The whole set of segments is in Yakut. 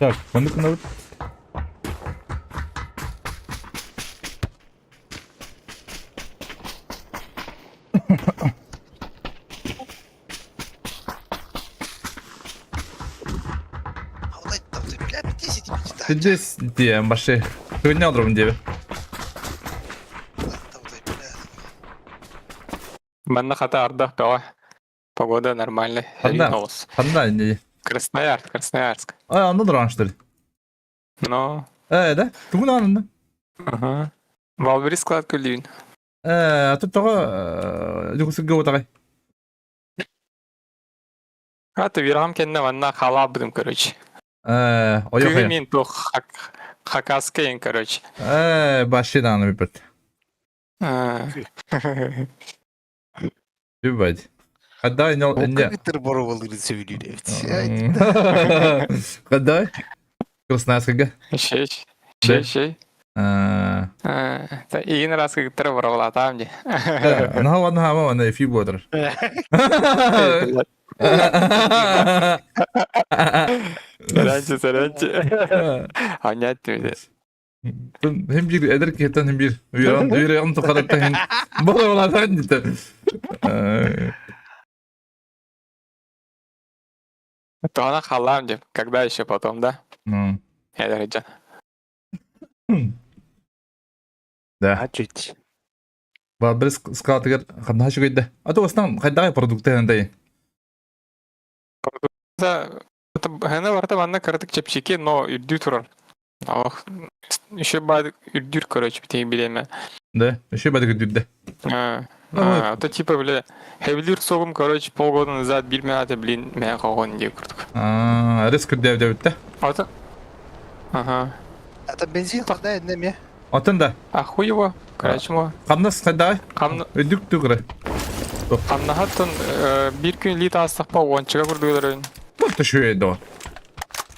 Так, маннык гынабыт. Здесь диэн баши. Күнне олорум диэбэ. Манна хата ардах бөҕө. Погода нормальная. Ханна? Ханна инде? Красноярск, Красноярск. А, онно дуран что ли? Ну. Э, да? Тугун анында? Ага. Валбери склад күлүүн. Э, а тут тоҕо дьукусугга утаҕай. А ты вирам кэннэ манна халаабытым, короче. Э, ойох. Күһү мин туох хакаскайын, короче. Э, баши дааны бүппүт. Бүппэт. Хаддай нол инне. Кытыр боровалырын сөбүлүүр эбит. Хаддай. Красноярскага. Шей, шей, шей. Иин раз кыттыр боровалатаам ди. Наха ладно хама ана эфир бодыр. Сэрэнчи, сэрэнчи. Анять түмүдэ. Hem bir эдэр киһиттэн hem bir үөрэн үөрэн тухарыттан хин боровалатаан дите. То она халам деп, когда еще потом, да? Ну. Эдэр Да. А чуть. Бабыр скалатыгар ханна үчүгэйдэ. А то основном хайдагай продукты хандай. Хана барта манна кыратык чэпчэки, но үрдүү турар. Ох, еще бад үрдүүр, короче, битей билеме. Да, еще бадык үрдүүрдэ. А, то типа, бля, хевлир согум, короче, полгода назад билмеате, блин, мэ хогон дии курдук. А, риск үрдээбит Ата. Ага. Это бензин хада эннеме. Атын да. А хуй его, короче, мо. Хамнас хайдагай? Хамна Үрдүк түгүрэ. Хамнаһаттан биир күн лиит аастахпа уончага курдугуларын. Туох да до.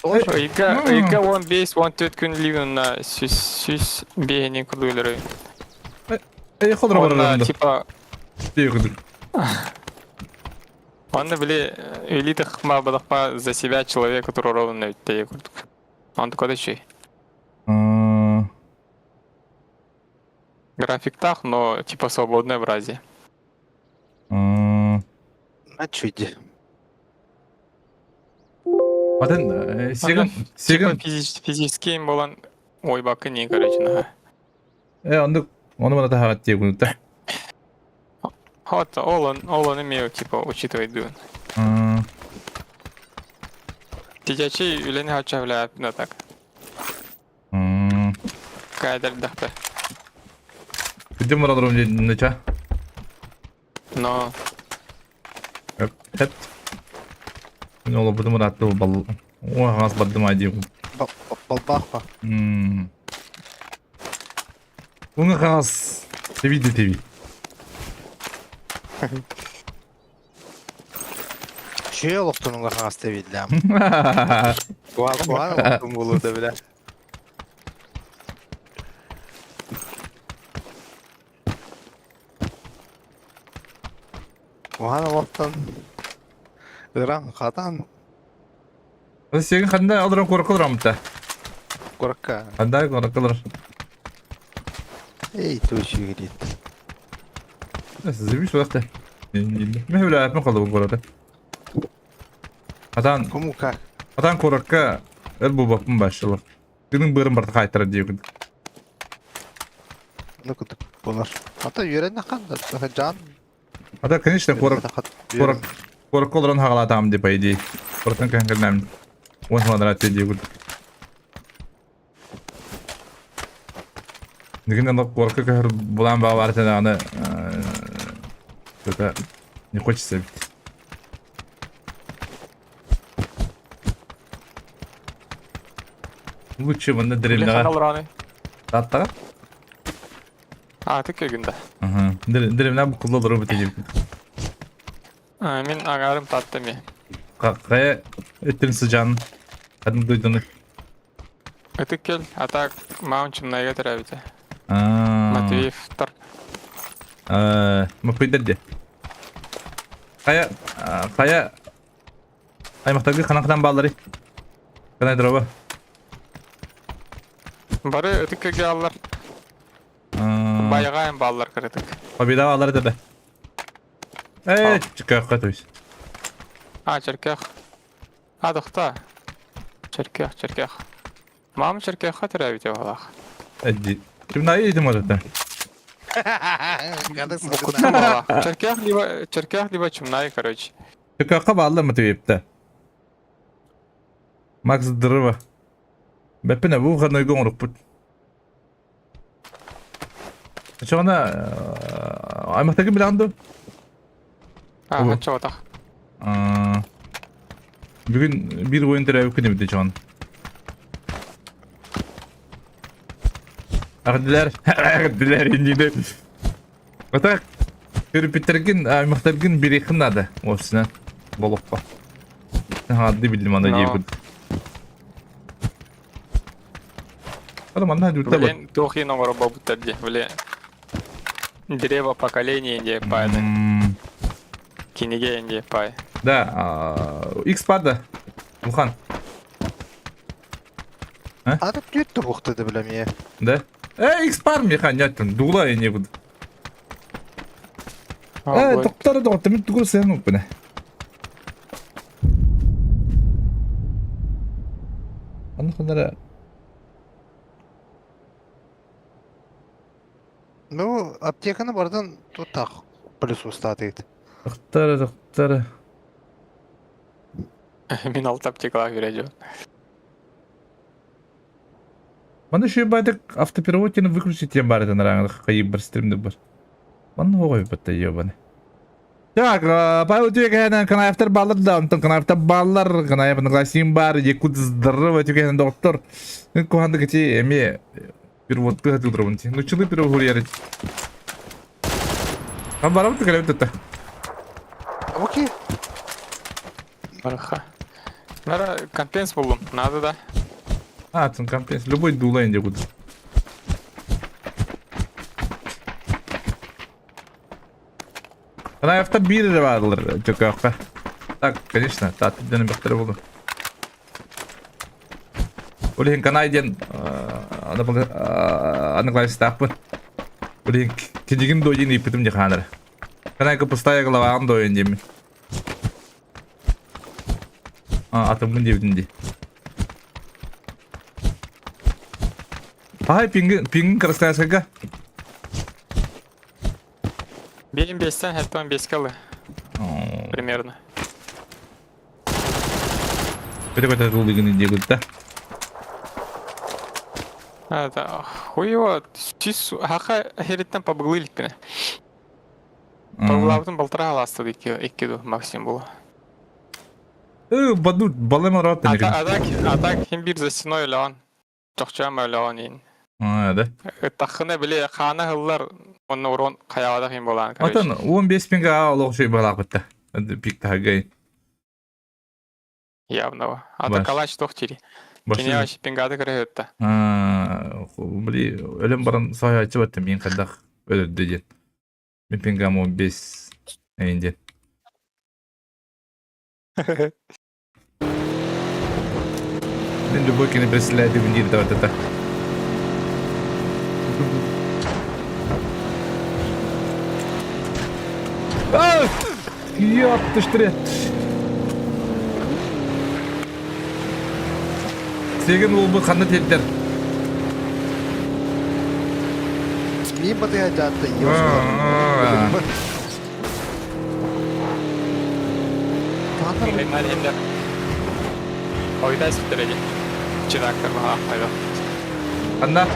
Ыйга ыйга 15-14 күн ливенна сүс сүс биэһинин курдугуларын. Эй, холор Онна типа Тиэ Онно били элитах бадахпа за себя человек, который ровно тее курдук. Он такой еще. Графиктах, но типа свободное в разе. На чуде. Атын сигин сигин физически болан ой бакы не короче на. Э, оннук ону мана таһаҕат дии кунута. Вот, ол он, ол он имею, типа, учитывать дуун. Тидячи үлэни хача на так. Кайдер дахта. Күдүм мураларым дедин Но. Хет. Мен ол бутум ыраатты бал. О, хас бардым ай диим. Балбахпа. Уҥа хаас теби да теби. Үчүгэй олохтон уҥа хаҥас тэбиллэм. Куһаҕан куһаҕан олохтон буолуо да билэ. Куһаҕан олохтон ыран хатан Сиэгин ханна олорон куоракка олороммута? куоракка. Ханда куоракка олорор. Эй, ту үчүгэй Зыбиш вахта. Мен үлээппин холобун куораты. Атан Кому как? Атан куоракка өр буолбаппын башылар. Күнүн быырын барта хаайтара диэбин. Ну кутук болар. Ата үөрэнне ханда жан. Ата конечно куорак куорак куоракка олорон хагалаатаам ди по идее. Куораттан кэһэн кэллэм. Уон квадрат диэбин. Дигин аны куоракка көһөр булаан баҕа баар этэ даҕаны это не хочется ведь. Лучше манна деревняҕа олорону. Тааттаҕа? А, ты көгүндэ. Ага. Деревня букулла олору бит диэбит. Мин аҥаарым Таатта эмиэ. Хайа өттүн сыдьаан ханнык дойдуну? Ытык кэл, а так Маунчуннайга төрөөбүтэ. Матвеевтар. Маппыйдар дии. Хайа хайа аймахтаргы ханан ханан баалларый? Канай дороба. Бары ытык кыгыаллар. Байаҕаайын бааллар кыратык. Победа алар это да. Э, чыкаахха то есть. А, черкэх. А, тохта. Черкэх, черкэх. Мам черкэххэ төрөөбүтэ буолаах. Эдди. Ким наи этим это? Букутта буолаах. Черкэх либо черкэх либо чумнай, короче. Чыкаахха бааллар мотивепта. Макс Дрыва. Бэппинэ бу ханойго оҥорукпут. Очоҕуна аймахтаргын билэҕин дуо? Аа, оччоҕотох. Бүгүн биир уойун төрөөбүккүн эбит дьон. Эҕэрдэлэр, эҕэрдэлэр иннинэ. Ата төрөппүттэргин, аймахтаргын бириэххин наада уопсайынан болоххо. Хаадды биллим аны диэбит. Аны манна дүртэ бар. Блин, туох иһин оҥоро буолбуттар дии, били древо поколения диye пааны. Кинигэ диye пай. Да, X бар да. Улхан. Аты түөт тобуқты да билем е. Да? Э, X бар миха, нет, дула я не буду. Э, тоқтар доғытты, мен түгір сен ұппын. Аны қандара Ну, аптеканы бардан тут плюс устатыйт. Тоқтар, тоқтар. Мин алты аптекалаах үөрэ Маны еще байтак автопереводтины выключить тем барытын раңы кайып бір стримді бар. Маны оғой бітті ебаны. Так, Павел Тюгенен Канаевтар баллар да, онтон Канаевтар баллар, Канаев Нагласим бар, Якут здорово Тюгенен доктор. Куханды кати эме переводты хатылдырабын. Ну чылы перевод ярыть. А барам ты калем тата. Окей. Барха. Нара компенс буллум, надо да. А, там компенс. Любой дула инде буду. Канаевта биир эрэ бааллар Чөкөөххө. Так, конечно, тааттыданы бөхтөрө буолу. Ол иһин Канай диэн аныклайстаахпын. Ол иһин кинигин дуо диэн ыйыппытым дии хаанара. Канайка пустая головаҕын дуо диэммин. Атыммын диэбитим дии. Ай, пингин, пингин Красноярскайга. Биэм биэстэн хэттон биэскэ ылы примерно. Көтө-көтө тулугун диэбит да. Это хуй его сис хаха хериттен побыглы иликпинэ. Побылаабытын балтараа алаастыд икки икки ду максимум булу. Баду балым арат А так а так хим бир за стеной өлөҕүн. Чохчоом өлөҕүн иин. А, да. Ыттаххына били хаана ыһыллар уонна урон хайаабатах иин буолаан короче. Отон 15 пинга олох шүй балаах битта. Пик тахагай. Явного. А то калач туох дири. Кини вообще пингады көрөһүтта. Били өлөн баран саһааччы баттым мин хайдах өлөрдө диэн. Мин пингам 15 эйин диэн. Мин любой кини представляет диир таватата. А! Ёпта штрет. Сеген улбу ханна тиэрдэр. Мин батыга дьаатта Ойда ситтереди. Чидактар баха Анна.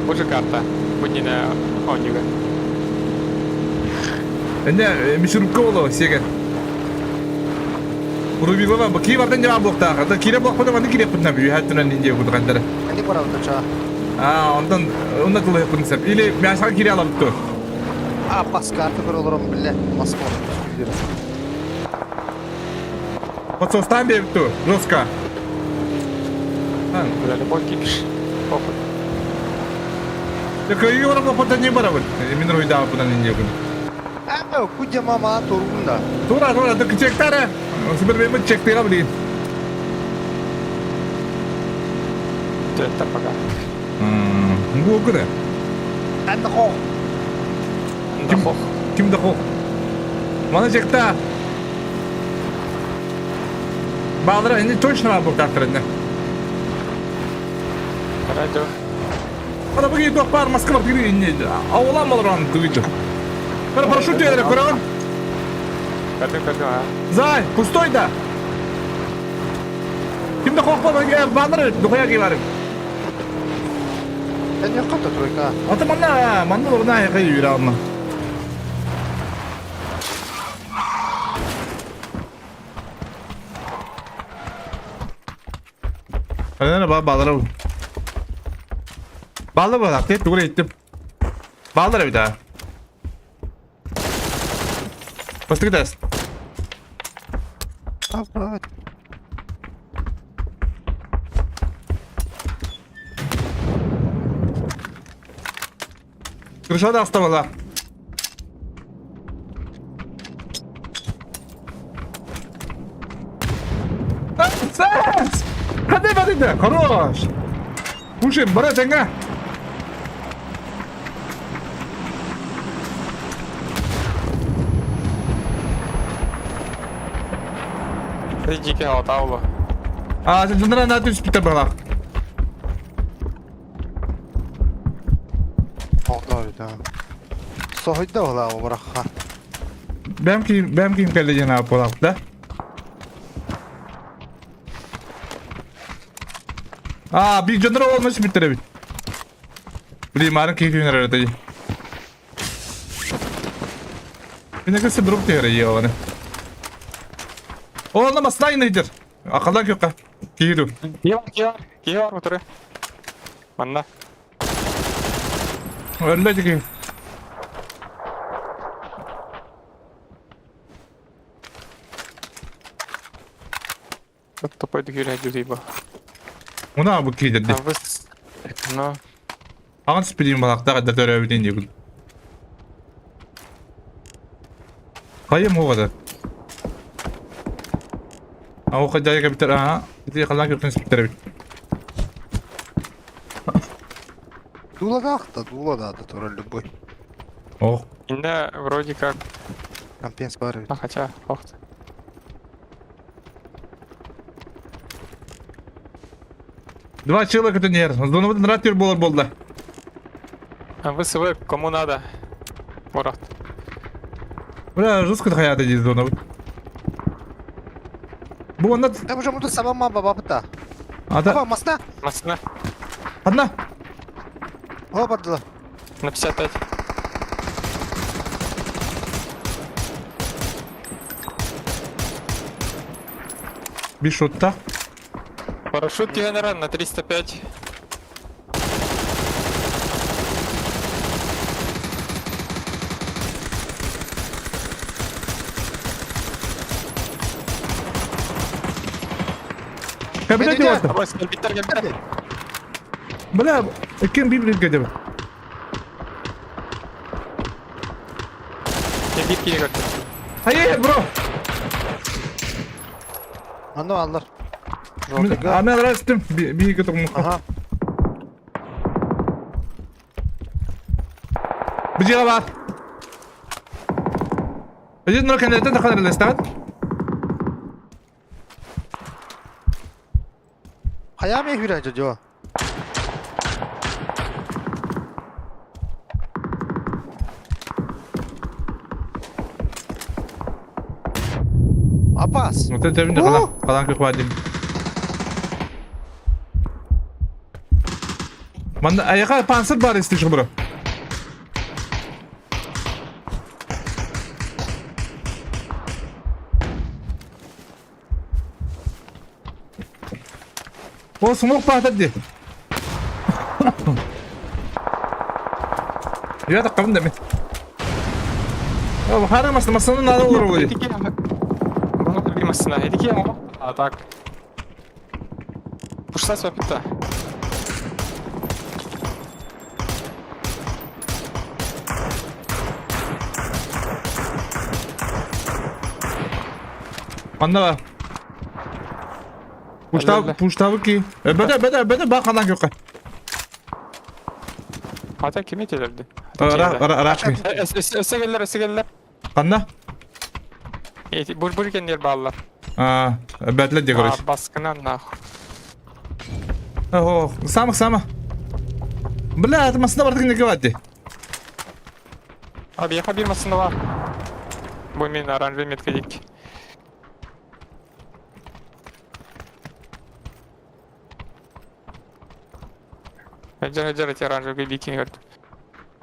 Бу же карта. Бу не онюга. Эне мишурупка боло сеген. Урубилова бу кии бартан жаба буохтаах. Ата кире буохпата манны кире путна бүү хаттынан инде кутукандара. Они барабыта ча. А, онтон онна тылы пунсап. Или мясаға кире алабыт ту. А, бас карта бір олорон биле. Москва. Подсостан берип ту. Жестко. Далеко кипиш. Похуй. Кыйы барап лопата не барабыт. Мин руйда бунан инде күн. А, кудя мама тургунда. Тура, тура, ты чектара. Сибир беймит чектера блин. Көстүөттэр пока. Гугл. Андахо. Ким, ким да хох. Маны жекта. Баалара инде точно бар бултаахтар инде. Радио. Ана бүгін туох бар Москва бүгін инде. Ауылан баларан бүгін. Бара парашют түйелері көрөҕүн? Көрдүм көрдүм а. Зай, пустой да. Ким да хох бар, баалар духая кийларым. Эн yok тройка. Ата манна, манна орна айга юра алма. Ана ба балара. Балы бар, ат тугур иттим. Балдар бит а. Бастык даст. Давай. Крышада оставала. Сэс! Ходи, ходи, хорош! Пушим, бара тенга! Дикий Алтаулу. А, жындыра на түспүттер бала. Оҕдоойда. Соһуйда ола обрахха. Бэм ким, бэм ким кэллэ диэн ааппалаах да? А, биир дьонноро уолна сүпүттэр эбит. Блин, марын киһи түүнэр эрэ дии. Мине друг түһэрэ йоҕаны. Оонно масна инайдер. Акалан күкка. Киһи Киһи бар, киһи бар, киһи бар утары. Манна. Өллө дики. Тупой дүйрэ дүйбо. Муна бу киидерди. Абыс. Но. Аҕан спидин балактаах эдэр төрөөбүтүн диигул. Хайым оҕода. Ауха дьайа кэбитэр аа ити халаан күртэн спиттэр эбит. Дууладаах да, дууладаах да турар любой. Ох. Инде вроде как. Компенс бар эбит. А хотя, ох. Два человека это не Зону ратер болар болды. А ВСВ кому надо? Урат. Бля, жестко хаята здесь зона. Бу онна Там уже муду сама мама бабыта. Ата Аба, масна. Масна. одна. О, бардыла. На 55. Бишотта. Парашют генерал на 305. Кабинет Кабинет. деваться. Абас, кэлбиттэр, кэлбиттэр. Бля, кем библия где? Кэлбит киһи көрдө. Ай, бро. Аны аллар. А мен растым. Би готов. Ага. Бжига бар. Один нор кандидат тахар лестат. Хайа ме хүрэ жо. Апас. Вот это видно, калан калан көхвадим. Манда аяка пансыр бар исти бро. О, смог патады. Я так кабын деме. О, хара масна масны надо olur olur. Эдики Бана bir масна. Эдики А так. Пушта свапита. Манна бар. Пуштав, пуштавы ки. Бөтө, бөтө, бөтө, бак ханан көккө. Ата кими телерди? Рашми. Өссө келлер, өссө келлер. Ханна? Эти бур бур кеннер бааллар. А, бәтле де короче. Баскынан нахуй. Ого, самых самых. Бля, это масына бардык неге барды. Abi яха бир масында бар. Бу мен оранжевый метка дик. Хаджар хаджар эти оранжевый бикини көрдүм.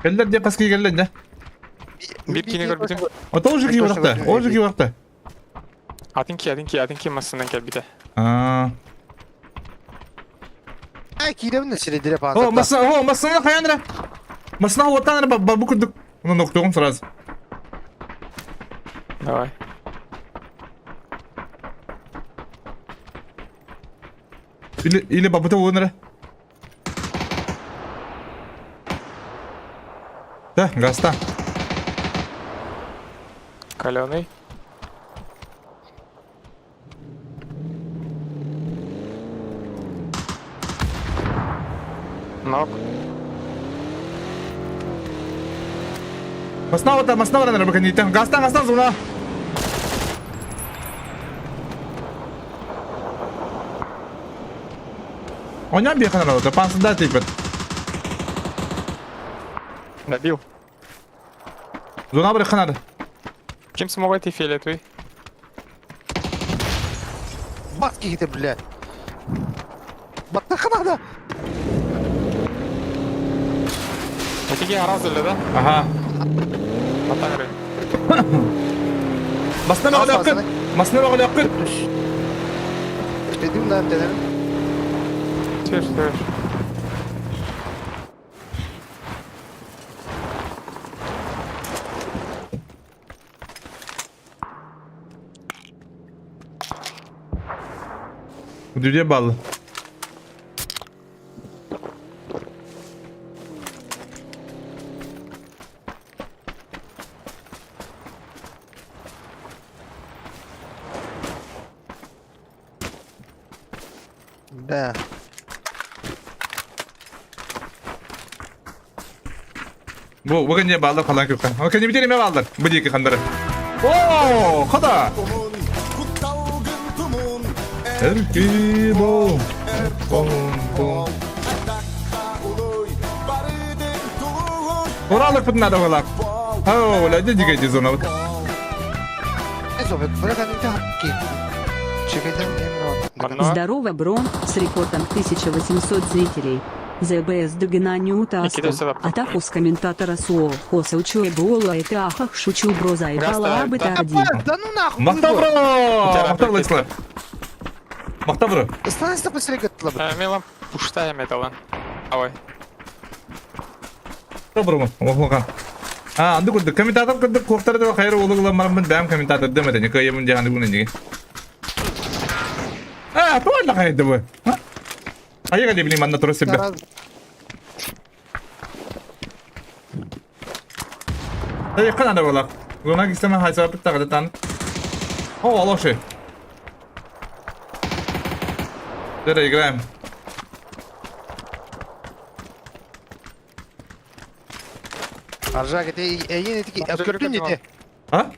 Келлер де каски келлер де. Бир кини көрбүтүм. Ата уже ки баракта, уже ки баракта. Атын ки, атын ки, атын ки масынан келбите. А. Ай, кииребин сиредире О, паасата. масына, о, масына хаянра. Масына отанра бабу курдук. Ну, ноктогум сразу. Давай. Или или бабута онра. Да, гаста. Каленый. Нок. Масына ота, масына баранра баканитен. Гаста, гаста зуна. Онян беханара ота, пансында типет. Добил. Зуна бар ханар. Ким смог эти фиолетовый? Бас кихите, бля. Батта ханада. Этиге аразылы да? Ага. Батагры. Масына багы якын. Масына багы якын. Dedim lan dedim. Түш, түш. Дүрден баллы. Да. Бу бүгін не баллар қалан көпқан. Ол кәне бітер еме баллар. Бұл екі қандары. О, қада. Эрки бол. Кол. Оралық бұтын ада олақ. Ау, оля, де дигай зона вот. Эзо, бля, кәдімгі хакки. Чекайден Одно. Здорово, бро, с рекордом 1800 зрителей. ЗБС Догинаню Никита, сюда. Таска. Атаку с комментатора СУО. Хоса Учуэбола это ахах шучу бро заебала Гаста, абы да. один. Да ну нахуй. Мақта бро! Мақта бро, Мақта бро. Станция посреди гытлы. Милан пуштая металлан. Давай. Мақта бро, мақта А, анды көрдік. Комментатор көрдік, қоқтары да қайыр олы мармын бәм комментатор демеді. Неке емін жағанды күнін деген. А, туалла қайды бұл. Айға деп білейм, анда тұры себе. Yakın anda болақ. Зона кисемен хайса бит тагы тан. О, алошы. Давай играем. Аржа кете эйен этики көрдүм дете. А?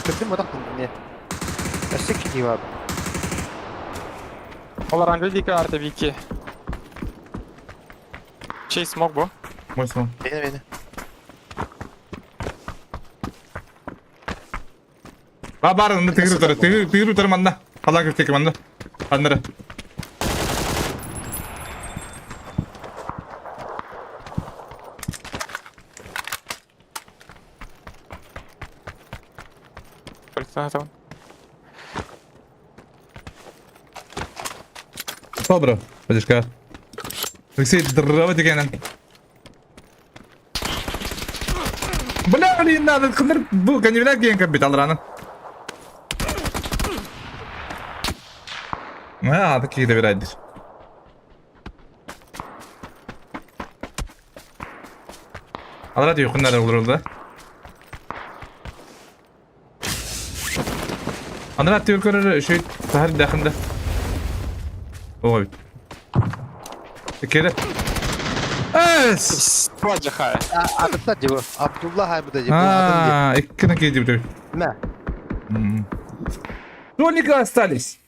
Көрдүм отак не. Өссө кити бар. Ол оранжевый дика арта вики. Чей смог бу? Мой сон. Бени бени. Ба бар, анда тигир утар, тигир тигир утар манда. Алла киртек манда. Андара. Там. Добро. Подишка. Алексей, здорово деген. Бля, блин, надо кындыр бу канивлер деген кабит алраны. А, такие доверять. Алра diyor kunlar olur da. Andra diyor körür şey tahir dakında. Ой. Кэлэ. Эс! Туаджахай. Атыттар дии бу. Абдулла хайбыта дии. А, иккини киирдибит. Мэ. Только остались.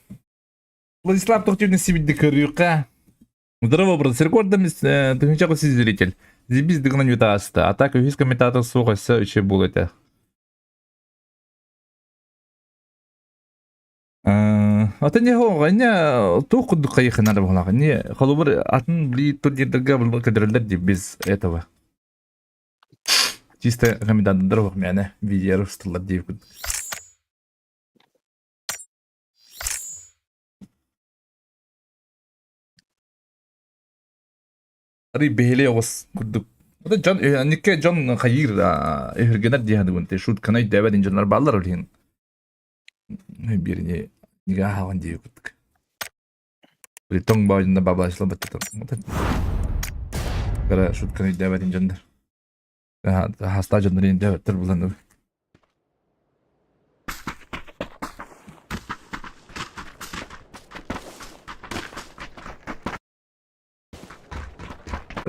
Владислав Тохтюнин сибидди көрүүкка. Здорово, брат. С рекордом тыһыынча зритель. Зибис дыгынан ютааста. А так үһүс комментатор суох өссө үчүгэй буолуо этэ. Атын не не туох курдук хайыхынар буолаҕын не холобур атын били турнирдарга көдөрөллөр дии без этого чисто комментатордар уох мээнэ видео усталлар дии курдук. Арый бэһэлэй оҕус курдук. Это дьон никке дьон хайыыр өһүргэнэр дии саныыбын. Шутканы өйдөөбөт дьоннор бааллар ол иһин. Биирини нига дии курдук. Тоҥ баайында бабашлы баттатар. Кара шутканы өйдөөбөт дьоннор. Хаста дьоннор өйдөөбөттөр булан.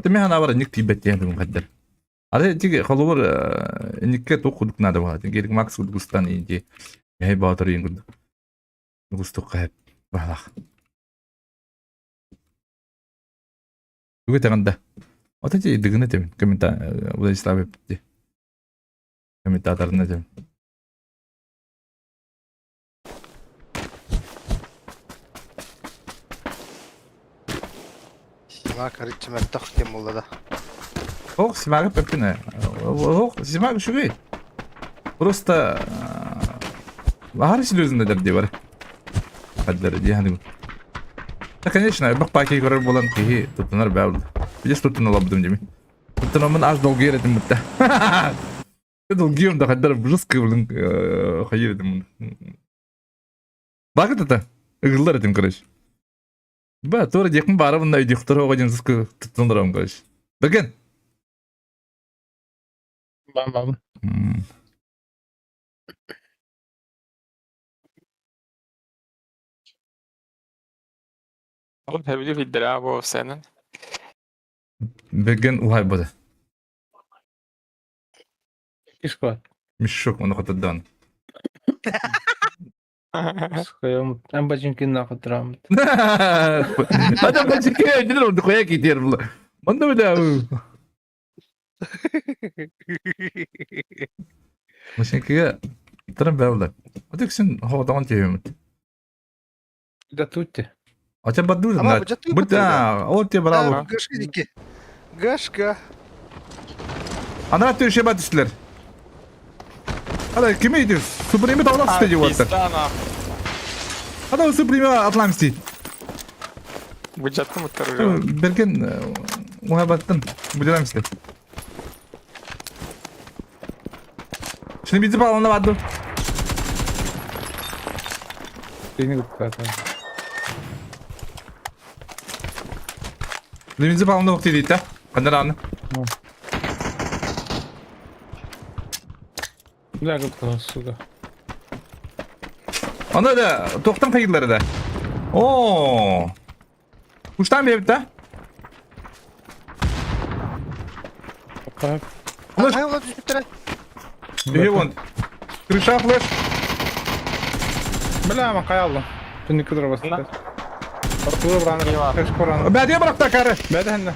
Мин санаабар инник тиийбэт диэн тылым хайдар. Ары ити холобур инникке туох курдук наада буолар. Герик Макс курдук инди Эһэй Боотур иин курдук. Густукка хэп баһалах. Тугу этэҕин да? Ото ити дыгын этим. Коммента Владислав эппитти. Комментаторын этим. Симак арыччы мөлтөх диэн буолла да. Ох, Симага пеппине. Ох, Симага үчүгэй. Просто аһары серьезно дии бар. Хаддары дии ханыгын. Да, конечно, бак паки көрөр буолан киһи туттунар бээл. Видишь, туттун олорбутум дими. Туттунаммын аж долгуйар этим бутта. Долгуйум да хаддар жестко, блин, хайыр этим. Бакыт это. Ыгыллар этим, короче. Ба, туора диэхпин баарабын да өйдүөхтэр оҕо диэн сыскы туттунарам, короче. Бэргэн. Бам-бам. Oğlum heavily bildir ha bu senin. Бэргэн уһайбата. Кишка. Мешок ону хотурдаан. Сука, эн бачинкин нахуй Адам бачинки өйдүнөр орду коя кетер була. Манда била. Бачинкиге таран бәуле. Атыксын хоғдаған түйемит. Да тут. Ача бадду Ама да. бу Бу ол те браво. Гашка дики. Гашка. Ана төше ба түстүлөр. Ана ким иди? Супреме тавлап түсті деп отыр. Пизда Ана Супреме атлам істейді. Бу жаттым уже. Берген уһабаттын будерам істе. Şimdi bizi bağlandı vardı. Beni kutladı. Bizi bağlandı vakti дейді да. Қандар аны. Бля, кутла, сука. Анда да тоқтан қайырлары да. О. Куштан беріп да. Пока. Флеш. Хайа ола түспүттэрэ. Үйе вон. Крыша флеш. Бля, ма каялды. Түнні кыдыра басты. Артур браны. Кыш кораны. Бәде бұрақта кәрі. Бәді хэнне.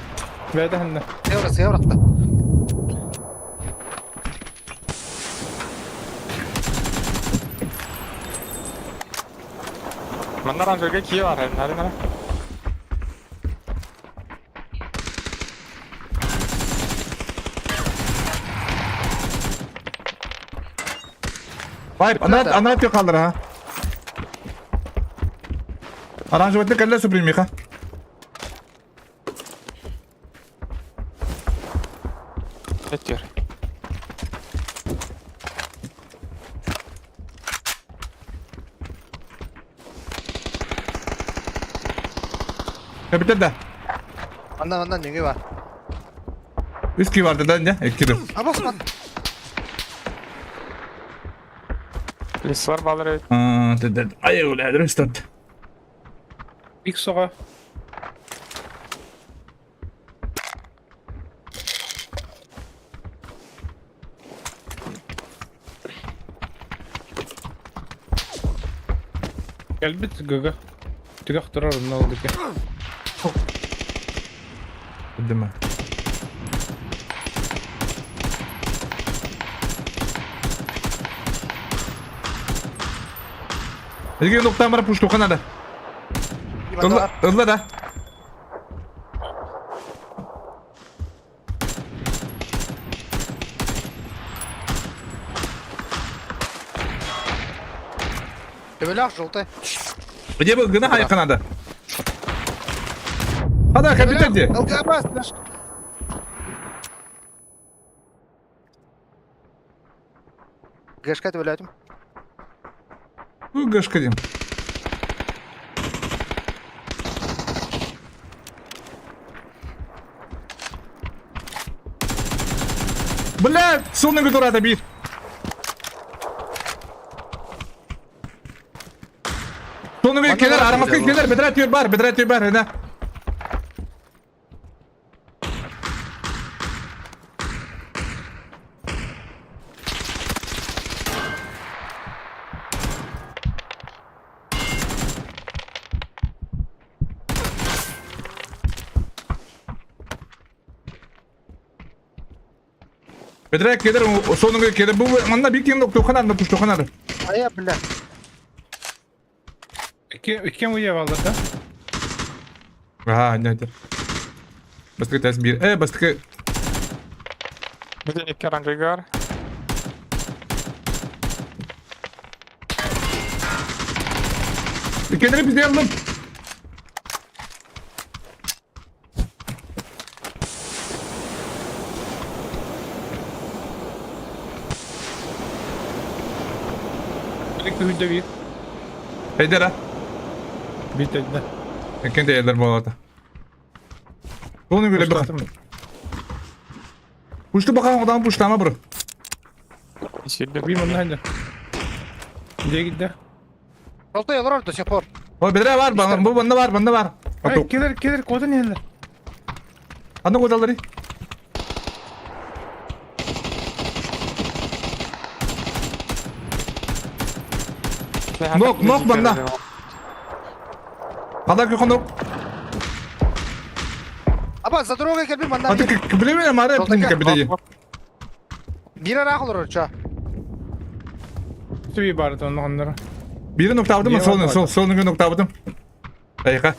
Бәді хэнне. Сеура сеуракта. Манна ранжерге кие бар. Нары нары. Вайп, ана ана өтө қалдыр ha. Аранжеватты кәллә супремиха. Өтер. Капитан да. Андан андан нөңгө бар. Үс ки барды да не? Эккири. Абас ман. Лисвар балыр. Аа, Ай, оля, дөрөс тот. Ик соға. Кэлбит ГГ. Түгэх турар онно ол диэки. Дима. Эги нуктан бара пуштуха надо. Ылла, ылла да. Төбөлөөх желтый. Где был гына хайка надо? Хада, компьютер где? ЛГБ, наш. Гэшка төбөлөөтүм. Ну, гэшка дим. Бля, сонный турата бит. Сонный келер, арамаска келер, бедра түйір бар, бедра түйір бар, ена. Бедра келер, сонный келер, бу манна бир кем тоқанар, пуш тоқанар. Ая, бля. Икки уе баллар да? Аа, не, не. Бастыкы тәс бир. Э, бастыкы Бүтін икки оранжыгар. Иккенleri bizde aldım. Икки хүдде биир. Эйдера. Биир тэйдэ. Иккен değerler bu arada. Bunu göre bak. Uçtu bakalım adam uçtu ama bro. Сирде. Биир манна ханньа. Дьэ киирдэ. Желтый олорор до сих пор. O bedre var bana bu bende var bende var. Ай, келер, келер, куотан иһэллэр. Аны kodaları. Нок, нок манна. Хада кө нок. Аба, за дорогой кэлбит манна. Аты билемен мары Жолтака. бите. Биир араах олорор, ча. Түбүй бары оннохоннор. Biri nokta aldım mı? Sol sol sol nokta aldım. Dakika.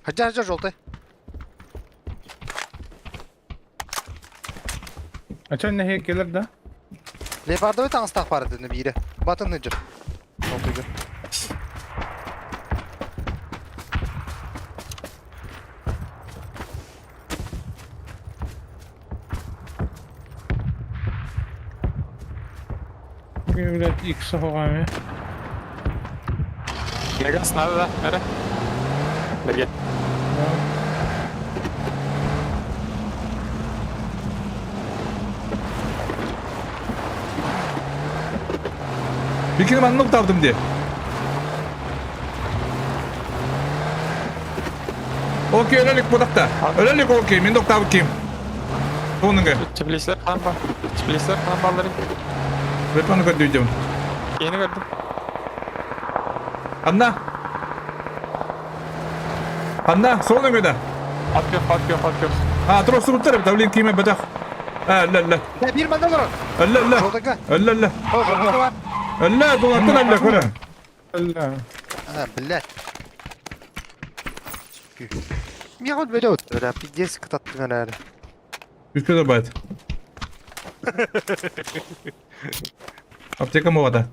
Хадьа, хадьа, желтый. Ачан нэһиэ келер да? Леопардовый таҥастаах баар этэ биирэ. Батын ныдьыр. Желтыйга. Блядь, икс оҕоҕоми. Мегас надо, да? Мере. Берге. Bir kere ben nokta aldım diye. Okey ölelik bu dakika. Ölelik okey. Min nokta aldım kim? Соныңы. Теплейсілер қан бар. Теплейсілер қан баллары. Репаны көрдүйдім. Ені көрдім. Анна. Анна, соның өді. Ат жоқ, ат жоқ, ат жоқ. А, тросы бұттар, давлин киме бәдақ. Әлі, әлі. Биир манна олорор. Әлі, әлі. Желтыйга. Әлі, әлі. О, желтый бар. Әлі, долаттан әлі, көрі. Әллә. А, блядь. Михон берет, бля, пиздец, кататтым эрэ. Үскө да байт. Аптека мовада.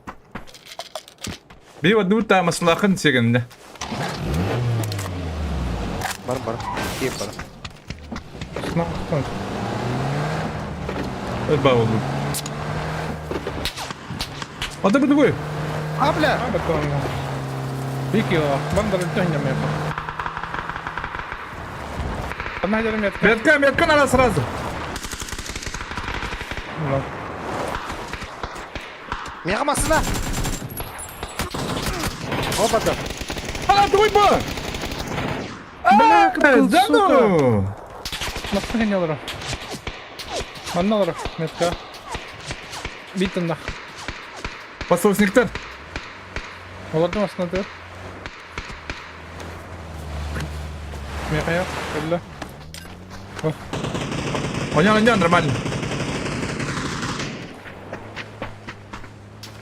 Би вадута маслахын сегенде. Бар, бар. Киеп бар. Сынақ Өт ба болду. Ата бу дугой. А, бля! Бики бандар үлтөһүннэ миэхэ. Ханна дьэрэ метка. Метка, метка надо сразу. Миэхэ массына! Опа, да. Ана дугой бу. Бля, А, да ну. Массына хэньэ олоро. Манна олоро метка. Биттен да. Подсосниктар. Олордум астына Михаил, кэллэ. Онян, онян, нормально.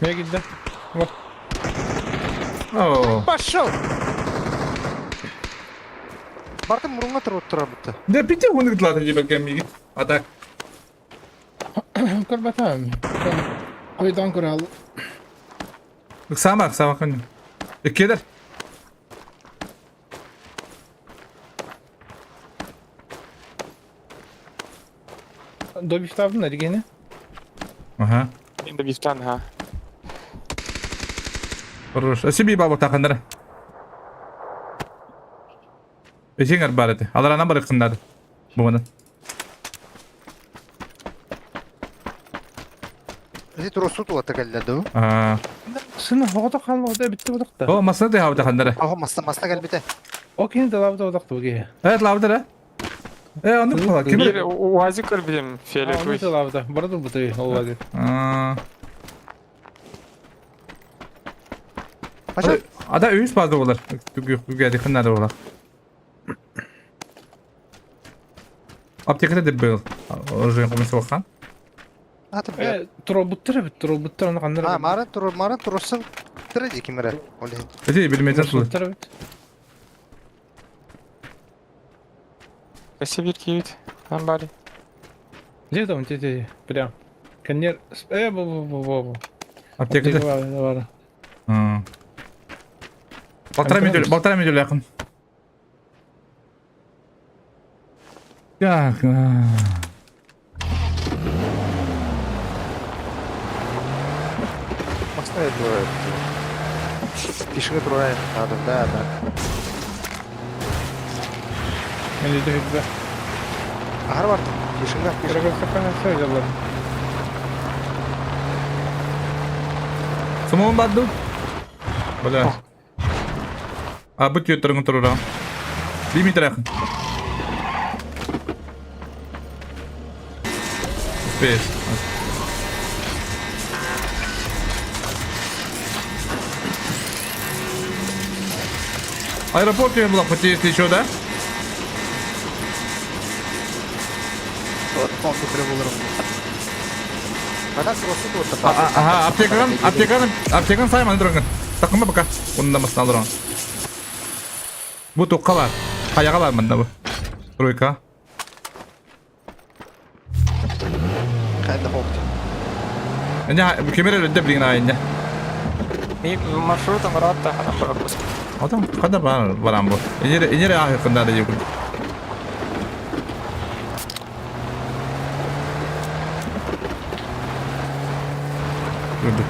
Мия киирдэ. Вот. О. Пошел! Бартын мурунга туруп турар бутта. Да пите он гытлата дебекем миги. А так. Көрбөтөм. Ойдан көрө Ыксама, ыксама күн. Иккедер. Добивтавдын эргени. Ага. Енді бифтан, ха. Хорош. Себе бабы тахандара. Эсиңер бар эти. Алар анан бар ыксындады. Бу Ити турусу тула кэллэ дуу? Аа. Сына хоҕото хаалбата битти бодохта. О, масына да хабыта хандара. Аха маста маста кэлбитэ. О кини да лабыта бодохта буги. Evet лабыта да. Onu kola. Kim? Бір уазик көрбедім, фиолетовый. Оны лабыта. Барды бутый ол вади. Аа. Пошел. Ада үс базда болар. Түгө дихыннары болар. Аптекада деп был. Оружие комысы бақан. Аты бля. Туробуттар бит, туробуттар аны кандыр. А, марын тур, марын турусу тире кимере. Оле. Эти билмейден сулы. Туробуттар бит. Спасибо, киит. Там бали. Где там те прям. Конер. Бу бу бу бу. Аптекада. Бар, бар. Полтора неделя, полтора неделя якын. Так. Маста турар. Пиши турар надо, да, да. Мен де хитбе. Ахар бар. Пишинга, пишинга. Кыргыз сакана сөйлөп. Самон бадду. Бля. А бут юттырың турура. Bir metre yakın. Успеешь. Аэропорт я была хоть если еще, да? Вот помню прибулырым. Ага, турусу тур. Ага, аптекадан, аптекадан, аптекадан сайман тұрыңын. Такыма пока. Онда масына алдырған. Бу тоққа бар. Қаяға бар мында бу. Тройка. Хайда хопты. Эне кемер өндө билген айында. Мен маршрутом ратта ханам барабыз. Адам када бар барам бу. Энере энере ахы да юк. Öldü.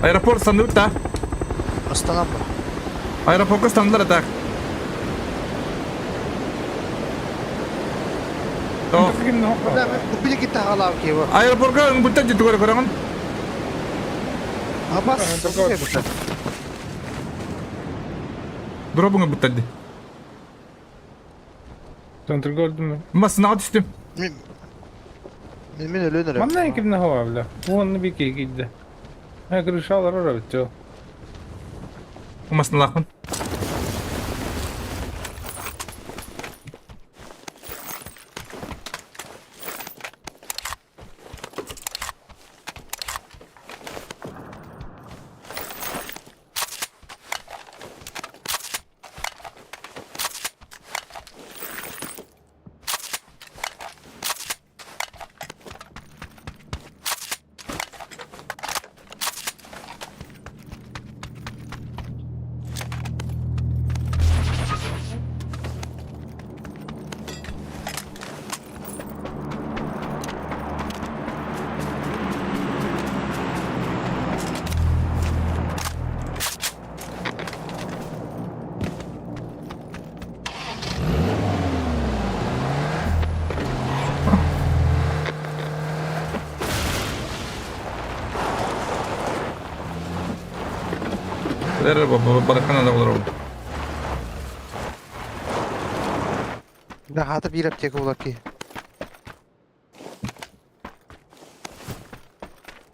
Аэропорт санды да. Останам ба. Аэропортка стандар так. То. Да, бу китте халав ки бу. Аэропортка бүтән жеті көрө көрөңүн. Абас. Дробуңа бүтән. Центр көрдүм. Масына түштүм. Мен мен өлөнөр. Манна кимне хава бля. Уонны бики кидде. Ha крышалар ора бит. Масына лакмын. Баракана да болор. Да, хата биир аптека булар киһи.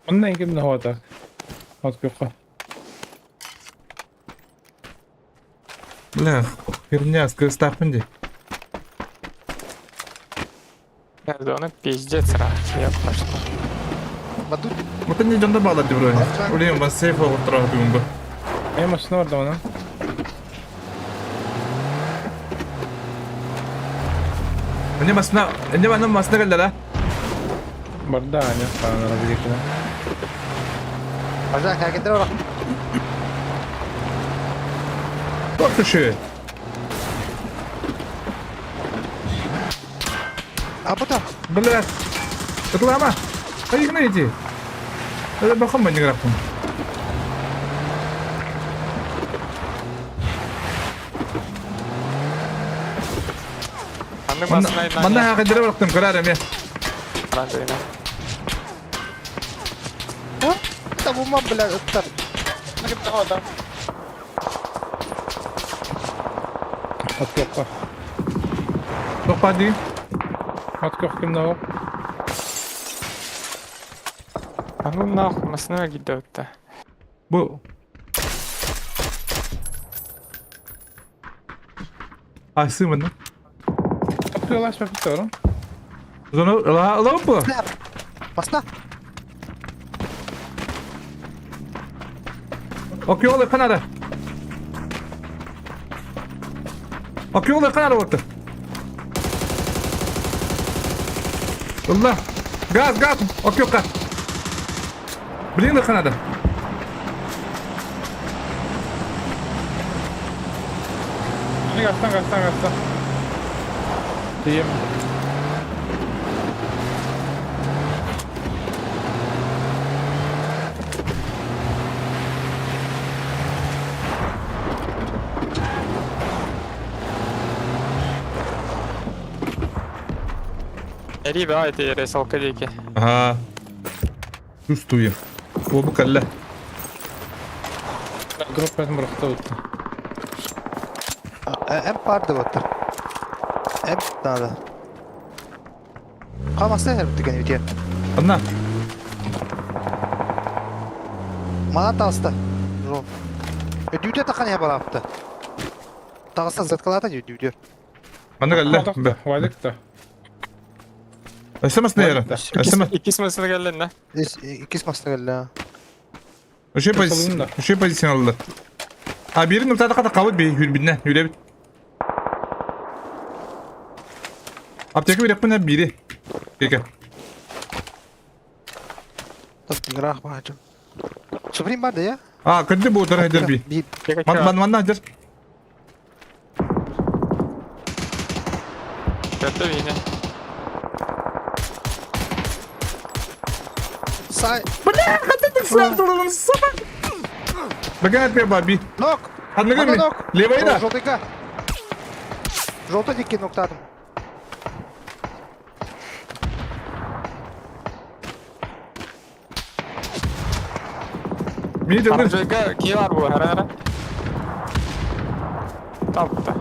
Онно ким да хуата. От күөххэ. Бля, херня, скрестахпын дии. Зона пиздец рах, я пошла. Бадут. Вот они дьонно баалар дии вроде. Блин, бас сейф оҕуртараҕа бүгүн бу. Э машина бар да онон. Мне масна, мне манна масна кэллэ Барда аня хаанара биликина. Ажа, кәкендер ора. Туох түшү? Апыта. Бля. Ытлама. Хайыгына иди. Это бахам ба неграппын. Маннык масына Манна хакыдыра барактым көрөр эме. Табылмам, бля, ыттар. От күөххэ. Тохпа дии. От күөх ким да А ну нахуй, масына кидет-то. Бу. Асы мына. От күөх лаш бапыттар. Зона ла ла бу. Бля. Масна. Окей, канара. Окей, канара вот. Allah. Газ, газ. Окей, ка. Блин, канада. Гастан, гастан, гастан. Тием. Риба, это ресалка деки. Ага. Чувствую. О, бу калла. Дроп этим бырахта утты. Эм барды баттыр. Эм надо. Камасына хер биткен битер. Анна. Мана таста. Жол. Дүдө тақан я балапты. Тағыста заткалата дүдө. Манна калла. Валик та. СМС не яра. СМС. Икис масына келдin да? Икис масына келді. Үше позиция. Үше позиция алды. А бирин утада ката кабыт би хүрбинне хүребит. Аптека береппин бири. Кеке. Грах бачым. Суприм барды я? А, күнді бу утар хедер би. Би. Ман ман ман хедер. Kötü yine. Сай. Бля, хатты сам сука. Богат пе баби. Нок. Ханныгы ми? Нок. Левый да. Желтыйга. Желтый дикки ноктадым. Мини дылыр. Аржайга киялар бу, хара хара. Тапта.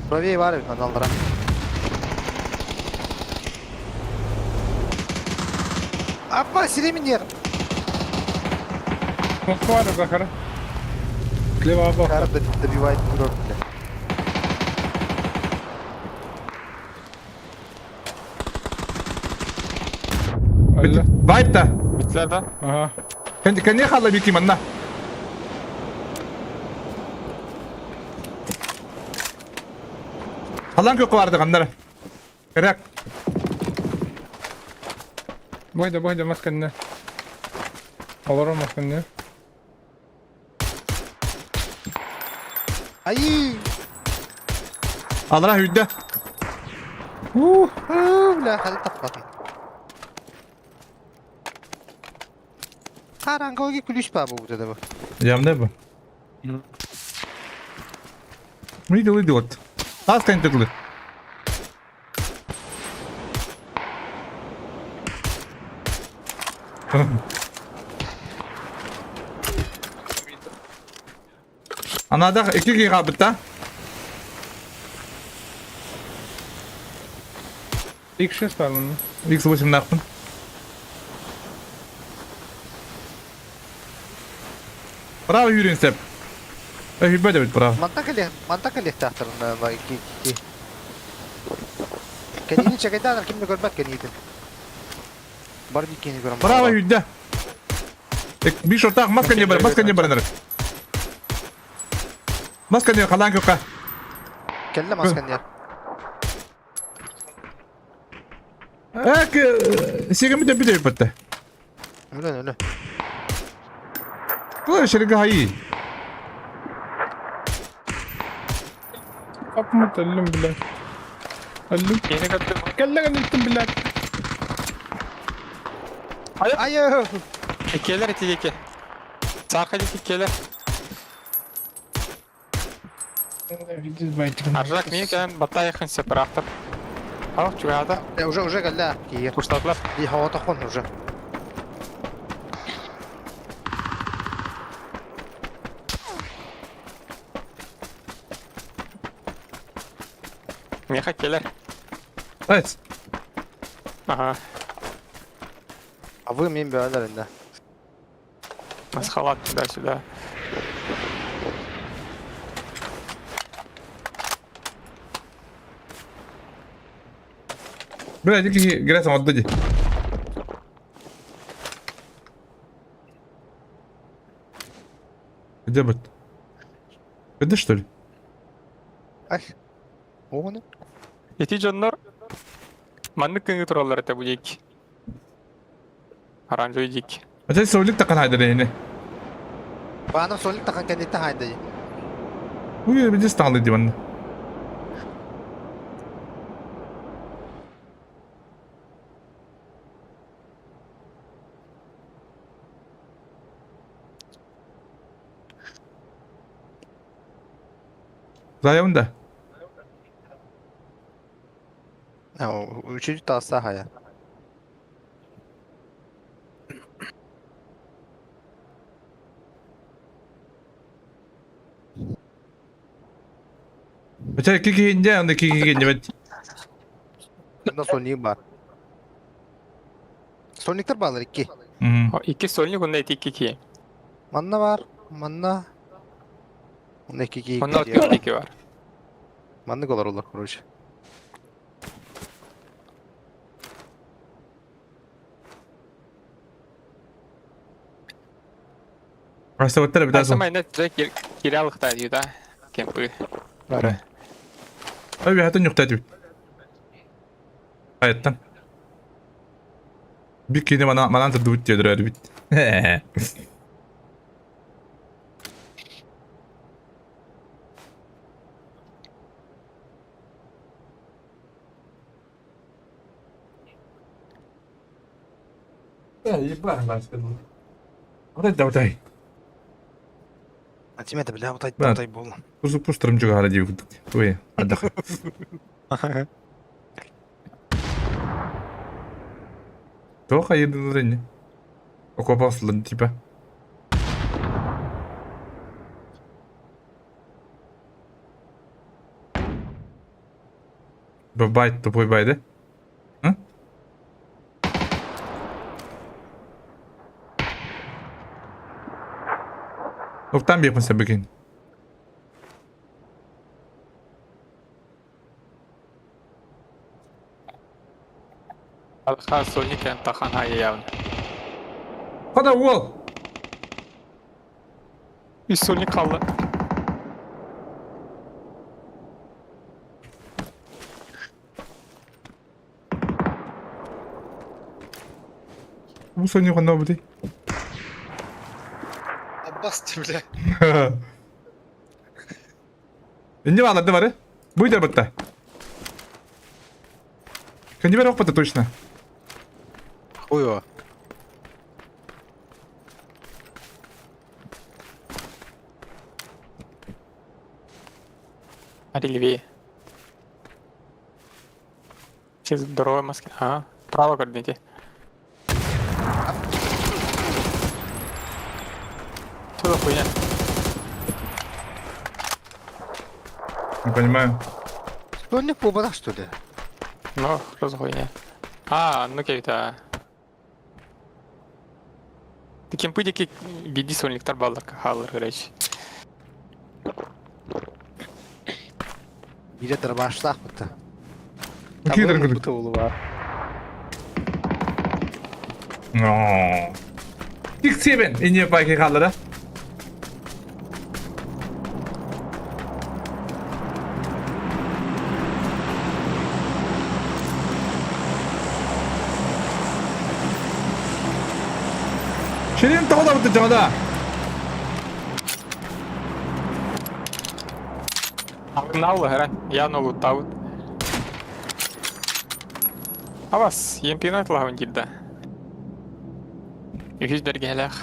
Правее бар аналдыра. Апа, сиреминер. Москва Захара. Слева обох. Кара добивает кровь, бля. Вайпта. Битлер да? Ага. Кәне хала бики манна. Халан көк барды кандар. Керек. Бойда, бойда, масканны. Олар масканны. Ай! Алра хүдді. Ух, бля, хәл таппадым. Қараңғы күліш па бұл dedi bu. Ямда bu. Middle idiot. Тас кәнтіглі. Анаадах икки киһи хаалбыт да? X6 бар мында. X8-наахпын. Право yürüyün сеп. Өһүбэ дебит право. Манта кэлиэх, манта кэлиэхтээхтэр ки ки. Кэнниини чэкэйдээн ким да көрбөт кэнниитин. Бар диккини көрөн Право үйдэ. Бир шортаах маска не бар, маска не бар. Маска не халаан көкка. Кэллэ маска не. Эк, сигеми де бите битте. Өлөн өлө. Кылы шерге хайы. Апмыт өллүм билэр. Өллүм. Кини көттүм. Кэллэҕин иттим билэр. Айы! Иккиэлэр ити диэки. Саха диэки иккиэлэр. Аржак миин кэлэн баттаайахын сепараахтар. Ал, чугаата. Уже уже кэллэ киир. Куштаатылар. И хоҕотохпун уже. Миэхэ кэлэр. Айс. Ага. А вы мин бөөлөр инде. Масхалат туда-сюда. Бля, ити киһи оҥордо дии. Где быт? Где что ли? Ай. Оҕону. Ити дьоннор маннык кыҥыы тураллар этэ бу диэки. Оранжевый диэки. Ата солик такан хайдары ини. Баанам солик тахан кэнниттэн хайда дии. Уй, биди сталы диван. Заявын да. Üçüncü тааса хая. Хотя кики инде, анда кики инде бит. Bunda сольник бар. Сольниктер баалар икки. Икки сольник, онно ити икки киһи. Манна бар, манна. Онно икки киһи. Онно түөрт икки бар. Маннык олороллор, короче. Астабаттар бит Сама инде кире алыхта дии да. Кемпы. Бары. Ой, бихатын юкта дип. Айттан. Bir kini bana bana tırdı diyordur öyle bit. Дай, дай. Тимэ бля, вот Да. тай буолла. Пустырым жүгі дии курдук. Ой, отдохай. Тоха едin Окопал типа. Бабай, тупой бай, да? А? Октан бекмесе бекин. Алха сольник эн тахан хайа явно. Када уол? Үс сольник қалды. Бу сольник ханна бути? Аббас бля. Не баалар да бары? Буйдар бытта. Кандибер ок бытта точно. Хуй Ари левее. Все здоровые маски. Ага. Право координате. Что за хуйня? Не понимаю. Сольник буолбатах что ли? Ну, разгоня. А, ну кэбитэ. Кемпы диэки биирдии сольниктар бааллар хааллар короче. Биирэ дробаштаах бытта. Киирэр курдук. Бутулу бар. No. Тиксебен, инне байки хааллара. Ширин тоҕо да дьаҥада. Нал гра, я ну лутаут. А вас, емпинат лагын килде. Үһүс бэргэһэлээх.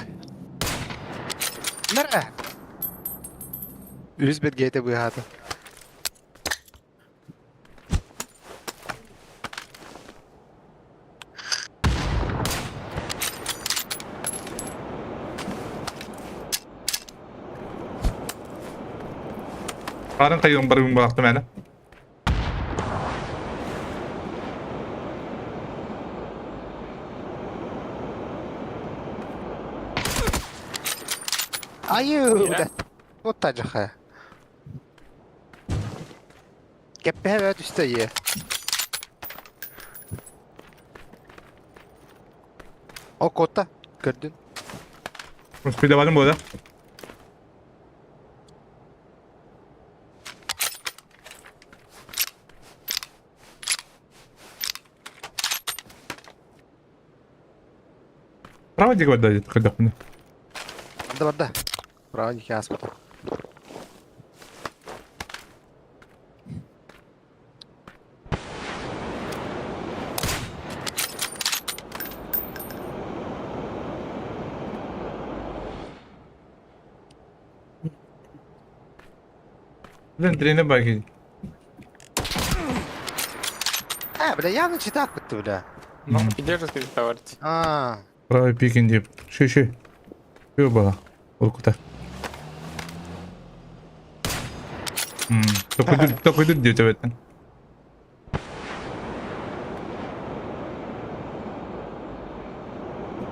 Нэрэ! Үһүс бэргэһэтэ быыһаата. Харын хайыгын барыбын балахтым эне. Айыы, бля. Вот та жаха. Кэппэһэ бөҕө түстэ ийэ. О, куотта. Көрдүн. Успедавалым буолла. Право диэки барда көрдөхпүнэ. Барда барда. Право диэки ааспыта. Блин, тренер байки. А, бля, явно читак бытты, бля. Ну, где же ты товарищ? А, Правый пикин деп. Ши ши. Ши бала. Уркута. Токуйдур диye төбөттен.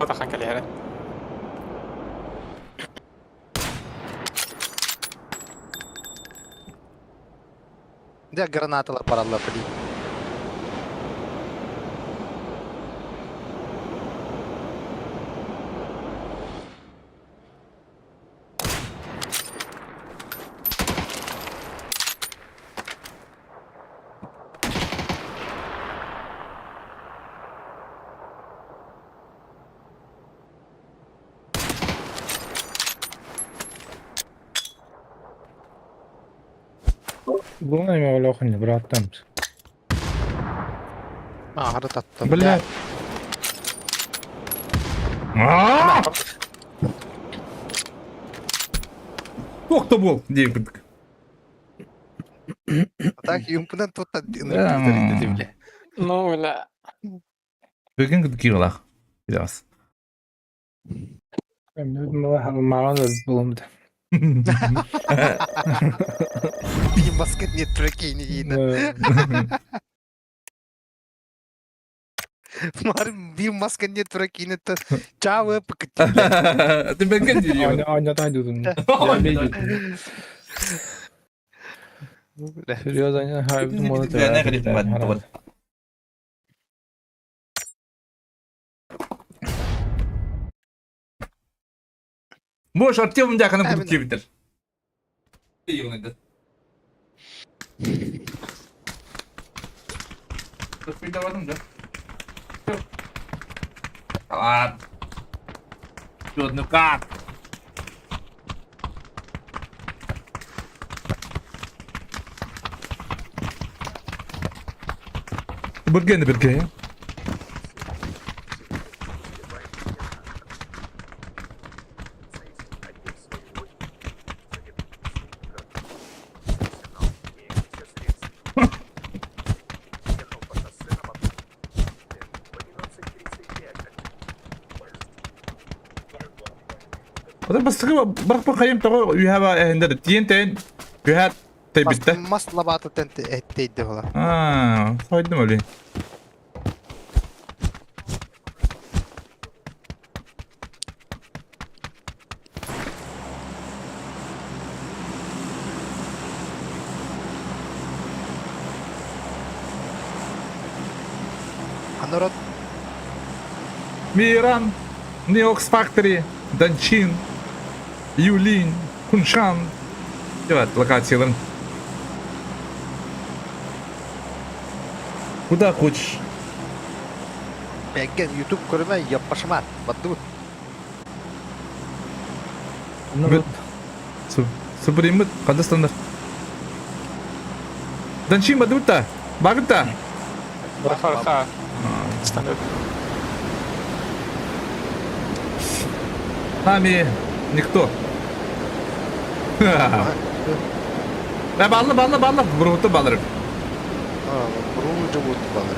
Отахан кэлиһэрэ. Дьэ гранаталар бараллар, блин. Луна имя брат там. Аһары таттым. Блядь. Аа! Туох да буол диэбит. А так юмпынан тут бля. Ну, бля. Бүгүн киилах. Biraz. Маған булымды. Маска нет, прикинь, не Мар маска нет, прикинь, это чао, Ты бәген диyor. Ойнатан дудун. Серьезно, Можешь Артем дякана буду кибитер. Ладно. Ну как? Бурген бирге. Ота бастыгы барак хайым того үйәба эһендер тиентен үйәт Тэйбиттэ. Мас лабаатыттан тэйдэ була. Аа, хойдум өлүй. Анорот Миран, Neox Factory, Данчин, Юлин, Куншан. Девать локацияларын. Куда хочешь. Бэгген YouTube көрүмэ яппашымат. Баддыбыт. Народ. Суприммыт Казахстандар. Данчин бадыбыт Багыта. Барха. Станет. Нами никто. Э, баллы, баллы, баллы. Буруту баллы. Буру бууту баллы.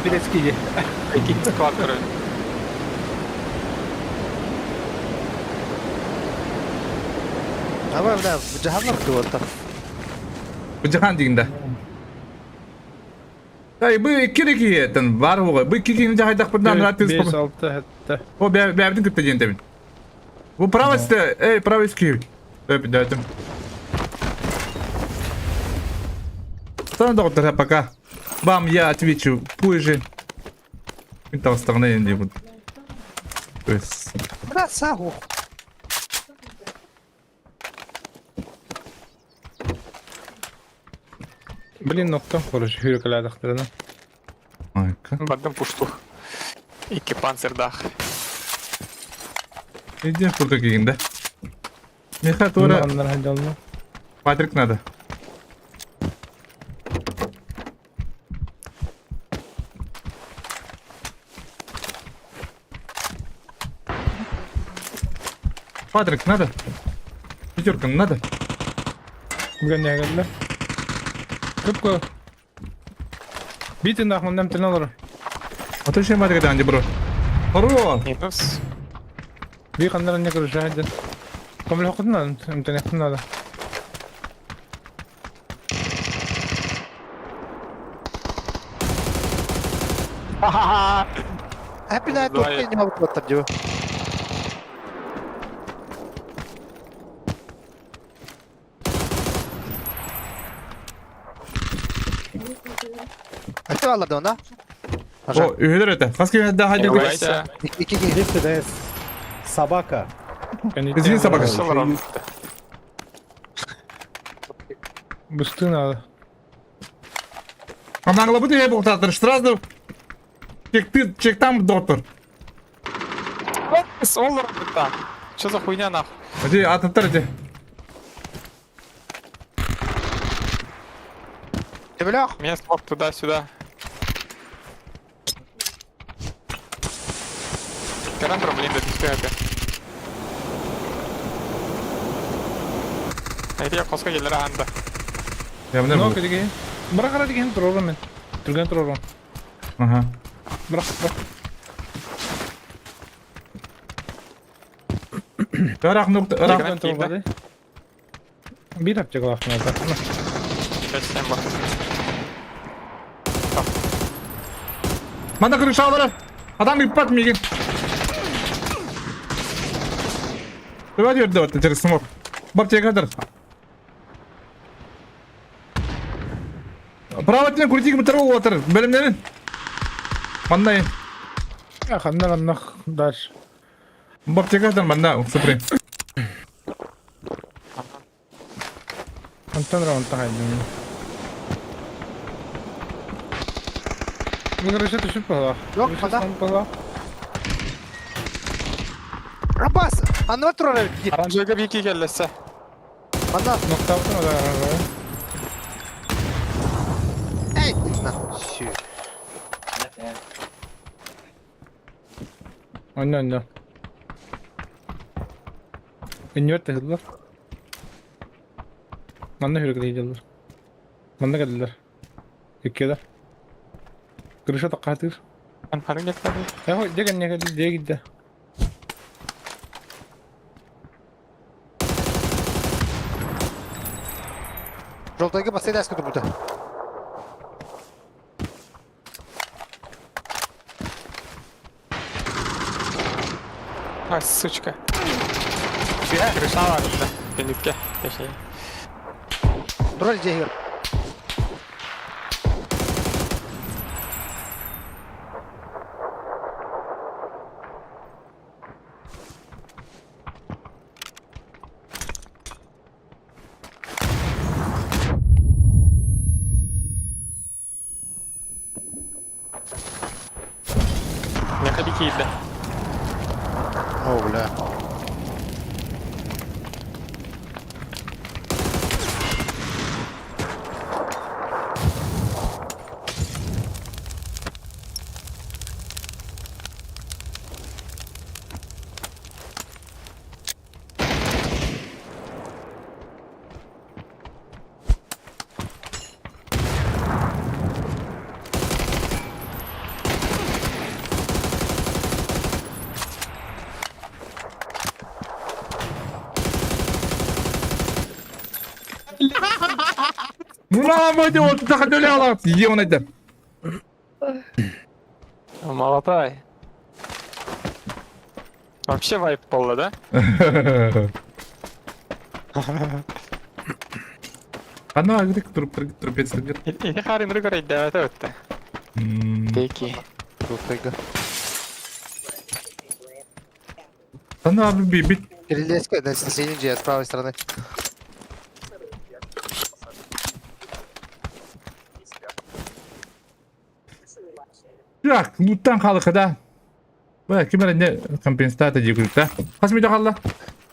Билецкий. Склад, короче. Ама бля, жаһаннар туотта. Жахан дигинде. Ай, бу икки киһиэтен бар буга. Бу икки киһини жахайдахпытынан рат 5, 6, 7. О, бэбдин кытта диэн тэбин. Бу правосты, эй, правый киһи. Өп, дәтим. Стану доктор, пока. Вам я отвечу позже. Мин таҕыстаҕына диэн диэбит. То есть... Бля, сагу. Блин, ноктан короче, хүрекалаадахтарына. Айка. Бардым пушту. Икки панцирдах. Иди курдук кигинде. Миха тура Аннар хайдална. Патрик надо. Патрик надо. Пятерка надо. Бүгін не келді? Көпкө. Битин ахмандам тілін алыр. А то еще Патрик да, бро. Хоро! Минус. Би қандар не көрі жайды. Көміл оқыдын үмтен надо. Happy Night Давай. не могу туоттар диба. Это алларды да? О, үһүлэр это. Хас ким да хайда Давайте. Икки киһи. Иди сюда, собака. Извини, собака. Бысты надо. Она глабыты я был театр сразу. Чек ты, чек там, доктор. Солар так. Что за хуйня нахуй? Иди, ататтар иди. Ты бля? Меня смог туда-сюда. Карантро, блин, да ты это. Айди қосқа келер анда. Я Но не кедеге. Бірақ қара деген тұрырым мен. Түрген тұрырым. Ага. Бірақ, бірақ. Рақ нукта, рақ. Экран кейді. Bir yapacak o aklına zaten. 5-7 бар. Мана крыша Адам иппат мигин. Давай дерді вот через смог. Баб тебе кадр. Право тен крутик бітір отыр. Бөлімдерін. Мандай. Ханнар аннах дальше. Баб тебе кадр манда, супри. Антон раунд тахайдым. Вы короче түсіп бала. Жоқ, мада. Бала. Рабас! Анна турар бит. Оранжевый бики келлесе. Мана. Нокта да оранжевый. Эй, на. Сю. Онно онно. Иньор тахылар. Манна хүрек дейдилер. Манна келдилер. Иккеде. Крыша таққатыр. Ханын кетті. Яхо деген не келди дегидде. Желтайга бастайда аска турбута. А, сучка. Крыша да. Пенюкке. Точнее. Турар дьиэ Механик киирдэ. О, бля. Муна мой вот это хотели Ебаный. Молотай. Вообще вайп полла, да? Ана агрик труп трупец где. Или харин рыгор идет это. Теки. Желтайга. Ана бибит. Перелезка, да, соседний дьиэ с правой стороны. Так, луттан халыка да. Бә, ким әрәнде компенсация дип күрдә. Хас мидә халла.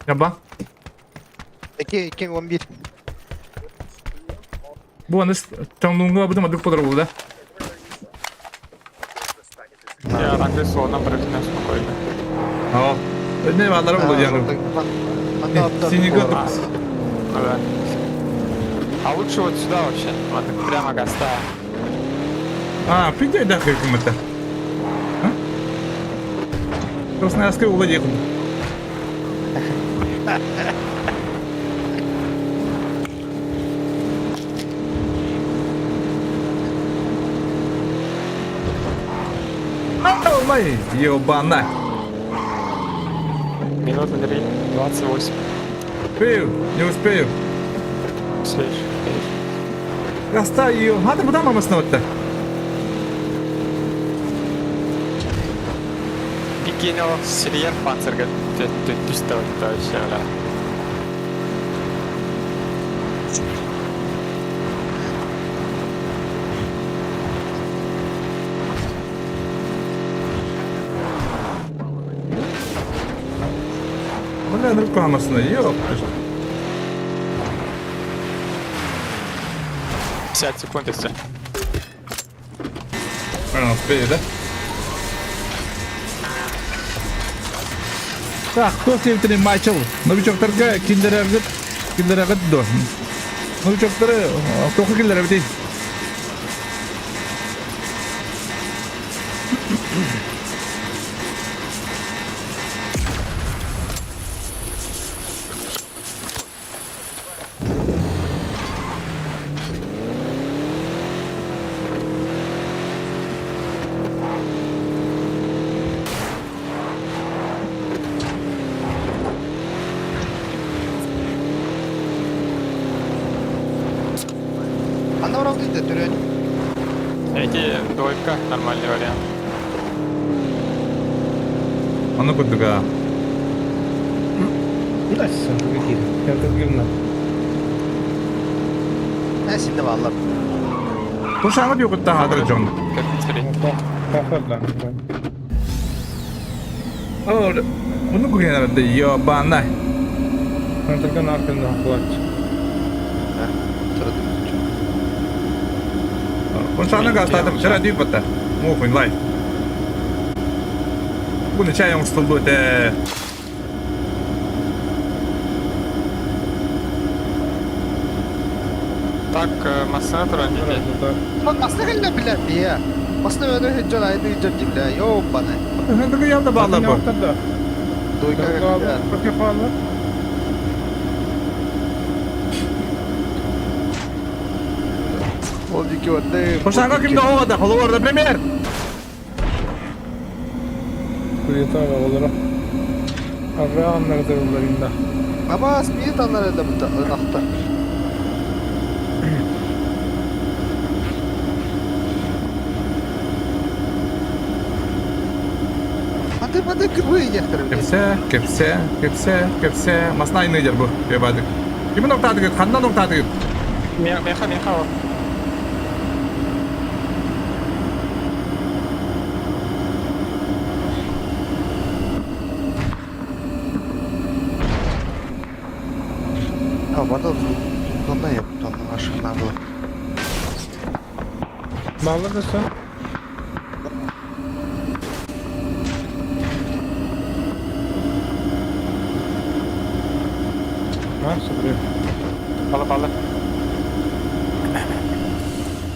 Яба. 2, 2, 11. Бу аны чаңлуңга бу мадык подыр булды. Я на крысу нам прыгну спокойно. А. Не балары булды яны. Синий год. Ну да. А лучше вот сюда вообще. Вот прямо гаста. А, пиде да хөкүмәттә. А? Красноярская ула ехал. Ай, ебана. Минута 3, 28. Успею, не успею. Успеешь, успеешь. Гаста ее. Хады бұдан мамасына өтті. Бикинил Сильер панцирга түстә вообще, бля. Бля, нұрып мамасына. Ёп. 50 секунд и все. А, успею, да? Так, кто севтini Майчыл? Новичоктарга киндерергит, киндерергит до. Новичоктары тоқы киндер бит. Ана орал дейді түрен. Эти двойка нормальный вариант. Аны күрдік, а. Nasıl какие? Я как гимна. Ә, синде баллар. Тошаңы бүйіқітті хадыр жон. Как смотри. Поход, да. Бұны көрген арада, ебана. Он только на аркан хватит. Ошаны гастатып чыра дүйіп бітті. Мохуин лайф. Бұны чай оңыстылды өте. Так, машина туран дети. Он масны келді бля, бия. Масны өні жон айды жон бля, ёбаны. Хындығы ялда балар бұл. Дойка бля. Ол диэки бардым. Кошака ким да оҕо холобур, например. Куйутаҕа олоро. Арraa аннарыдырыллар инна. Абаас биир аллар да быта ынахта. Мады мады кыбы диэхтэр Кэпсэ, кэпсэ, кэпсэ, кэпсэ. Масна айныйдер бу, ебадык. Кимин октаатыгыт, ханнан октаатыгыт? Меха, меха ол. А, вода тонна я тонна машина была. Баллар да сон. А, супер. Балы балы.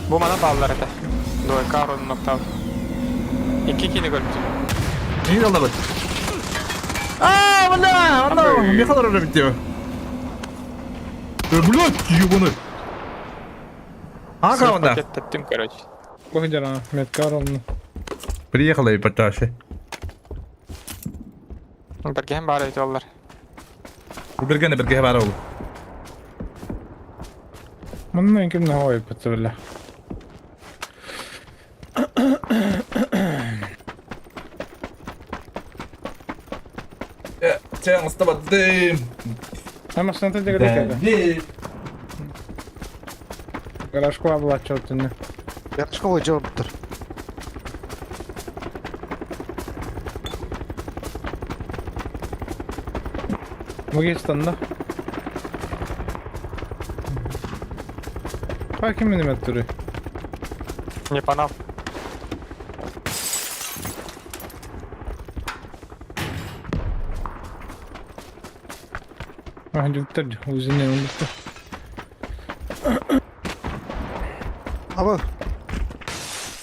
Бу мана баллар этэ. Двойка орун ноктал. Икки кини көрдүм. Не алабыт? А, бля, ана, Михаил Робертьев. Блядь, ебаный. Ага, он да. Пакет таптым, короче. Бу дьара, метка ровно. Приехала и поташе. Бэргэһэн баар эбит оллар. Бергene берге бар ол. Манна ким на хой пацабла. Сен ыстабадым. Ама сната дегре Гаражка облачотыны. Гаражка ой жауаптыр. Магистанда. Каким минометры? Не панал. А, дюктер, узине он. Аба.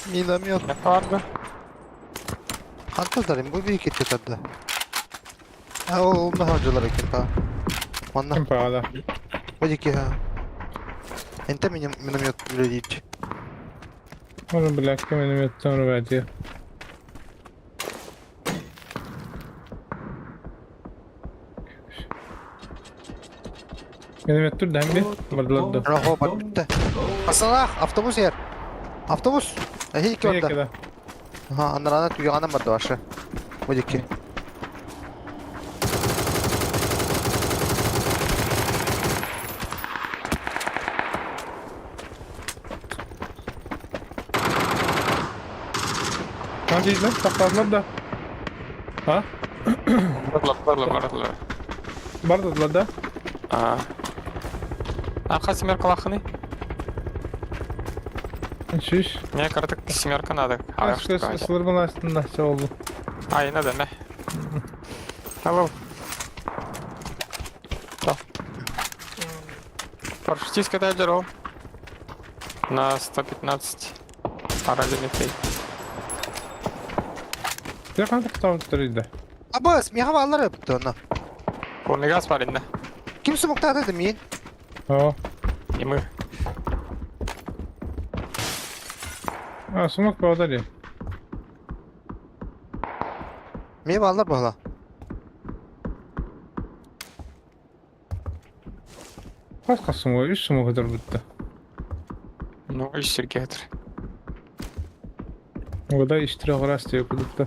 Миномет. Не барды. Хантазарым бу бии кетте тарда. А ол махаджалар экен та. Манна. Ким пагада? Одики ха. Энте миномет үлелейт. Может, бля, ким миномет там рвать. Миномет тут дам би? Бардылар да. Рахо бар битте. Асалах автобус ер. Автобус. Эхи ки барда. Ха, анарана түгәнен барды башы. Одики. Там здесь, да? Тақтадылар да. А? Барлар, барлар, барлар. Бардылар да? А. А семерка лаханы? Шиш. Мне карток семерка надо. А, Сылырбын астында все oldu. Ай, надо, не. Алло. Да. Парашютистка дальше На 115 параллельный. Телефон тақтауы тұрды. Абас, миха баллар yaptı ona. Полный газ парень, да? Ким смоктады да мин? О. И мы. А, сумок павдали. Мие баллар бала. Басқа сумок, үш сумок өтір бітті. Ну, и Сергей. Ода иштире ғырас деп күдікті.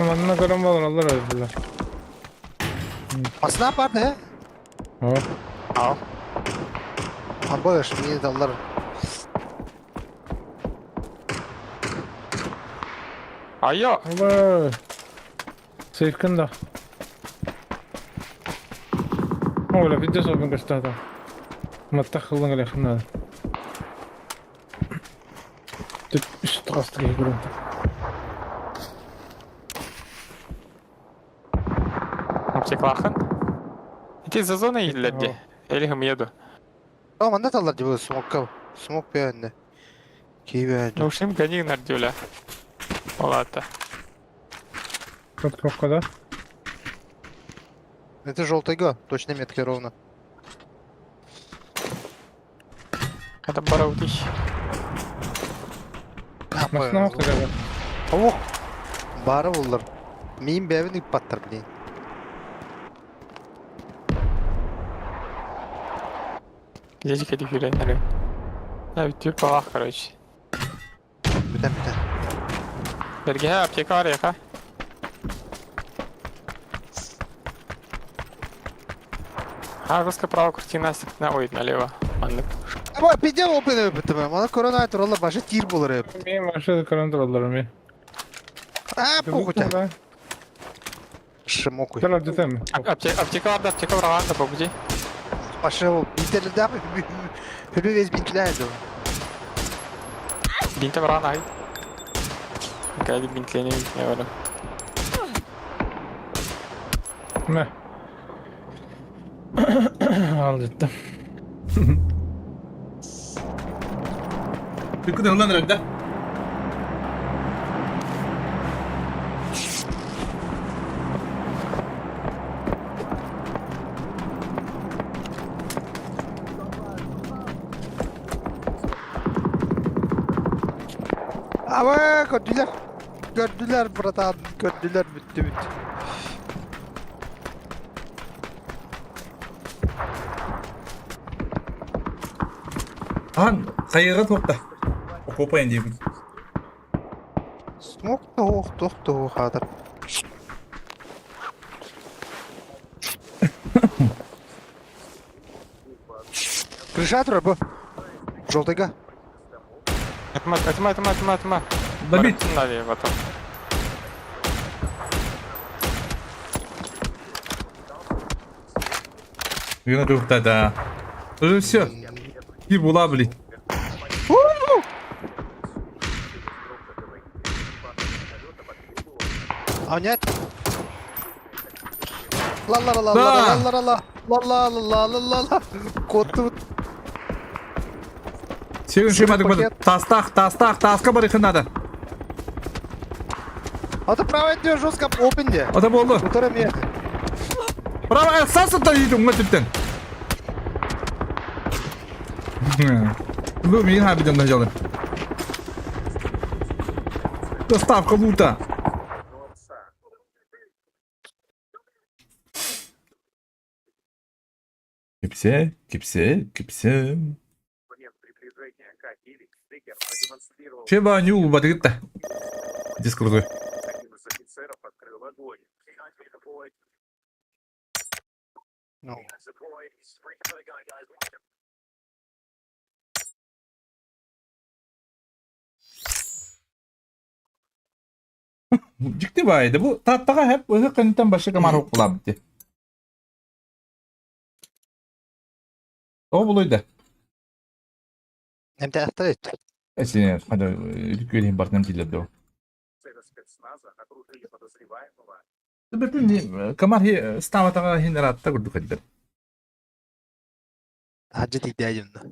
Манна көрім балар алар öldüler. Асына барды he. О. Ал. Абаш, мин даллар. Айо! Оба. Сейфкында. Ола, видео собын көстәді. Маттақ қылдың әлі Түп үсті қасты көрім. Аптеклахын. Эти за зоной илерди. Или хым еду. О, манда таллар дип смокка. Смок бәнде. Кибә. Ну уж им гони нардюля. Ладно. Тут кнопка, да? Это желтый га, точно метка ровно. Это бараутый. Машина хотя Ох! Бары буллар. Мин бэйэбин ыыппаттар, блин. Здесь кэти күүрэннэри. Да, бүтүр палах, короче. Бүтэн бүтэн. Бэргэһэ аптека бар яха. Агуска право картина на ой, налево. Маннык. Аба пиздец опен өпүттүм. Мана корона туралла башы тир болар өп. Мен машина контроллер ми. А, похуй. Шимокуй. Чала детем. Аптека бар да, аптека бар да, побуди. Башы ол бинтелди Хүлү весь бинтләде. Бинте баран ай. Кайды бинтлене не бар. Мә. Ал жеттім. Түкүн ылан эрэр да. Ama gördüler. Gördüler bratan. Gördüler bitti bitti. Ахан хайыга туохта. Окуопайын диибин. Смок тоох тох тоох хаатар. Крыша турар бу. Жолтайга. Атма, атма, атма, атма, атма. Добить. Надо потом. Гына туохта да. Уже все. И була, блин. А нет. Ла ла ла ла Да. ла ла ла ла ла ла ла ла ла Котту Сегін шемадык Пакет. бады. Тастах, тастах, таска барыхын надо. А то право идет жестко опенде. Ата болды. Утара мне. Право, сасыттан дейді оңға түптен. Бұл мен хабиден жалын. Доставка лута. Кипсе, кипсе, кипсе. Чеба нюл батыгытта. Диск крутой. Ну. Дикти байды. Бу таттаға хеп өзі кынтан башы камар оқулап бітті. О булуйда. Hem de ахтар Эсине, хада үлкөлейін бартынан тилерді. Бүтүн камар ставатага хинератта курдук эддер. Hacı ihtiyacım da.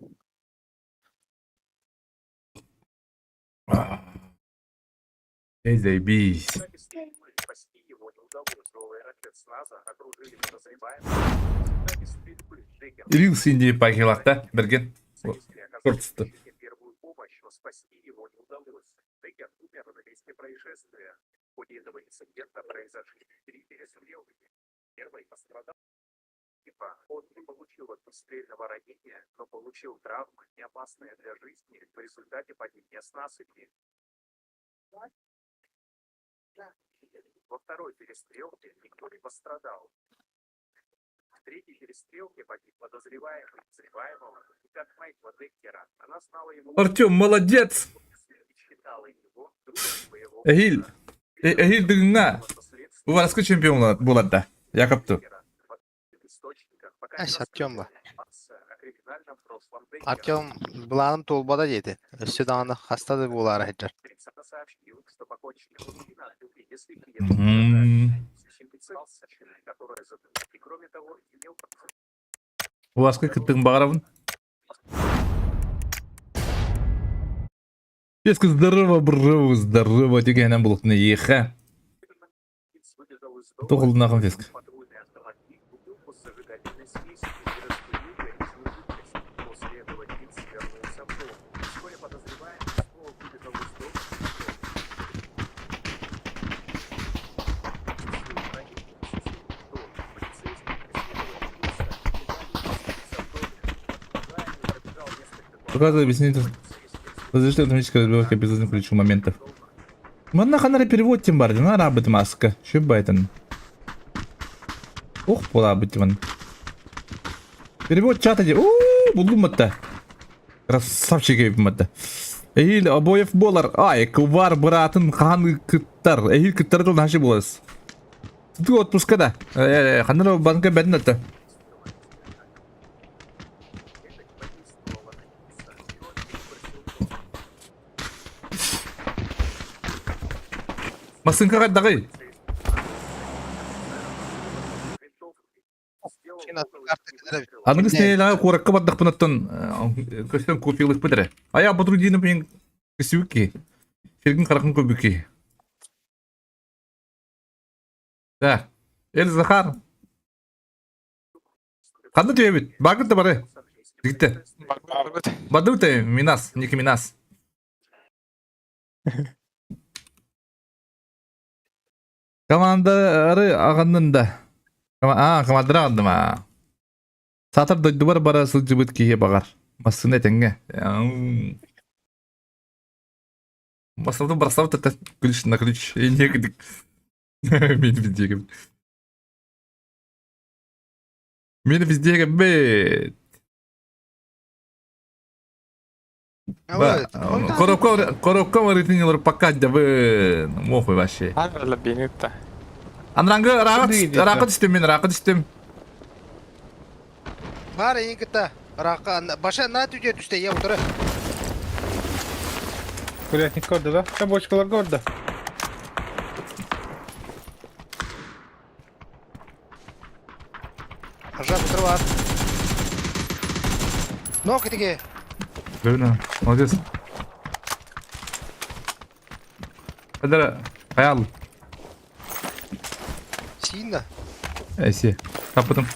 Эй, заебись. Рилс инди пайкилакта берген. Кортусты. Артем, молодец! Эхил. Эхил дыгыңа. Увараскы чемпион болады да. Якопту. Ась Артем ба. Артем буланым толбада дейді. Өссө даҕаны хаста да буолаары сылдьар. Увараскы кыттыгын бағарабын. Песка здорово, бро, здорово. Тегенен булуктуна еха. Тоқылдын феск. Показывай объяснить. Разрешите автоматическая разблокировка без ключевых моментов. Манна ханара перевод тем бар, на рабыт маска. Şu байтын. Ох, була бит Перевод чата де. Уу, булдум матта. Красавчик эбит матта. Эһиил обоев буолар. Ай, кубар быраатын хаан кыттар. Эһиил кыттар тыл нашы булас. Ты отпуска да. Ханна банка бәдин атта. Массыҥка хайдаҕый? Аныгыс нэһилиэгэ куоракка бардахпынаттан көстөн копиялыахпыт эрэ. Айа Бодрудинов мин көстүбүт киһи. Сиргин харахын көрбүт киһи. Да. Эл Захар. Ханна түһэбит? Бааргыт да бары. Дигиттэ. Барбыт. Бардыбыт Минас, Ники Минас. Командары аҕаннын да. Аа, командары аҕынным аа. Саатар дойдубар бара сылдьыбыт киһи баҕар. Массыына этэҥҥэ. Массыынатын бырахсабыт это ключ на ключ. И некдик. Мин везде Мин везде бит. Коробка коробка марытын пока дабы мохуй вообще. Арла бенетта. Анрангы ракы түстүм мен ракы түстүм. Бар эйин кытта. Ракка баша на түдө түстэ я утары. Курятник көрдө да? Да бочкалар көрдө. Ажа утары бар. Но китиге. Бөбүнө, молодец. Эдер аял. Сиин да. Эси. Таппытым.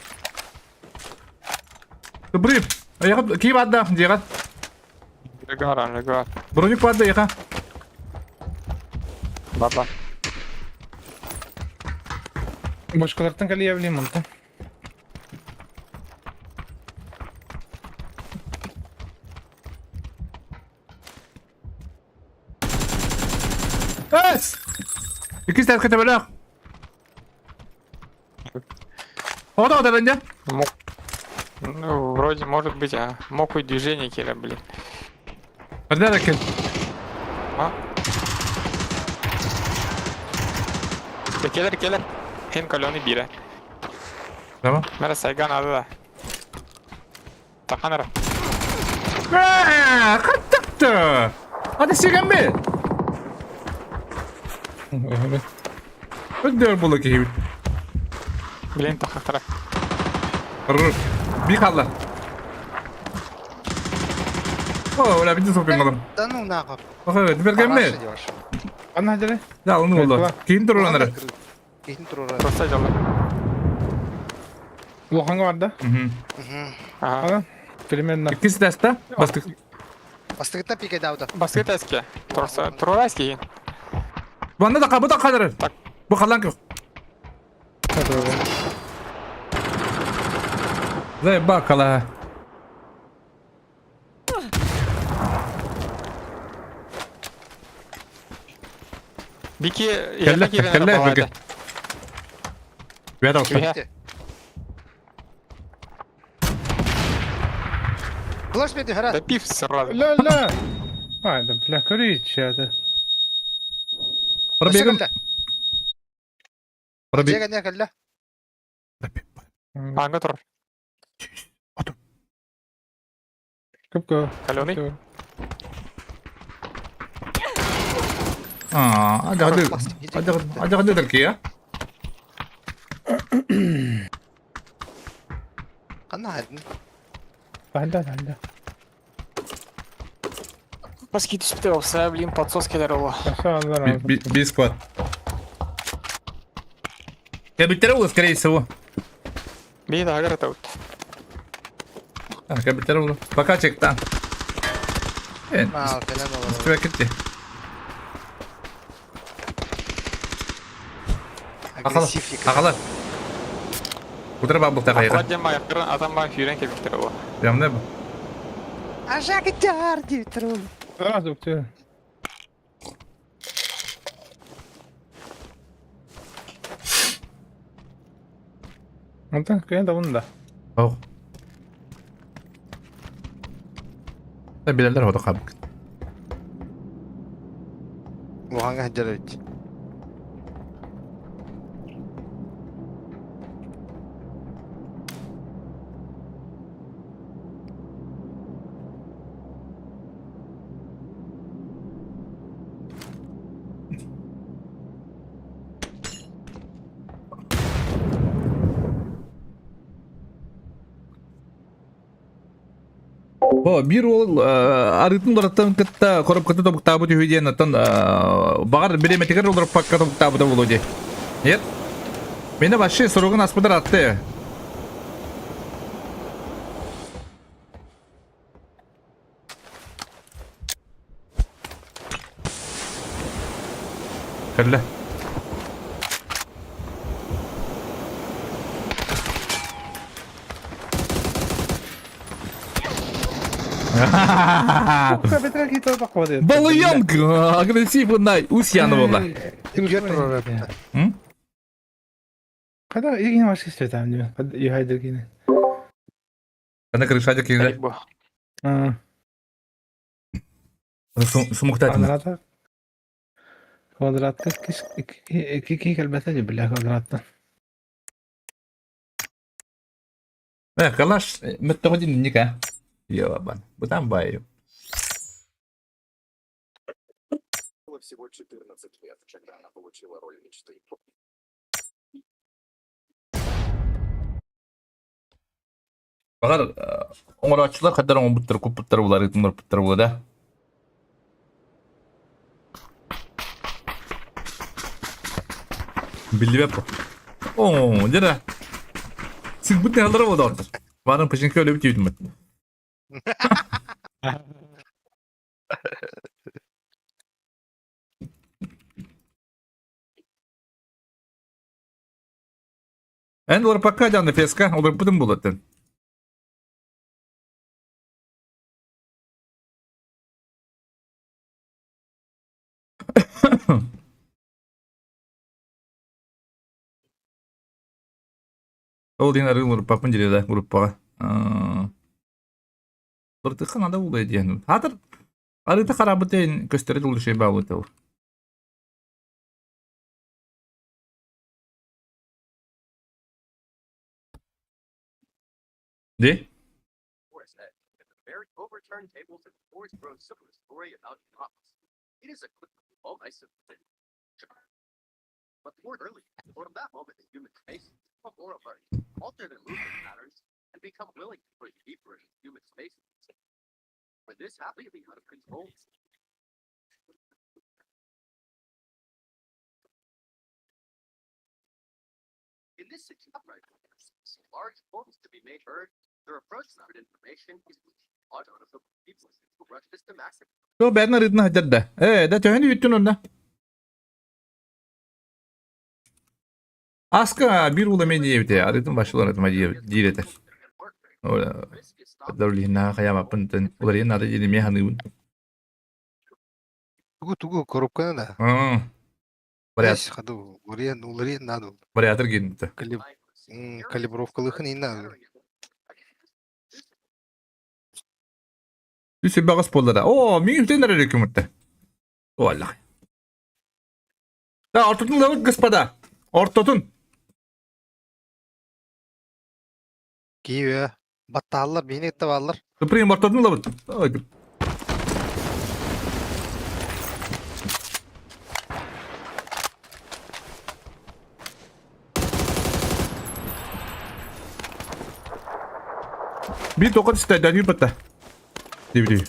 Бриф. Аяга кии баада дьиэҕэ. Регар, регар. Броник баада яха. Баба. Бочкалартан кэлиэ билим онтон. Эс! Иккис тәркэ төбөлөөх. Ода ода бенде. Мог... Ну, вроде, может быть, а. Мог хоть движение келе, блин. Бирде кел. А? Да келер, келер. Хен каленый бире. Tamam. Мера сайган ады да. Таханара. Хаттакты. Hadi сигэн би. Өдөр була киһибит. Блин, тахахтара. Би хаалла. О, оля бити соппин голым. Да ну нахуй. Охо, бергенме. Анна хадere. Да, оны болду. Кийин туруланары. Кийин турулар. Просто жолы. Улаханга бар да? Ага. Ага. Примерно. Иккис теста. Бастык. Бастыгыттан пике дауда. Баскет әске. Турса, турар әске. Ванна да кабы да кадыр. Так. Бу халан көх. Зай бакала. Бики, Кэллэ, кэллэ, бики. Бэт алта. Флеш беди хара. Да пив сразу. Ла ла. Ай, да бля, көрейінші ады. Пробегом. Пробег. Жеге не кэллэ. Аңга турар. Көп көп. Каленый. Аа, ады ады ады ады ады я. Ханна хайдын. Банда, банда. Баски түспүтэ болса, блин, подсос келер ола. Би склад. Кабиттер ол, скорее всего. Би да агар это вот. А, кабиттер ол. Пока чекта. Э, Мал, кэлэн олорор. успевай кетти. Ахала. Агрессив Ахала. Утра бабыл тағайға. Акла дем аяқтарын атам ба фюрен кебиктер ола. Ямны бу. Ажак диэбиттэр ол. Сразу үксү. Онтон кыайан да да. Ох. Билэллэр ото хабык. Улахан сылдьар эбит. О, биир уол арыытын уларыттан кытта коробката тобуктаабыт үһү диэн оттон баҕар бириэмэтигэр уларыппакка тобуктаабыта буолуо дии. Нет? Мені вообще суругун аспытар атты. Кэллэ. Балыянка агрессивный Усьян буолла. Түгэр турар эбит. Когда игин вообще там не юхайдергини. Ана крыша киирэ. Сумуктатина. Квадрата. Квадратка икки киһи кэлбэтэ дии бля квадраттан. Э, калаш мөттөҕө ника. Йобан. Бутан баю. Баҕар оҥорооччулар хайдах оҥорбуттар куппуттар уларытын барбыттар буолуо да. Биллибэт бу. Оо, дьэ Сыгбыт нехалара буолар. Барын пачинка өлөбүт диэбитим. Эн уларпакка дьааны феска уларпытым булатын. Ол диэн арыы уларпаппын дире да группаҕа. Уларытыахха наада буолуо диэн. Хаатыр арыыта хараабыт диэн көстөрө дулушай баабыт ол. Дии? Yo бэйэтин арыытын сылдьар да. Ээ, да төһөнү үүттүн онно? Аска биир уол эмиэ диэбитэ, арыытын башылар этим диир этэ. Уларыйан хайаабаппын уларыйан наада диэн эмиэ саныыбын. Тугу тугу коробканы да. Вариат. Хаду уларыйан уларыйан надо. Вариатор гиннитэ. Калибровкалыхын ин надо. Үс баҕас буоллара. Оо, мин үтэн эрэр күмүттэ. О, Аллах. Да, ортотун лабыт, господа. Ортотун. Киеве. Баттааллар, биһини кытта бааллар. Суприм ортотун лабыт. Биир тоқат истэ, батта. Дибди.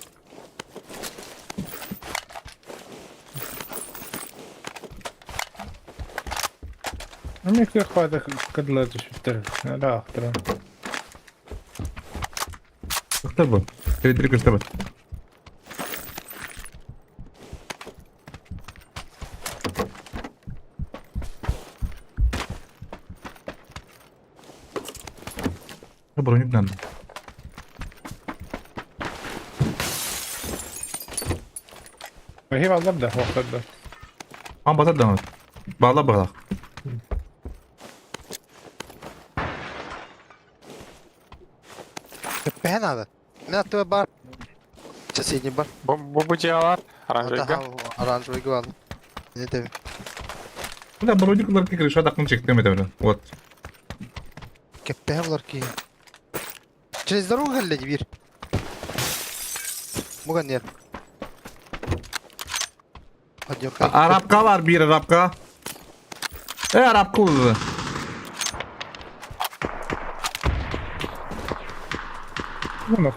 Эмиэ кыах баада кыдылар түспүттэр. Ыраахтара. Көстөр бу. Кредит көстөр. Броник надо. Эһи баллар да, охтор да. Ан батар да. Bağla bağla. Köpeğe надо. Мен аттыга бар. Соседний бар. Бу бу дьиэлэр оранжевыйга. Оранжевый бар. Не тебе. Бля, броник крыша такын чектем это, Вот. Кеппеһэ булар киһи. Через дорогу кэллэ дии биир. Муган нер. Арабка бар биир арабка. Э, арабка улы.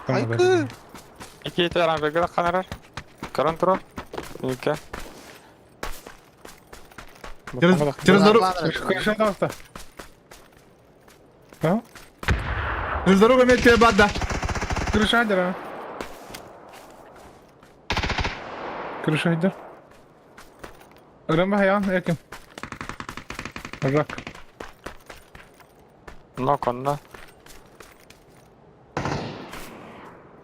Айкы! Икки оранжевыйга ханарар. Көрөн турар. Икки. Через, через дорогу, А? через дорогу имеет тебе бада. Крыша дыра. Крыша иди. Рымба я, яким. Рак. Нок онно.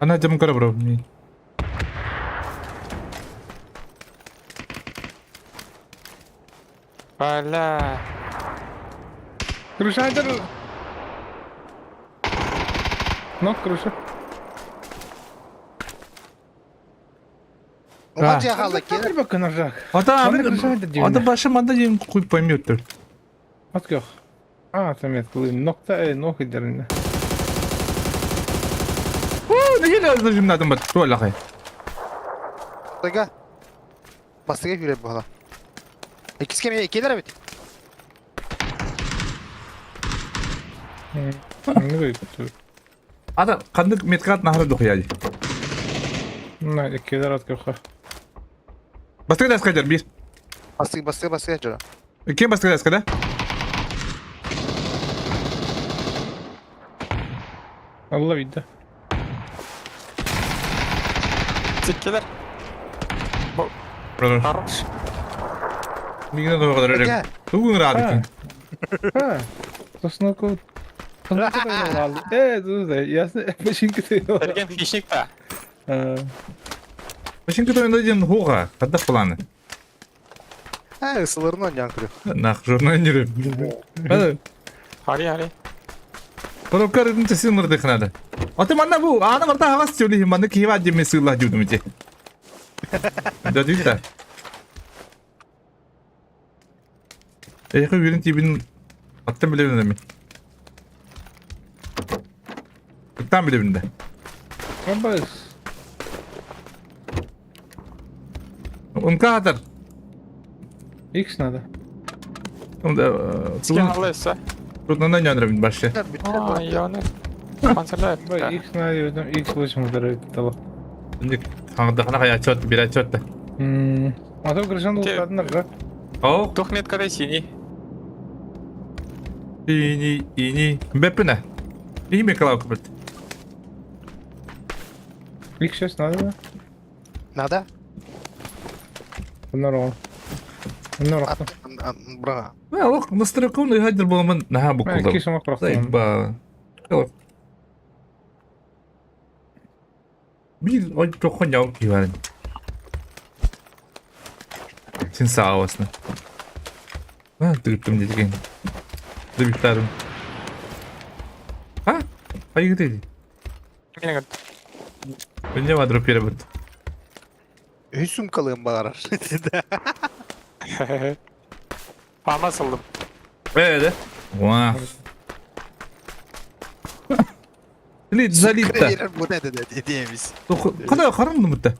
Ана жам көрө бро. Бля. Крыша дыра. Нок крыша. Ома дьэ хаалла киэр. Бакын рак. Ата Манна крыша иди дивне. Ата башы манда жем хуй поймет. От көх. А, там Нокта, нох идерне. О, не еле зажимнадым бат. Туалахай. Тага. Бастыга хүрэ буола. Иккис кэм киэлэр эбит. Ну, Ата кандык меткат нахары дохуяди. На, иккилер от көх. Бастыга даска жар бир. Бастыга бастыга бастыга жора. Кем бастыга даска да? Алла видно. Сиккилер. Хорош. Мигне дохуя кадар Эгэ. Тугун рады. А, Сосноку. Э, слушай, ясно, починка ты. Эрген хищник та. Башын көтө энде ден хуга. Кадда планы. Э, ысылырын онян көрү. Нах журнал жүрүп. Hadi. Хари хари. Коробка рыдын төсін мырды қынады. Аты манна бу, аны марта хағас сөйлейін, манна кейва деме сыйла жудым те. Да дүйті. Эйхі үйрін тибін аттан білемін мен. Аттан білемін де. Абас. Умка атар. Икс надо. Скен алайса. Трудно нөндірімін башы. А, яны. Панцерлер. Икс надо, икс 8 здоровье дало. Şimdi қаңдақына қая чөтті, бір чөтті. А то крышан ултадынар, да? Оу, Тух меткадай синий. ини, ини. Беппіне. Ими калаука білді. Икс 6 надо, да? Надо? Здорово. Здорово. Бра. Ох, настройком хайдер болман наха букулда. Кишем просто. Ба. Bir ой тохон яу киварын. Син саавасна. А, тыгыптым деген. Дыбиктарым. А? Айгы деди. Мен Önce var yere bit. Үс сумкалыым бағарар. Пама сылдым. Evet. Вау. Лид залитта. Бу не деді дейміз. Када караңды мытта.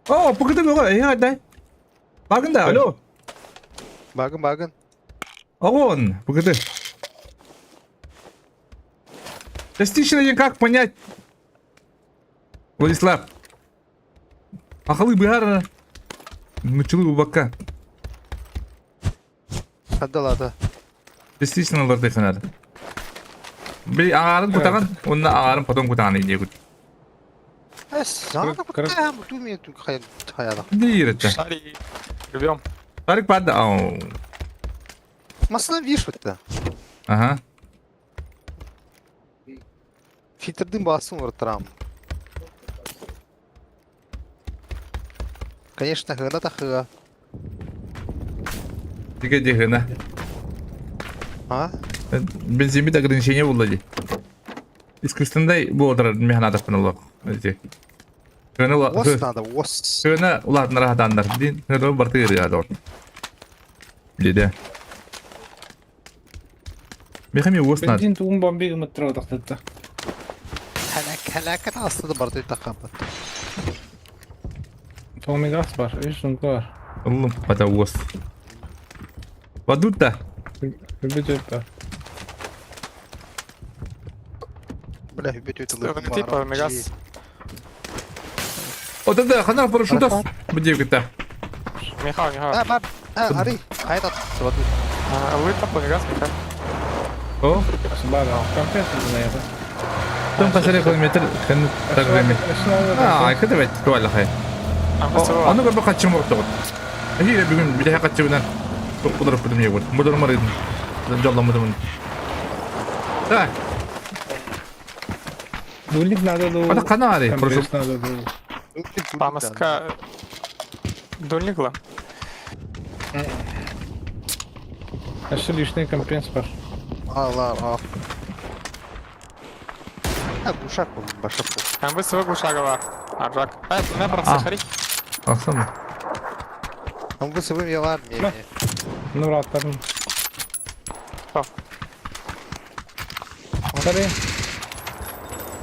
О, пыкыды бөгө, эй хадай. Багында, алло. Багын багын. Огон, пыкыды. Частично как понять? Владислав. Ахалы быгара. Мучылы бакка. Хаддалады. Частично ларды ханады. Би ағарын кутаган, онна ағарын потом кутаган иде кут. Эс, заңда кутта, ту мен хаяда. Дирете. Шарик. Рвем. Тарик пады. Ау. Масына виш бітті. Ага. Фильтрдин басын ұрттырам. Конечно, хына тахыга. Диге дихына. А? Бензин ограничение булла ди. Искусственный буолар механатаппын олох. Эти. Хына Ос надо, ос. Хына улаатынара хатааннар. Дин хына барты ырыа дор. Диде. Мехами ос надо. Бензин тугун бомби гымыттыра тахтытта. Хәләкәт астыда барты тахаппат. Томигас бар, үс сумка бар. Ыллым, хата ос. Вадут да. Үбүт өп бар. Бля, үбүт өтүлү. Типа мегас. Вот это хана парашютов. Где это? Михаил, Михаил. А, бар. А, ари. Хайда. Вадут. Лыта мегас, Михаил. О, Бар, компрессор знает. там касаре километр хэн таграми. А, это ведь туалла хай. Аны көрбө качым оттогот. Эһире бүгүн биле качыбынан токкулар бүтүм егор. Модор марыдым. Жолламадым. Так, Дульник надо ду. ата канари, прошу. Компресс надо ду. Памаска. Дульникла. Еще лишний компресс бар. Алар, а. А, гушак был, башак был. Там вы свой глушагова. Аржак. А, на просто хари. Ахсам. Он бы сыбым ялар мне. Ну, раттарын. О. Сары.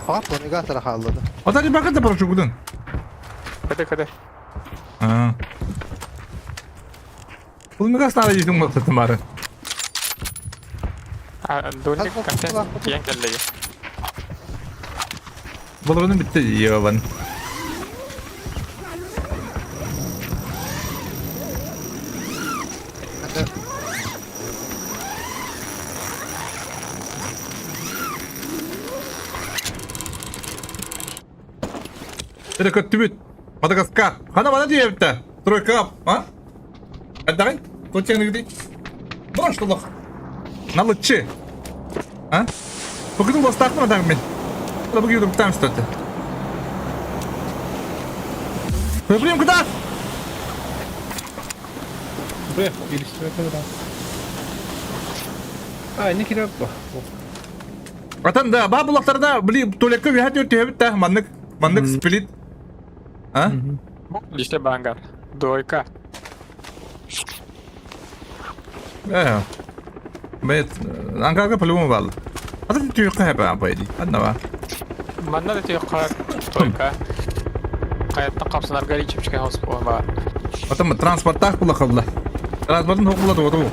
Факат пламегатора халлады. Ата не баката прошу гудын. Каде, каде. А. Бул мега стара житим мактатым бары. А, дульник компресс. Киян келлеги. Булуну битте йован. Это көттүбүт. Мадагаскар. Хана бана диэбитте. Тройка, а? Айдагай, көтеңнигди. Брош толох. Налыччы. А? Покидул бастакмын адаг мен. Куда бүгүн там стоты. Проблем куда? Бре, илистирет да. А, не керек ба. Атан да, ба булактарда, били тулекке вихат өртү да, маннык, маннык сплит. А? Лишне бангар. Дойка. Э. Бет, ангарга по-любому бал. Ата түйөккө хэпэ апайди. Аднава. Манна да түйөккө дойка. Каяттан капсынар гали чепчке хаус ба. Атам транспорттах була кылла. Транспорттун хокула тугу.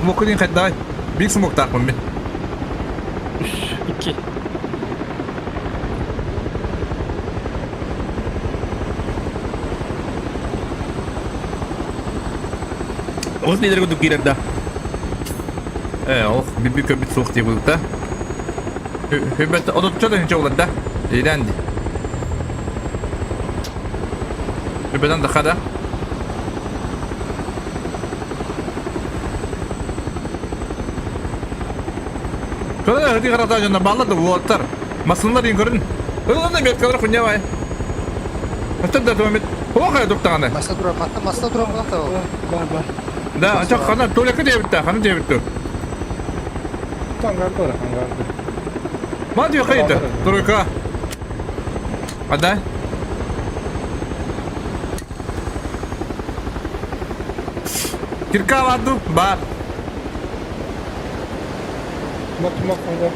Мокудин хаддай. Биг смок тахмын мен. Икки. Оз лидер кудук кирер да. Э, ох, биби көбүт суох дии кудук да. Хүбэт одотчо да хинче улар да. Иранди. Хүбэтен да хада. Көрө хыти карата жона балла да уоттар. Масынлар ин көрүн. Ылында меткалар хуня бай. Хаттан да төмет. Хоха доктаганы. Маста тура, маста, маста тура, маста. Бар, бар. Да, ачак хана толеке дебитте, хана дебитте. Ангар бар, ангар. Ма диyor kayıtı. Тройка. Адай. Кирка ваду бар. Мок, мок, ангар.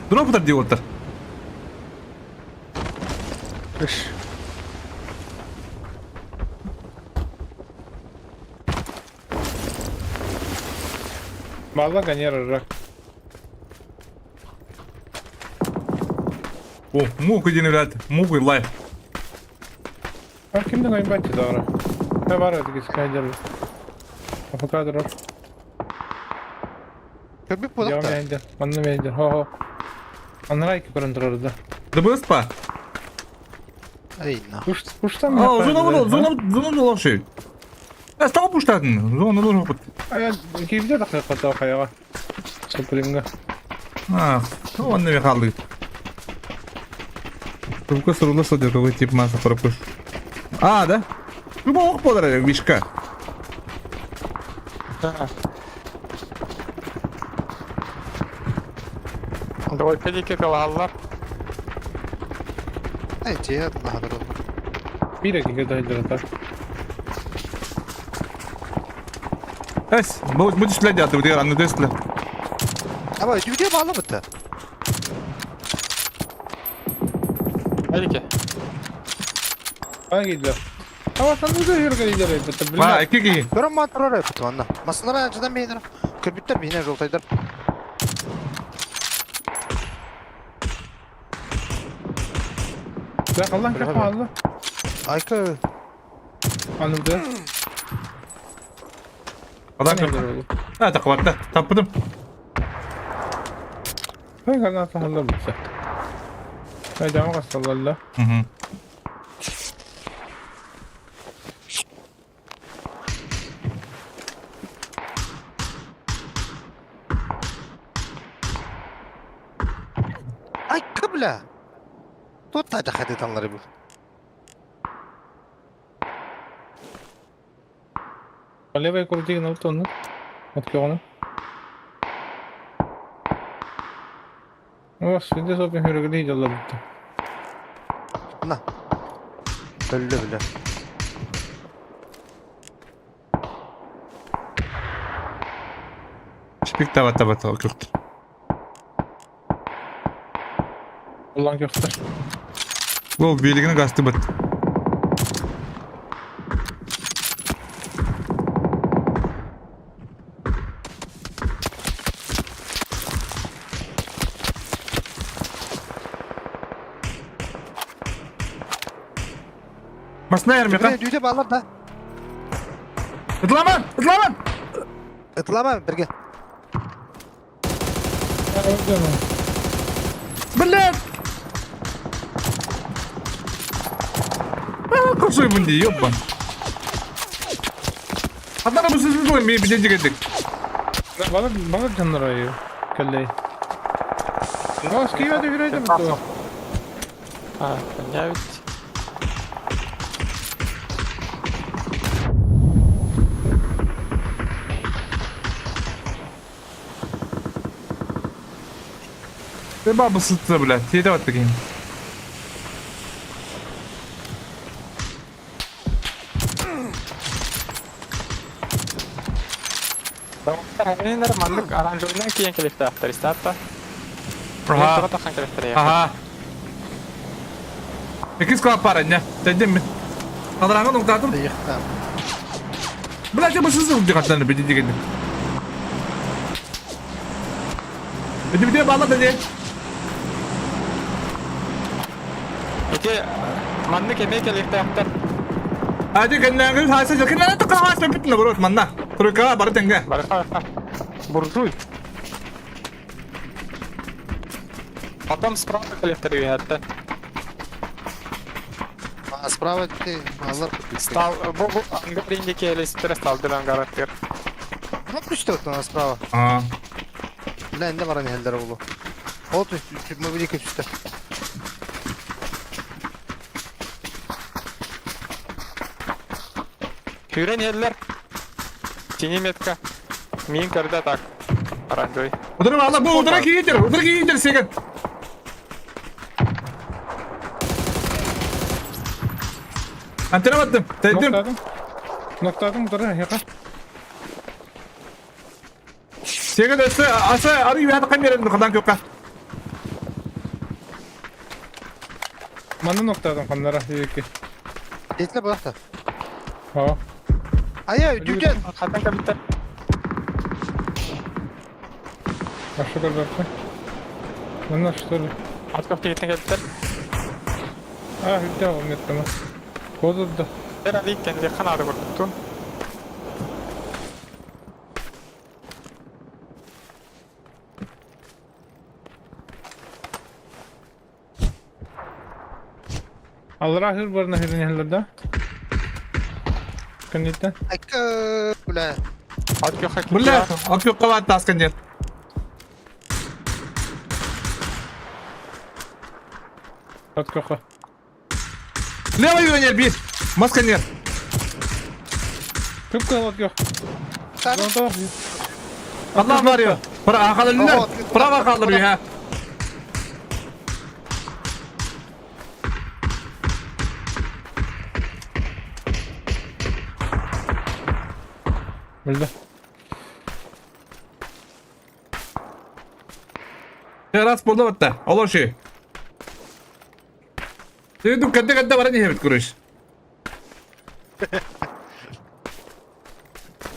Дроптер диyor отыр. Үш. Балла ганера рак. О, муку дени блядь. Муку лайф. А кимден ойбатчы дагы? Та бар эди скайдер. Авокадо. Көрбүк Я болук да. менде. Манна менде. Хо-хо. Анрайки көрөн турар да. ДБС па? Ай, на. Куш, куштан. А, зона була, зона, зона була ши. Э, стал пуштатын. Зона должен быть. А я кимде да ката каяга. Супримга. А, он не қалды. Трубка сурулла сылдьар какой тип масла пропуск. А, да? Ну, ох буолар вишка. Да. Двойка диэки кылааллар. Эй, дьиэ наһаа Биир киһи дайдырата. Эс, бу бу түслэ дьааты бу анны түслэ. Аба, үтүгүтэ баалла бытта. Эдике. Bana geldiler. Ama sen de yürü geldiler elbette. Ма, икки киһи. Көрөн маан турар эбит манна. Масыналар анчадан бейнер. Көрбүттэр биһине жолтайдар. Ben Allah'ın kapalı. Айка Anladı. Адам А, тақватта. Таппытым. Ben kadar sahanda bitse. Ben cama kastalarla. Мгм. Айка бля. Тут та хадитанлары бу. Левая крути на тонну. Открывано. О, сюда сопен хөргүлей жалла битти. На. Өллө бля. Шпик таба таба таба көктүр. Улан көктөр. Ол билигини гасты бит. Масна ермека. Дүйде балар да. Ытламан, ытламан. Ытлама бирге. Блядь. А, косой бунди, ёбан. Адана бу сызы той ми биден дегендик. Бала бала жаннар айы. Келлей. О, скива да бирейди бу. А, понять. Ты баба сытты, блядь. Тиде вот таким. Ханинер маннык оранжевый киен келифтаахтар истаатта. Ага. Тахан келифтер. Ага. Икис клап пара, не? Дедим ми. Адраңы нуктатым. Блядь, я бы сызыл дигәннәрне биден дигәндик. Бidi бidi бала да не? Ити маннык эме келифтаахтар. Hadi кеннәгез хаса кеннәне тыка хаса битне бурот манна. Тройка бар тенге. Барха. Буржуй. Потом справа келифтер үйәтті. А справа ты алар. Стал, бу бу ангар инде келистер сталдыр ангараттыр. Ну пусть вот у справа. А. Бля, инде баран хелдер булу. Ол мы великий түстө. Хүрен еллер. Тини метка. Мин көрдө так. Оранжевый. Удары алла бу удары кийдер, удары кийдер сеген. Антена баттым. Тедим. Ноктадым. Ноктадым dur яка. Сеген өсө аса ары юята камераны кадан көккә. Манны ноктадым каннара екі. Детле булакта. Ха. Ая, дүйде. Хатан кабиттер. Ашы көрбөппү. Манна что ли? Аткап тегеттен келиптер. А, үтте алметтим. Козурду. Бер али кенди канады көрдүктү. Аллара хыр барна хырын хылларда. Кеннитте. Айка, бля. Аткап Бля, ат көккә бат таскан жер. Аткаха. Левый юнер бир. Маска нет. Көп кылат yok. Allah var ya. Para kalırlar. Prava kalır ya. Öldü. Раз болды батта. Алло ши. Дедім кәдде кәдде бара не хебет көреш.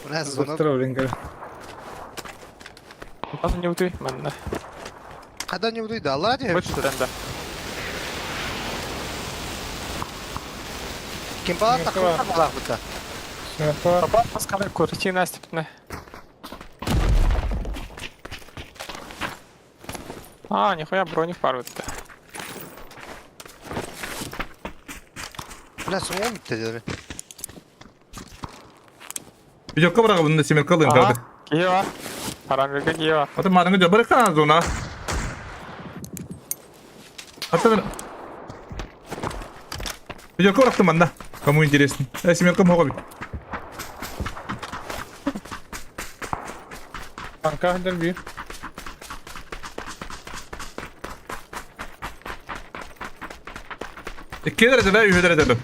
Бля, зона. Застроил Бас не утуй, манна. Когда не удуй, да, лади. Быт да. Ким палат Москва. такой балах быта. Папа маскара курти настепне. А, нихуя броник парвытта. Бля, суом битте dedi. Видеока бара бұнда семерка алайын карды. Киева. Оранжевый Киева. Ата марыңы жо бара кана зона. Ата Видеока барақтым анда. Кому интересно. Э, семерка моға бит. Танка хәдер бир. Икки дәрәҗәдә, үһе дәрәҗәдә.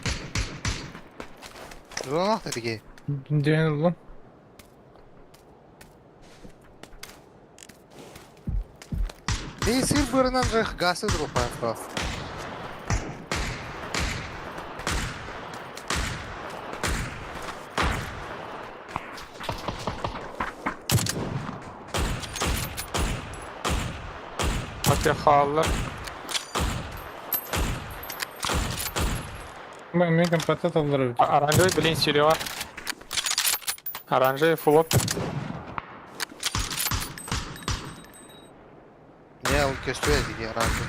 Зона dedi ki. Дигән улым. Bir sır bırından gazı durup ayakta. Материаллар. Мен мен компатат алыр бит. Оранжевый, блин, Серега. Оранжевый фулоп. Ne o köstü dedi ki herhalde.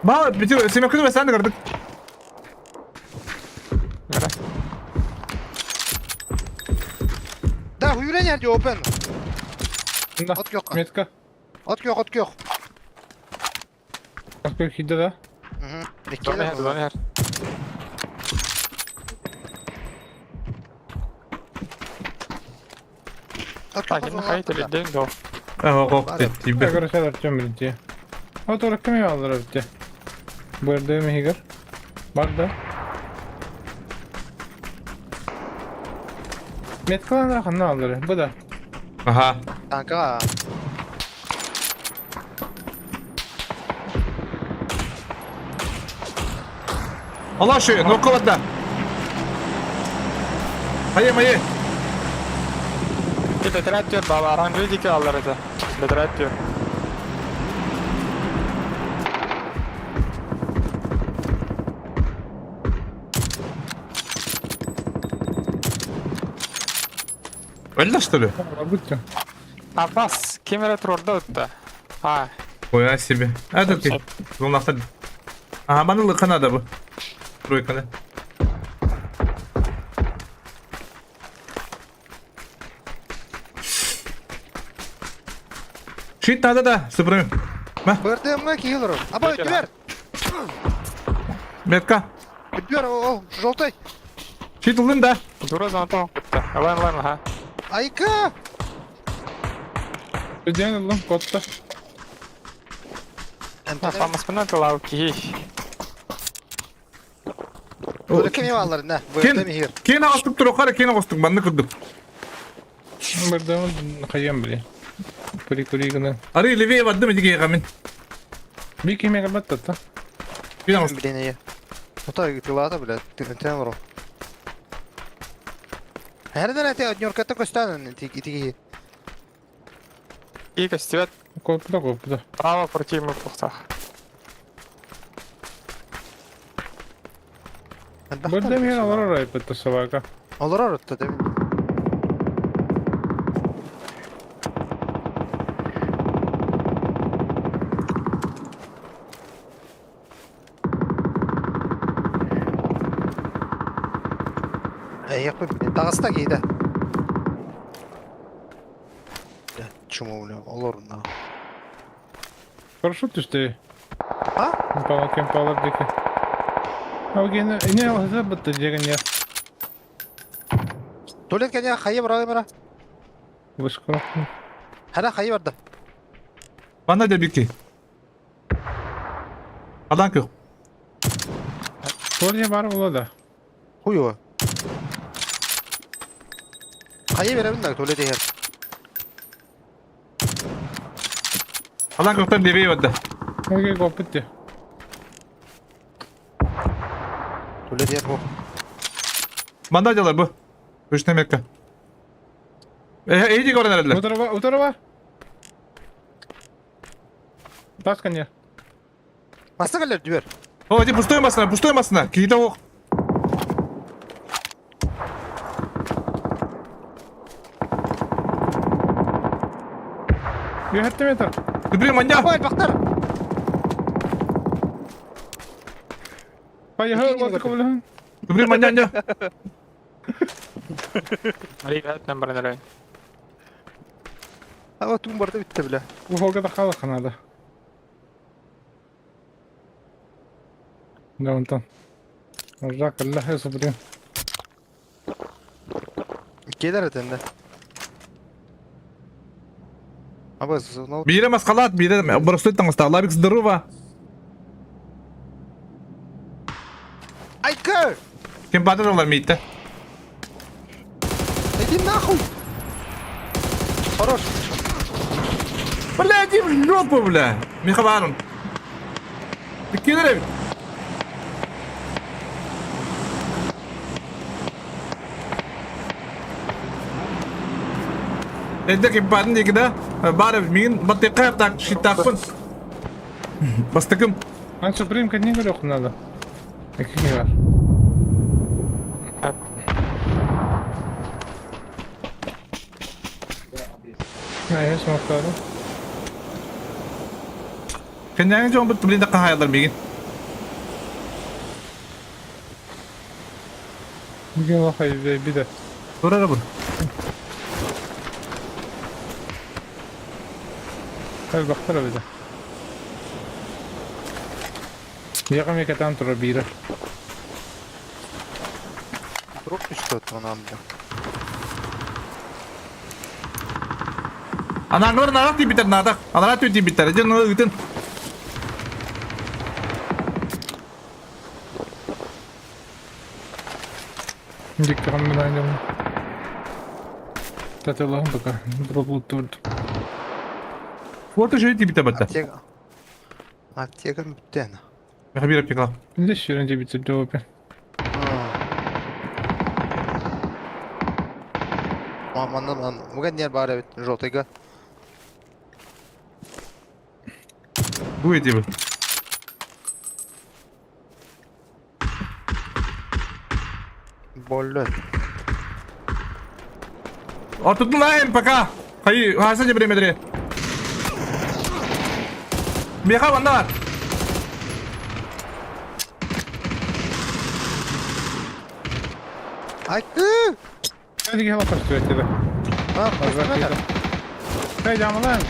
Ба, бит семерка да сән кардык. Бара. Да, huyren yerdi open. Да. От yok. Метка. От yok, от yok. Аской хиде да. Hı hı. Зона, зона. От Так, не хайт или день до. Э, ох, тибе. Көрөсәләр төм бит. О, торак кем алыр бит. Бу yerде ми хигер. Бар да. Меткалар ханна алыр. Бу да. Аха. Kanka. Алла ши, нокка да. Хайе, майе. Бетерәт diyor baba, оранжевый дики алар это. Бетерәт diyor. Öldü что ли? Бу. Апас, кемера турда утта. А, Хуя себе. Это ты. Золнахта. Ага, маны лыкана да бу. Тройканы. Щит надо да, супрым. Bırdığımda ki yılırım. Aba Bekle ötüver. Метка. Ötüver o o. Joltay. Щит ылдым да. дура зонатан утта. Лайн, лайн, ага. Ayka. Дигән улым котта. Фамаспына тылау ки. Böyle kim alır ne? Bırdığım hir. Кен ағыстық тұр, оқары кен ағыстық, банны күрдік. Бирдәм хайям били. Кури кури гына. Ары левее бардым, эдиге гамин. Би кеме кабатта та. Кен ағыстық. Блин, Ота тылата, блядь, ты вру. Nereden ete однерка көстән тиги тиги. И костевет Копта копта. право противный пухтах. Бирдәм хер алыр райпетта собака. Olur orada değil mi? Эй, yapayım. Dağısı da giydi. Чмо, бля, олор на. Парашют түстэ. А? Пала кем палар диэки. Алгина, не алгыза бытты дегенне. Туалет кәне хайы бар бара. Вышка. Хара хайы барды. Манна да бики. Адан көх. Туалет бар була да. Хуй Хайы беремин да туалет ехер. Адан көктен левее барда. Окей, копытты. Туалет ехер бу. Манна дьалар бу. Үчтен мекка. Эйди көрөн эрэллэр. Утарова, утарова. Тас коне. Баста кэлэр дүбер. О, иди пустой масына, пустой масына. Киһитэ ох. Үһәтте метр. Дүбре манья. Ой, бактар. Поехал, Прикинь, вот такой. Дүбре манья ня. Ребят, нам баранарай. А вот тум барды битте бля. Уголга да халаха надо. Да, вон там. Жак, Аллах, смотри. Келер этенде. Аба, ну, Бире маскалат, бире простой таҥаста. Лабик здорово. Айка! Кем бадар олар миитте. Иди нахуй! Хорош. Бля, иди в жопу, бля. Михабарым. Килер эбит. Эдде кем батын диэки да? Бар миин баттыка так шиттаахпын. Бастыкым. А что, примка не говорю, надо. Какие бар? А, я смотрю. Кэннээҥи дьон бут блин да хаһаайалар миигин. Бүгін лохай биде. Турара бу. Хай бахтара биде. Яга мекатан тура бира. Дроп түштү анам бля. Анаңнар нарак тип битер надак. Анара түү тип битер. Ден ыытын. Диккам мен Татылам пока. Дроп тут. Фото жөй тип битер батта. Аптека. Аптека бүттен. Мехабир аптека. Здесь ширин дебит допе. Манна ман. Буга не бар бит желтыйга. Бу эти бу. Боллө. Ортутун лайм пока. Хай, хаса же время дре. Меха ванна бар. Айкы! Hadi gel bak тебе. А, Хай жамалан.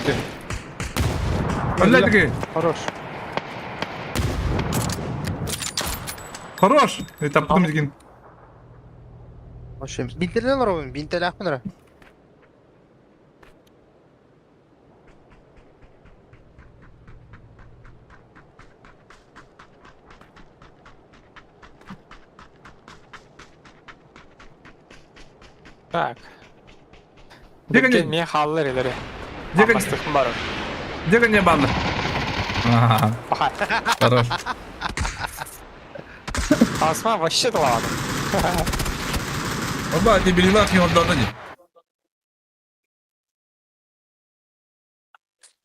Алла таки. Хорош. Хорош. Это потом деген. Вообще, бинтелер бар ғой, бинтел ақпын Так. Деген Деген мен халлар элери. Деген Бастықым бар. деген не барды. Баха. Хорош. Асма вообще далады. Оба, ты берила не отдал не.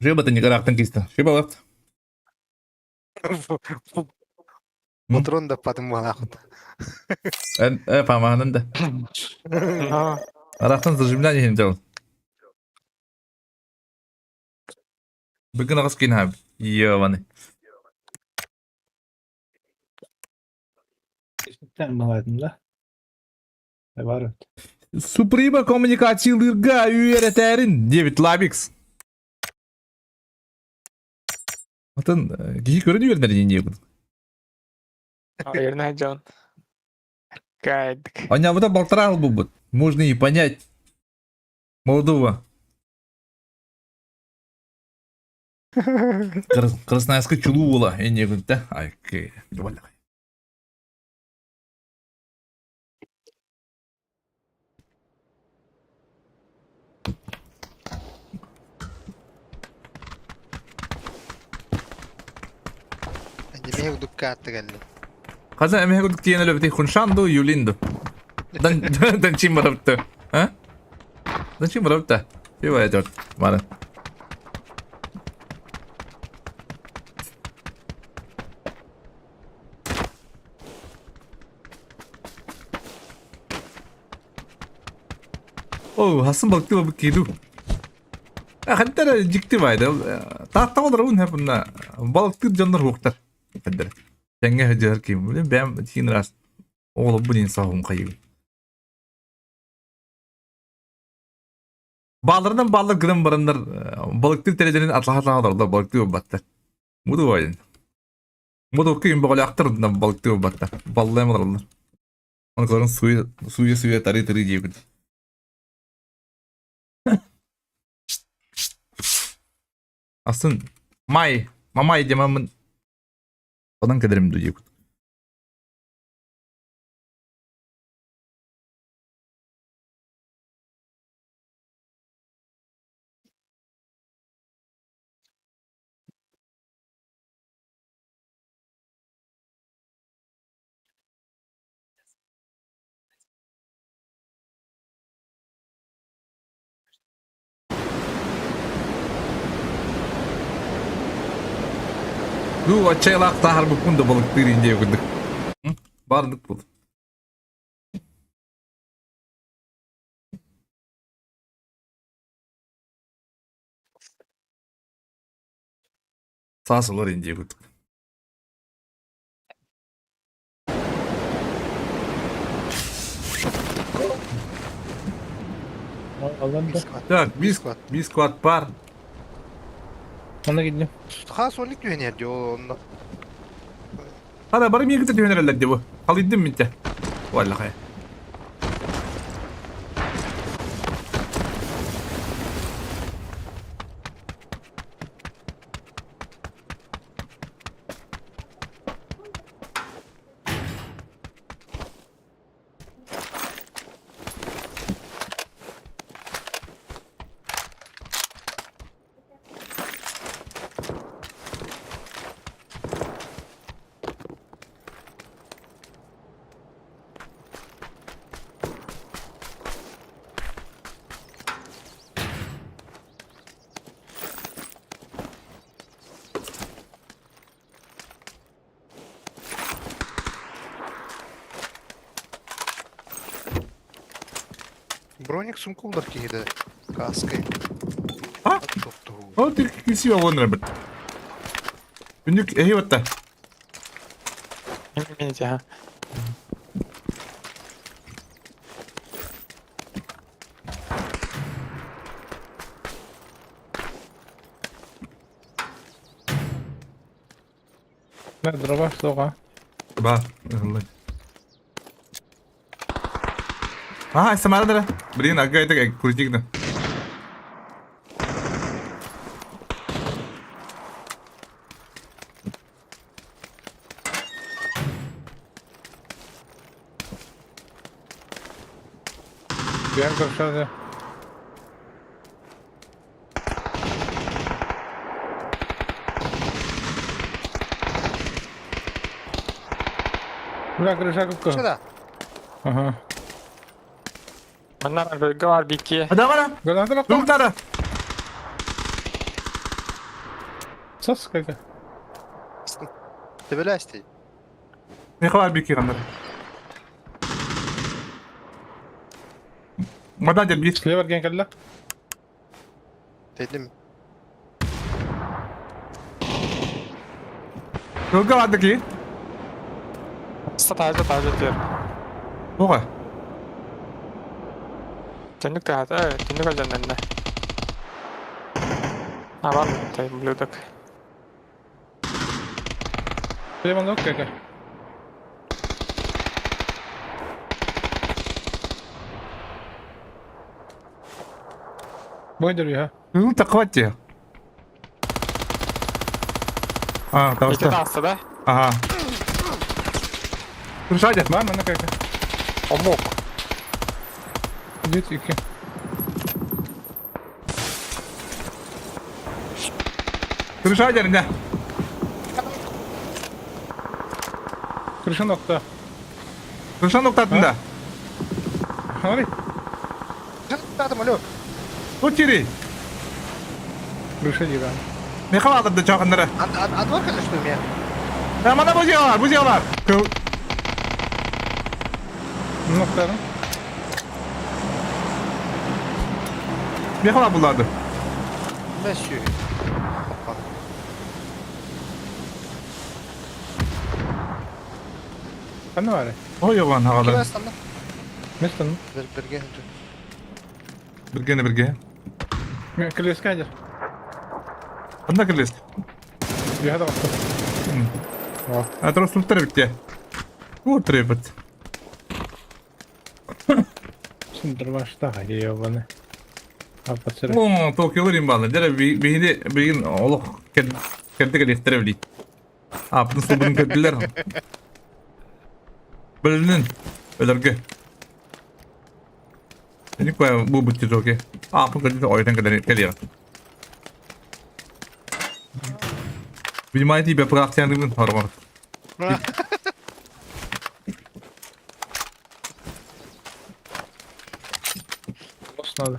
Жеба ты не карактан киста. Жеба лапт. Патрон да потом нахуй. Э, паманын да. Арактан зажимляние не делал. Бүгін ағыз кейін хаб. Ёбаный. Балайдым да. Бар. Суприма коммуникациялыырга үөрэтээрин диэбит Лабикс. Атын киһи көрөн үөрэнэр диэн диэбит. Наверное, Джон. Кайдык. Анябыта балтараа ылбыппыт. Можно и понять. Молодого. Красноярска чулуу буола иннегүнтэ. Ай, Эмиэ курдук каатта кэллим. Хаза эмиэ курдук тиийэн өлөбүтүй Хуншан ду Юлин ду? Данчин барабытты. А? Данчин барабытта. Пиво идет. Мара. Оо, хасын балыкты бабык киду. Хантара дьикти байды. Тааттаҕа олоробун хапынна балыктыыр дьоннор хуохтар. Хандара. Тэҥҥэ сылдьыһар киһим. Блин, бэйэм тиин раз оҕолорбун иин саһум хайыыбын. Бааларынан бааллар гынан бараннар балыктыыр тэрилэрин атлаха-атлаха олороллор, балыктыы барбаттар. Буду байын. Модукка күн бөҕөлөөхтөр балыктыы барбаттар. Баллайан олороллор. Оны көрөн сууйа-сууйа тарыы-тарыы диэбит. Асын май, мамай демамын онон кэлэрим дуу диэбит. Ну, отчаялаах таһарбыппын да балыктыыр индия курдук. Бардык был. Саас олор индия курдук. Так, бис склад пар. Манна киирдим. Хас онник түһэн дии ол онно. Хара бары миигитэ түһэн эрэллэр дии бу. Халыйдым минтэ. Валлахай. Броник сумка улар киһи каска. А? Ол красиво вон ребят. Күнүк эһи батта. Имите, ага. Да, дробаш суоҕа. Ба, А, Самара да. Блин, ага, это крутик да. Түһэн көрсө Бля, крыша кукка. Что да? Ага. Манна бөлгө бар бикки. Адамара! Граната Туктара! Сос кака. Төбөлөөстей. Михаил бикки кандар. Мада дер бир. Слева ген кэллэ. Дедим. Туга бардыки. Ста таажа таажа тер. Ога. Түннүк тыаһата, түннүк алдьанна. Абан ублюдок. Прямо кака. Бойдер я. Ну так хватит. А, Ити таҕыста. таҕыста да? Ага. Крышадя. Бар манна кака. Омук. Идите ики. Крышадя, не. Крыша нокта. Крыша ноктатын да. Смотри. Татым, алло. Тут кири. Крыша диван. Михаил алдырды чоқындыры. Адвар кэлэ что меня? Мана бу бар, бу бар. Ноктарын. Михаил булады. Месью. Ханна бары? Ой, оған ағалы. Ким Местан. Бирге. Биргени бирге. Кілеске әдер. Қанда кілеск? Бияда бақты. Атырау суттар бітте. Утыр бит. Сындырбашта ебаны. Апатсыры. О, Токиолар имбалы. Дәрі бейінде бейін олық керді келектірі білейді. Апны сулбын керділер. Білінін. Өлерге. Ini kue bu бітті Токио. Апын керді ойдан келер. Внимание тебе практиканы хоргор. Бос надо.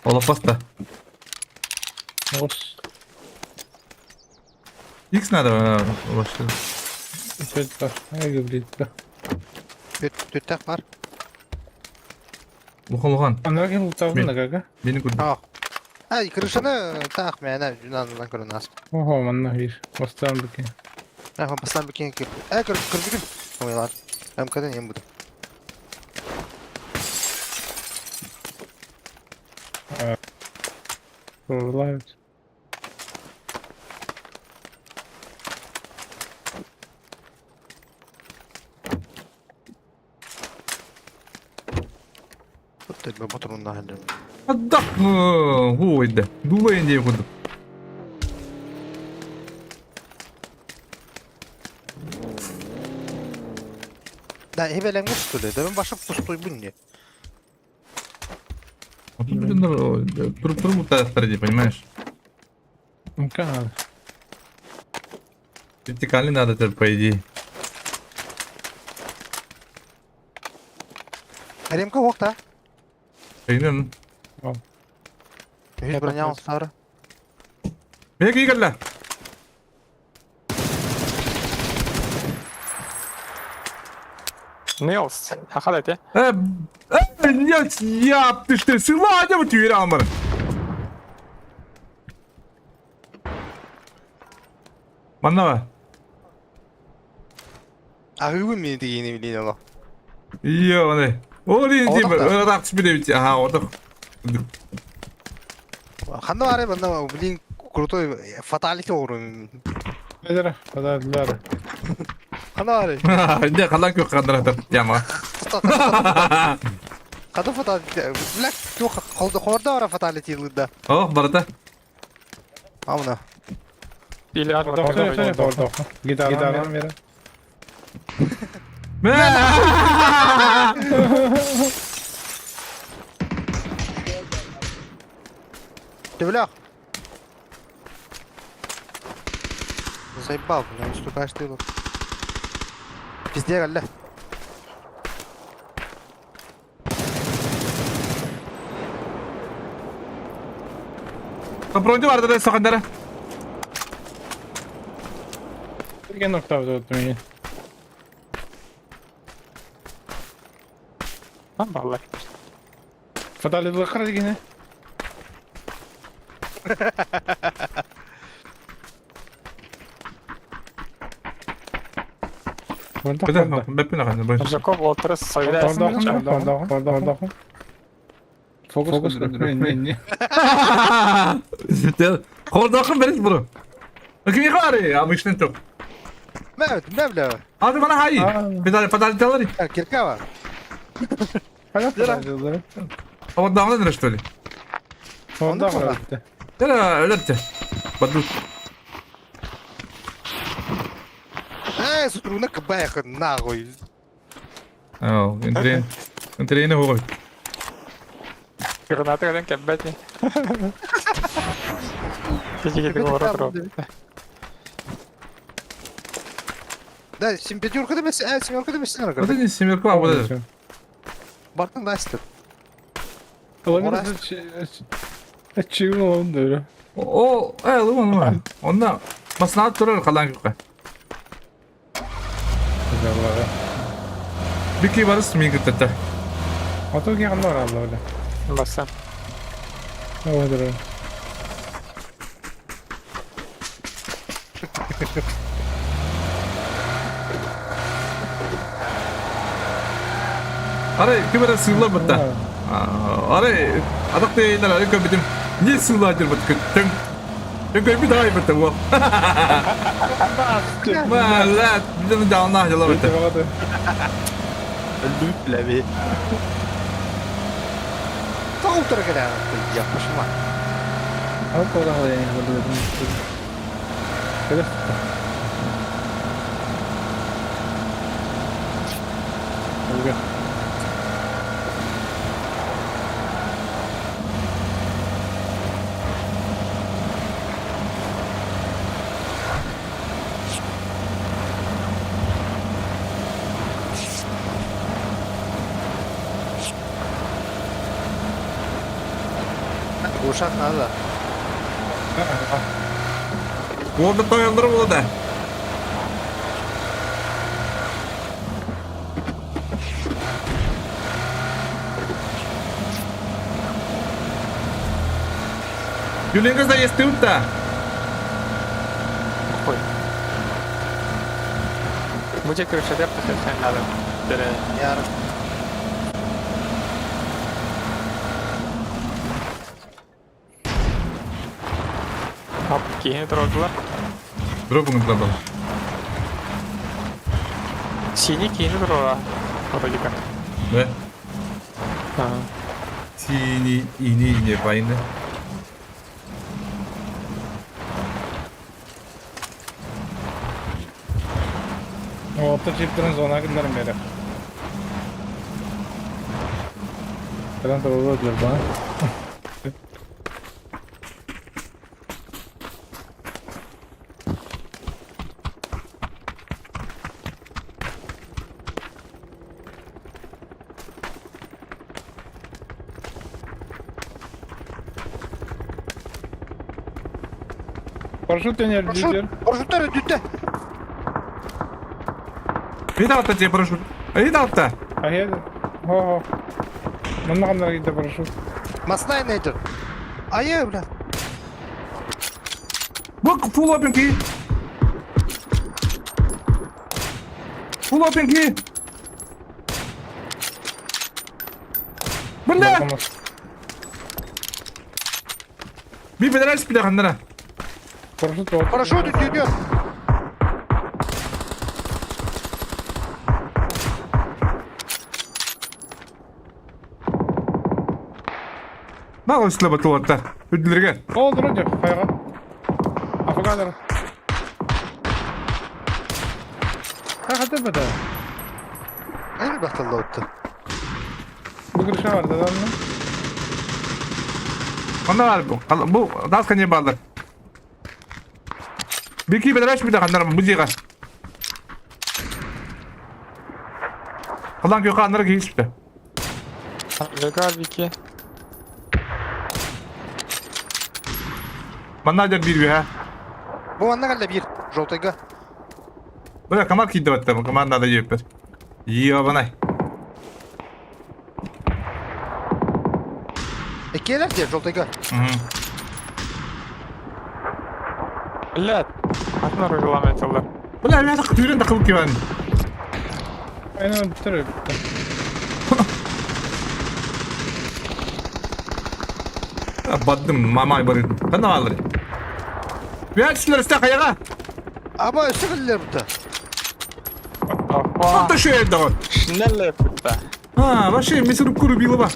Олапаста. Бос. X надо вообще. Это, ай, говорит. Түттэх бар. Лухан лухан. Ана кем лутавын да кака? Мени күрдүм. А. Ай, крышаны таах мээнэ юнанынан көрөн ас. Ого, манна бир. Бастан бики. Аха, бастан бикин кип. Э, көр көрдүгүн. Ойлар. МКден эм буду. Прорвалась. Тут тебе ботурунна хәллем. Адак, гойда. Дула инде куду. Да, хебелен пустули. Да мен башып пустой бун не. А тут, блин, труп трубу впереди, понимаешь? МК надо. Вертикальный надо теперь, по идее. Ремка окта. Айнын. Үс броня олсары. Меге кигэллэ. Нилс. Хахал эти. Э, нет, я, ты что, сила, я вот теперь амар. Маннава. Ахыгын мени дегени билейин оло. Ёбаный. Олин Одох типа, да. одох түспүдэ Ага, одох. Ханна бары банда блин крутой фаталити орун. Эдер, подадылар. Ханна бары. Не, қалан көк қандыратыр. Яма. Када фаталити. Блек тух холда хорда ора фаталити лыда. Ох, барата. Амна. Или армор. Гитарам бери. Мә! Ты Заебал, бля, уступаешь ты. Пизде галля. Броню барды да сақандары. Берген октав вот мени. Там баллар. Фаталити кара дегени. Бэппин ахан бу. Жаков олтыры союзайсың. Фокус көрдөрөр. Хордохун берет бро. Кими хары, обычный топ. Мэ, мэ, бля. Hadi bana hayır. Bir daha подожди. Кирка бар. Хордохун что ли? Да, өлөртө. Баду. Э, сутруна кбэх, нахуй. Ау, интрен. Интрен хоҕой. Граната кэлэн кэлбэт ини. Кичи олоро турар. Да, пятерка да семерка да мессин Вот это семерка, вот это. Бартын да О, луман, луман. Онна баснаат турар халан кукка. Бики барыс мин кытта. Баса. Арай ким эрэ сыылла бытта. Арай атах тейнер арай көбүтүм. Не сыылла дир быт көттөң. Төн көбүт ай бытта бу. Ма, биден даuna жала бытта. Өлдүк бля. Тоғыз кэлэ, я пошла. Ушат надо. Orada toyalları була да. Юленга заезд да. Ой. Бу крыша деп надо. Яр. Хоп, киһини турардылар. Дропын глобал. Синий киһини турара. Вроде как. Да? Ага. Синий, ини, не войны. Парашют, парашюттар өтүттэ. Видал-то тебе парашют. Видал-то? Масная нейдер. Ая, бля. Бу full open key. Full open key. Бля! Би бедрәш бile хандара. Парашют идет. Мага үстілі батылатта. Үділерге. Эми бахталла өттү. Онда бар бу. Бу даска не балдар. Бики бедрәш бile хандара бу жига. Алан көкө аннары кейишпти. Легал вики. Манна дер бир ha. Бу манна кэллэ биир. Желтыйга. Бля, комар кийди батта, комар надо жеп бер. Ёбанай. Эккиэлэр дии, желтыйга. Блядь. Атын регламент алар. Бля, я так түрен такылып кебен. Aynen biter bitti. Бардым, мамай барыдым. Ханна бааллар? Үһэ түстүлэр өстөөх хайаҕа. Аба өссө кэллилэр бутта. Ата шөйдөҕө. Шинелле бутта. А, вообще мясорубку рубила ба.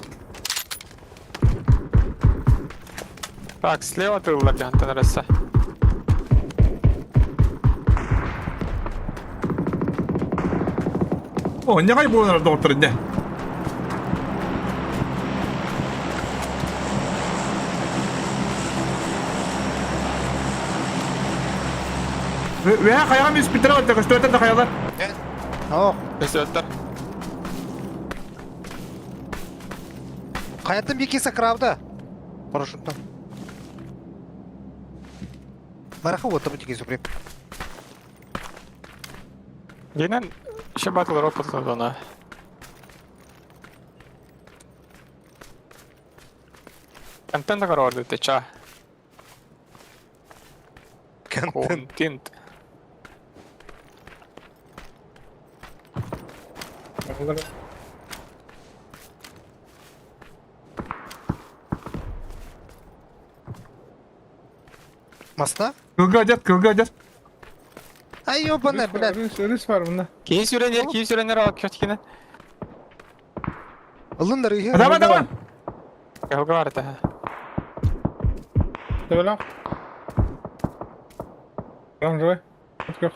Так, слева тыллар дьаһантан араса. О, ньаҕай буолар доҕоттор инде. Үһэ хайаҕа миспиттэрэ батта көстөөтөр да хайалар. Ох, Көстөөттөр. Хайаттан бики сакравда. Парашюттан. Мараха вот там тики суприм. Динен еще батл ропот она. Контент корорды ты ча. Контент. Контент. Масна? Кылга дед, кылга дед. Ай ёбаная, блядь. Рыс, рыс бар bunda. Киһи сүрэнер, киһи сүрэнер ал көткені. Ылындар үйе. Давай, давай. Кылга бар это. Töbelak. Оранжевый. Открыл.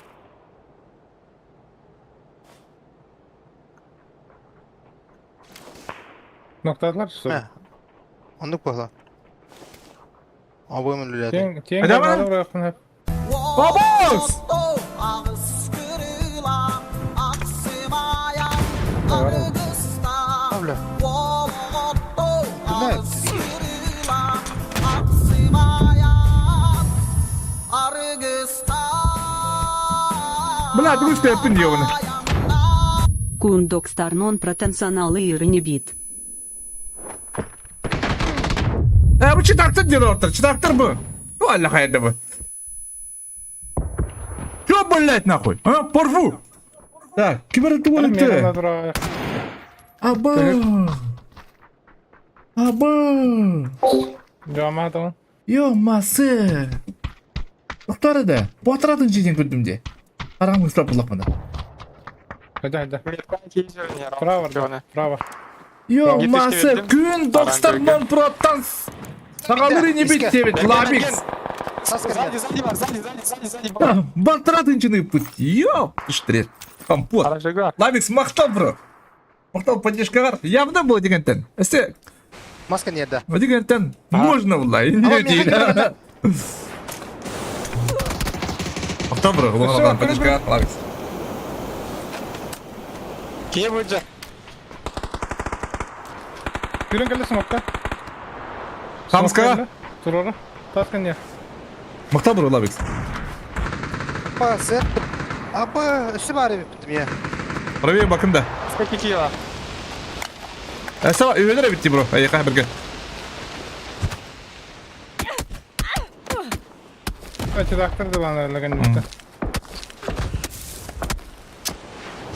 Ноктатлар Мә. Оннук буола. Обоймун үлэлээтэ. Тиэҥ, тиэҥ Давай. барбада Бабос! Бля. Туда. Бля, друг степен ёбаный. Кундок Старнон протенционал и бит. Э, бу читактыр диэн ортор, читактыр бу. Ну, Алла хайда бу. Чё, блядь, нахуй? А, порву! Так, кибер туалеты. Аба! Аба! Жамаатабын. Йо, масы! Тоқтар еді. Батыратын жерден көрдім де. Қарағым ұстап бұлақ мына. Хайда, хайда. Право, право. Йо, масы, күн 90 проттан Сағалыр не бит тебет, лабикс. Сзади, сзади бар, сзади, сзади, сзади, сзади бар. Батыратын путь. Йо, штрет. Компот. Лабикс мақтал, бро. Мақтал поддержкағар. Явно было дегентен. Эсте, Маска не да. дегентен можно было. Не дейді. Мақтал, бро. Оған поддержкағар, лабикс. Кие будет Күрен келе смокта. Хамска. Турора. Таскан не. Мақтал, бро, лабикс. Апа, сэр. Апа, өссө баар эбиппит я. Правее бакын да. Сколько кило? Сава, үйелер битти, бро. Айқа бірге. Читактыр дылан өлеген битти.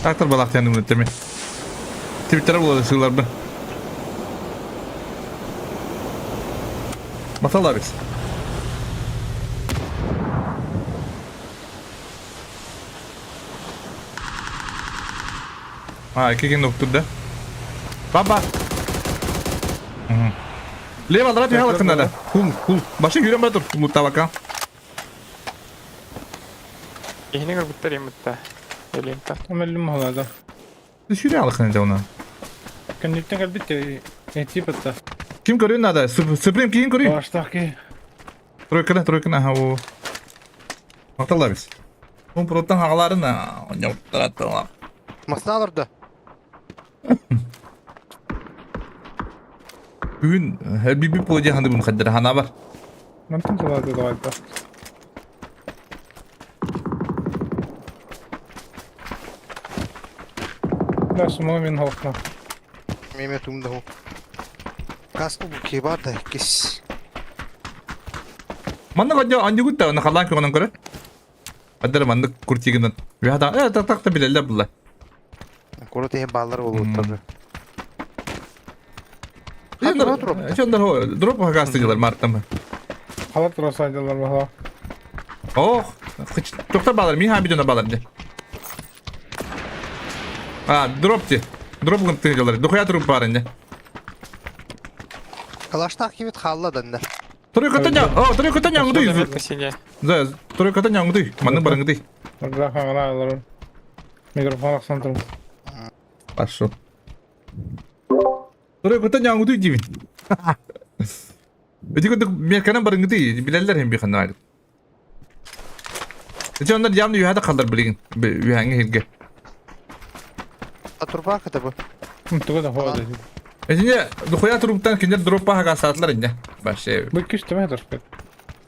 Трактор балақ тәнім өттеме. Твиттер болады сылар бы. Мақтал лабикс. А, келген доктор да. Баба. Лево, драт михала кында да. Хул, хул. Башы жүрем бар тұр. Хул табака. Кихини көрбүттер емітті. Элента. Өмелим холада. Жүре алықын да оны. Кенниттен келбит эти битти. Ким көрүн надо? Суприм кийин көрүн. Баштаки. Тройканы, тройканы, аха, о. Мақтал лабикс. Бұл проттан ағаларын, ойнап Масна олорду. Бүгін биби поди ханды бұн қадыр хана бар. Мантын тулады давайда. Да, сумо мен холкна. Меме тумда ху. Каску бу кебар да кис. Манна қадя анди гутта, на халан көгөнөн көрө. Қадыр манны куртигинен. Вяда, э, так так та билелер булла. Куорат иһин бааллар буолуоттар. Чондар дроп хагастыгылар мартамы. Халат тура сайдалар баха. Ох, тоқтар балар, мин хабидона балар де. А, дроп те. Дроп гынтыгылар. Духуя труп бар инде. Калаштаах кибит хаалла дэннэ. Тройката ня, о, тройката няңды. Да, тройката няңды. Манны барыңды. Микрофон ахсан турун. Хорошо. Тройката няңды дибин. Эти курдук мерканан барыңды билеллер hem биханна айлык. Эти оннар явно юхада қалдар билигин. Юхаңы хилге. А турбаах это бу. Туга да хода. Этине духуя труптан кинер дроппа хага сатлар инде. Баше. Бу күч теме ташкат.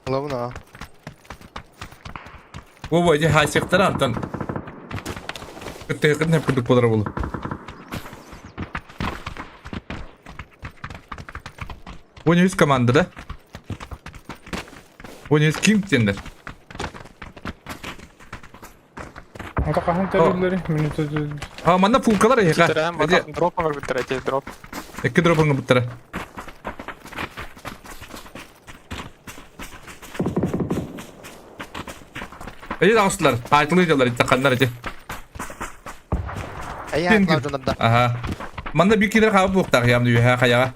Лавна. Во эти хасиктар антан. Кытты кытны курдук болар болу. Ойнайыз команда да? Ойнайыз Кинг дендер. Ата хаһан терилери минута. А манна фулкалар эха. Дроп буттара те дроп. Эки дропыңы буттара. Эди дагыстылар. Айтылы жалар итаканнар эти. Эй, айтылар да. Ага. Манна бир килер хабы буктак ямды юха хаяга.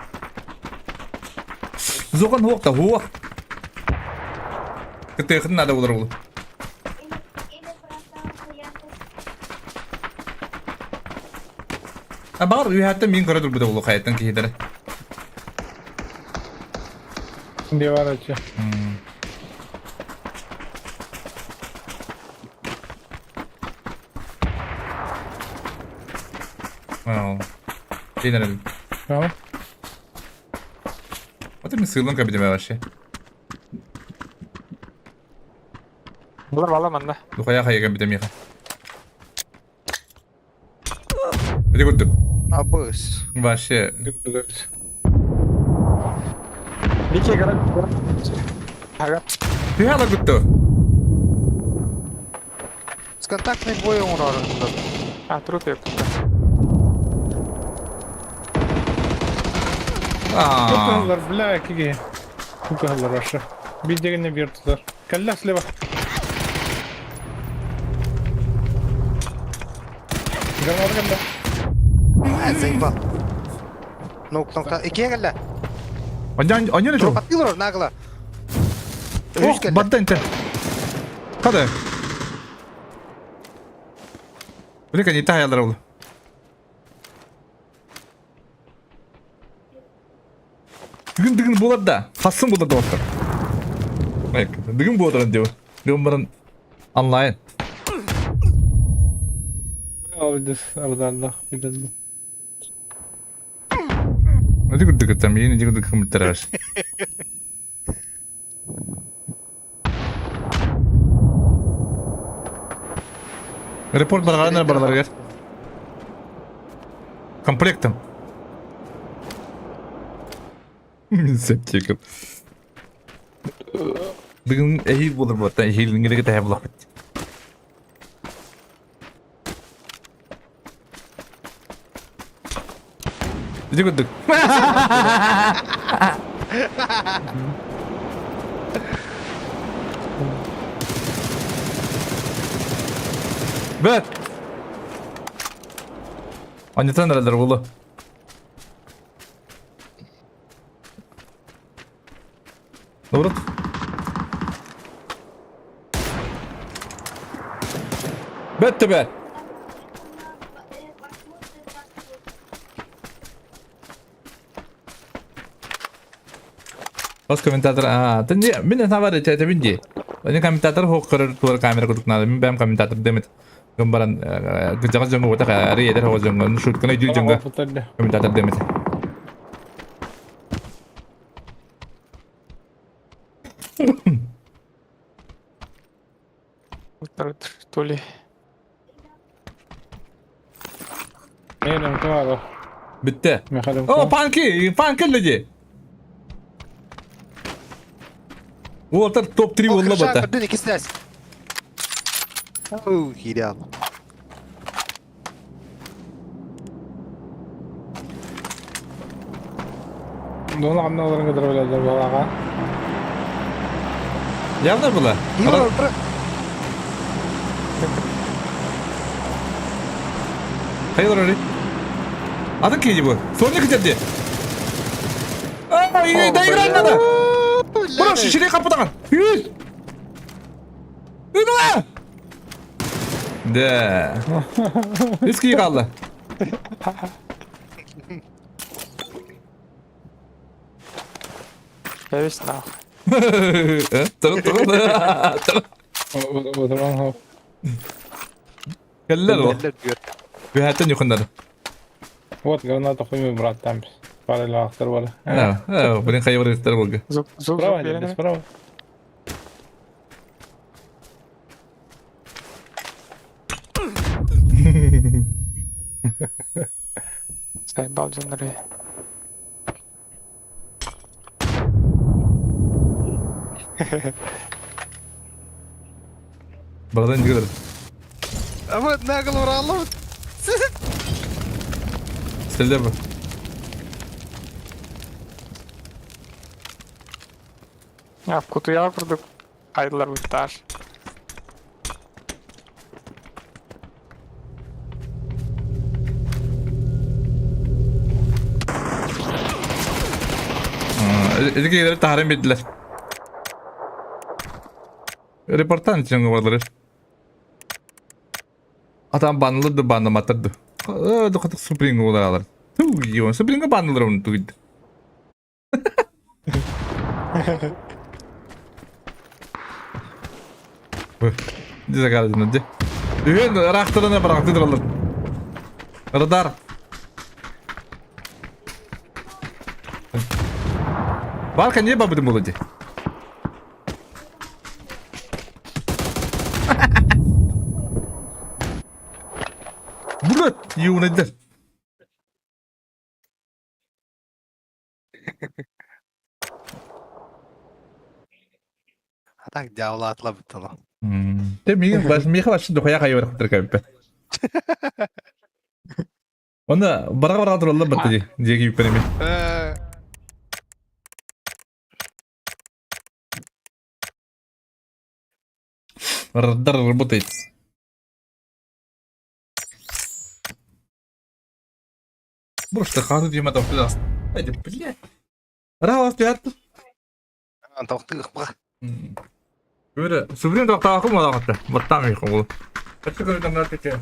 Зоған хуақта хуақ. Кытыхын надо болар ол. А бар үйәтті мен көрі дүрбіді олу қайттан кейдері. Дивар ачы. Кейдері. Tamam. Вот мен сыйлын кабинеме вообще. Булар бала манна. Духая хайга битемиха. Эти курдук. Абыс. Вообще. Бике гара. Ага. Түйала күттү. С контактный бой оҥорор. А, труп я. Аа. Кукалар, бля, киги. Кукалар вообще. Бидегене бир тутар. Калла слева. Гранат кэллэ. А, заебал. Ну, кнопка. Икки кэллэ. Аньян аньян жо. Дропаттылар нагло. Үс Ох, кэллэ. баттан те. Када. Биле не таялар ол. Бүгін дігін болады да. Хасын болады достар. Дігін болады деп. Бүгін барын онлайн. Ардарда, биделdi. Эти курдук там, мен эти курдук кымыттар. Репорт баргандар барлар Комплектом. Септик. Бүгін әйел болыр болады, әйелдің керек тәйі болады. Иди курдук. Бет. Анетан эрэлэр болу. Добро. Бет бет. Бас комментатор, а, ты не, мен не это бинди. Они комментатор хок көрөр туар камера курдук надо, мен бәм комментатор демет. Гымбаран гыжага жонго бота ари эдер хого жонго, шуткана жүр жонго комментатор демет. Что ли? Нейден кымады. Битте. О, панки, панки люди. Уолтер топ-3 болла бата. Дүн икки связь. Оу, хирял. Дуона ханна олорон кытары билэллэр буолааҕа. Явно было. Юра, бра. Хайа олорор. Атын киһи бу. Соня китерди. Ай, доиграть надо! Бро, шишири капытаган. Үс! Ыдыла! Да. Үс киһи қалды. Эбис нахуй. Тұры, тұры, тұры. Отырған хоп. Келлер ол. Эллер diyor. Бүйәттен юқындады. Вот граната хуймы брат там. Параллель ахтар бар. Блин, хайы бар болды. Звук, звук, Справа звук или береме. справа? Заебал дьоннору. Барадан жүгірді. Ama ne kadar vuralım. Стелде бұл. Я в кутуя курдук. Айдылар буттар. Эдиге тахарым бедилер. Репортан чыңы барлары. Атам банлыды банламатырды. Дохатык супринг олар алар. Ту, йон, супринг банлылар оны тугид. Дизе калдын ди. Үйен рахтырына барактыдыр алар. Радар. Барка не бабыдым болду. Блять, юнайдар. Так дьявола атла бутала. Те мигин баш миха баш дохая кайы бар кытыр кайып. Оны бара бара туралла батты ди. Диги юпенеме. Радар работает. Просто хаты дима там туда. Айда, блядь. Ралас ты Тоқтық Böyle Supreme тоқтағы мала қатты. Баттам еқі ол. Қатты көрдім нәрте.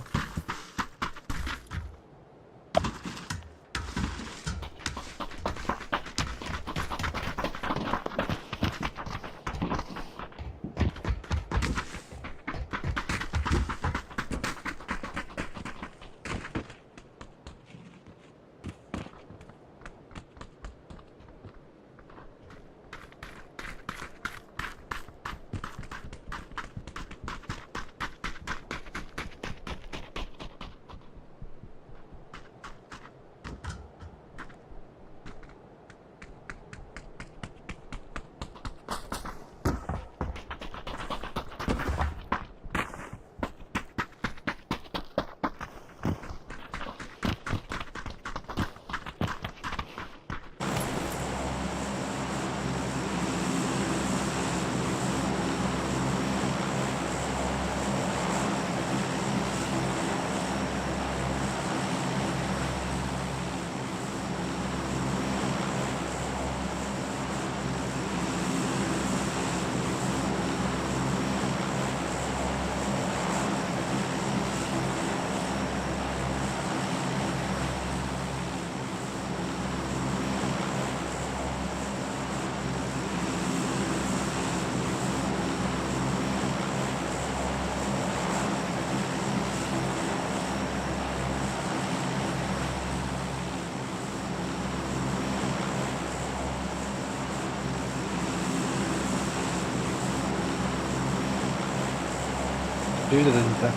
Öyle dedim de.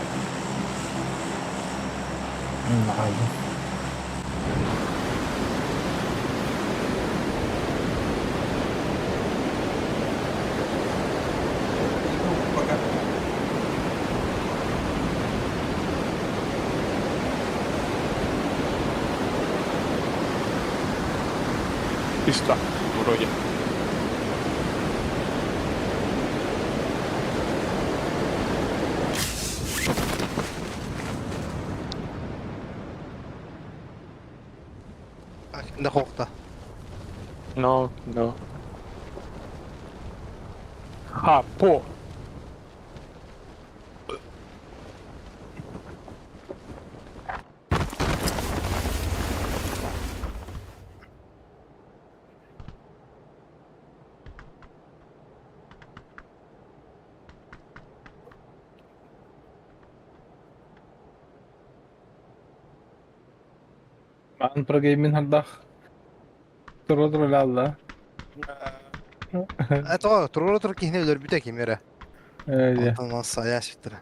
Aldım. 300 вроде. Да хохта. No, no. Ха, по. Маан прогеймин хардах. Тура-тура лалла. Это тура-тура киһини өлөрбүтэ ким эрэ. Ээ, Онтон сайа ситтэрэ.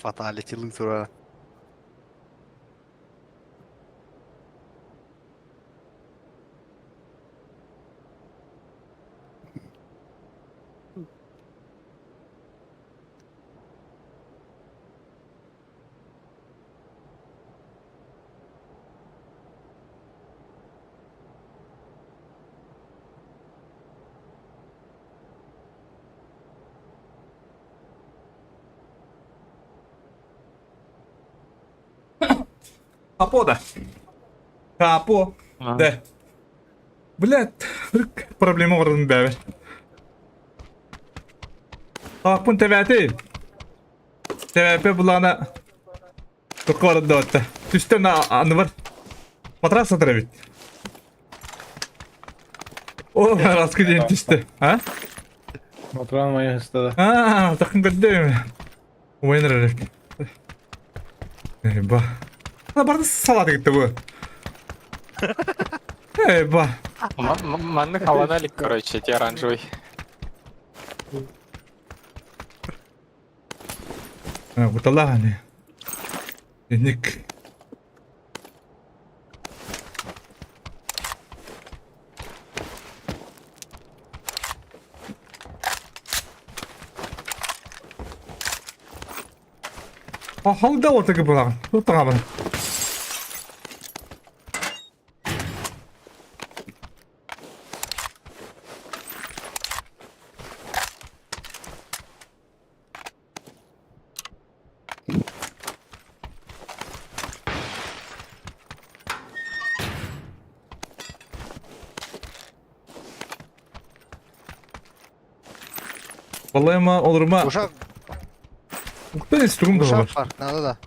Fatality турара. Капо да. Капо. Да. Блядь, проблема орын бәбер. Апын тәбәти. Тәбәпе булана. Tukka да отта. Түстен аны бар. Матрас сатыр бит. О, раскы ден түсті. А? Матран моя хыстада. А, тақын көрдім. Ойын рәлеп. Ба. Ана барды салат кетті бұл. Эй, ба. Маннык аланалик, короче, эти оранжевый. Куталааны. Ник. Халда ортага булаган. Тутагабын. Vallahi ama olur mu? Uşak, Уктанец тугум да бар. uşak var. Надо да.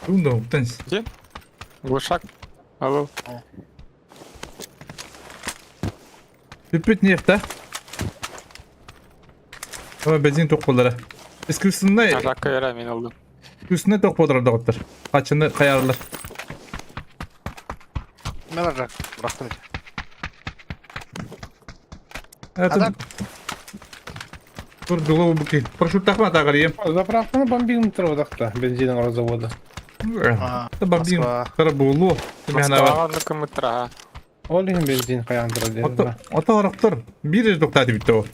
Тугум да уктанец. Глушак. Алло. Бүппүт нефть да? Ама бензин тоқ болдара. Искусственный, Ажакка яра мен алдым. искусственный тоқ болдара доғыттар. Қачыны қаярылар. Мен uşak. Bıraktım. Это... Адам. Тур дулу буки. Прошу тахма тағар ем. Заправканы бомбигім тұрып одақта, бензинің завода. Это бомбин. Москва. Қара булу. Москваға ну кымытра. Ол ең бензин қаяндыра деді. Ата арақтар. Bir рет тоқтады бітті о.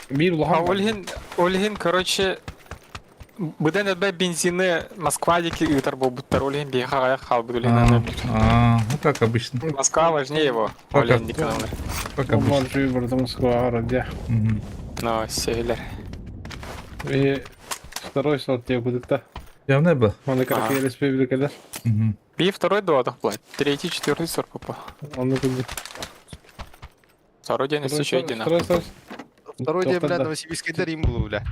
Bir А улахан. Ольгин, Ольгин, короче, Быдан әбә бензины Москва деки ытар болбуттар, Ольгин бейха аяқ қалбыд Ольгин. А, ну как обычно. Москва важнее его, Пока. Ольгин Никоновна. Как обычно. Omar жүй бұрды Москва арады. Мгм. Но, севелер. И второй сорт я кудыкта. Явно был. Оны каракы республикада. Мгм. Би второй до платит, третий, четвертый сорт попал. Оны куды. Второй день еще один. Второй сорт. Второй день, бля, Тоқтады. Новосибирскайда Рим был, бля.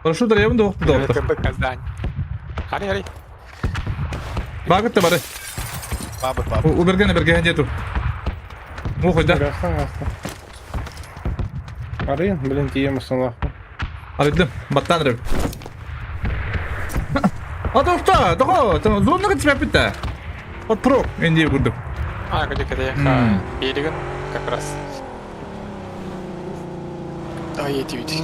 Хорошо, да, явно доқты доқты. КБ Казань. Хари, хари. Багыт та бары. Бабы, бабы. Уберген берген дии ту. Мух да. Гастан, гастан. Арыйын, блин, тиийэ мустанлаахпын. Арыйдым. Баттаан эрэ. А тоқта, тоқо, зонна кетпеппит да. Вот про, инди курдук. А, где где берегін как раз. Да, едете видите.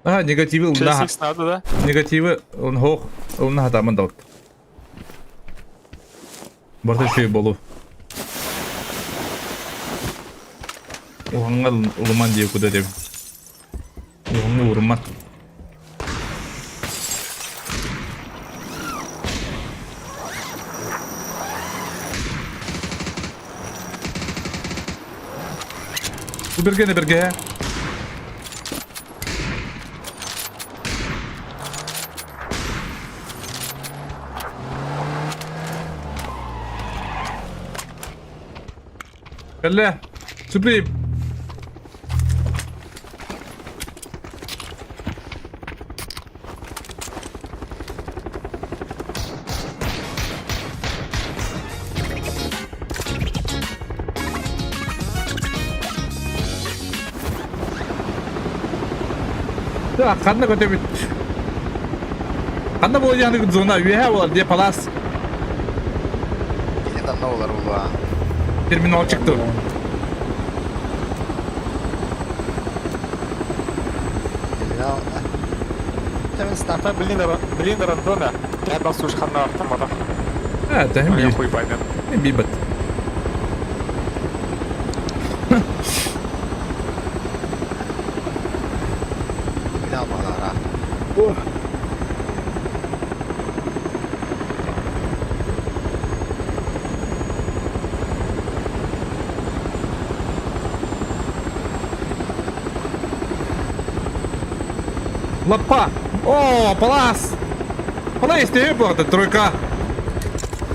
А, негативы ылна. 6 надо, да? Негативы он хох, ылна хатамын далт. Барта шүй болу. Уһаңга улуман дии куда деп. Уһаңга уруман. Бу бергene берге. Кэллэ. Сюрприз. Так, ханна көтөбүт. Ханна буолуохтаах зона үөһэ буолар дии палас Кини танна олар була. терминал чыкты. Терминал. Темен старт. Та, блин, блин, рандома. Я дал слушай ханна автомата. А, та Я би. хуй поймет. Би бат. Терминал балара. Лапа. О, палас. Палас ты это тройка.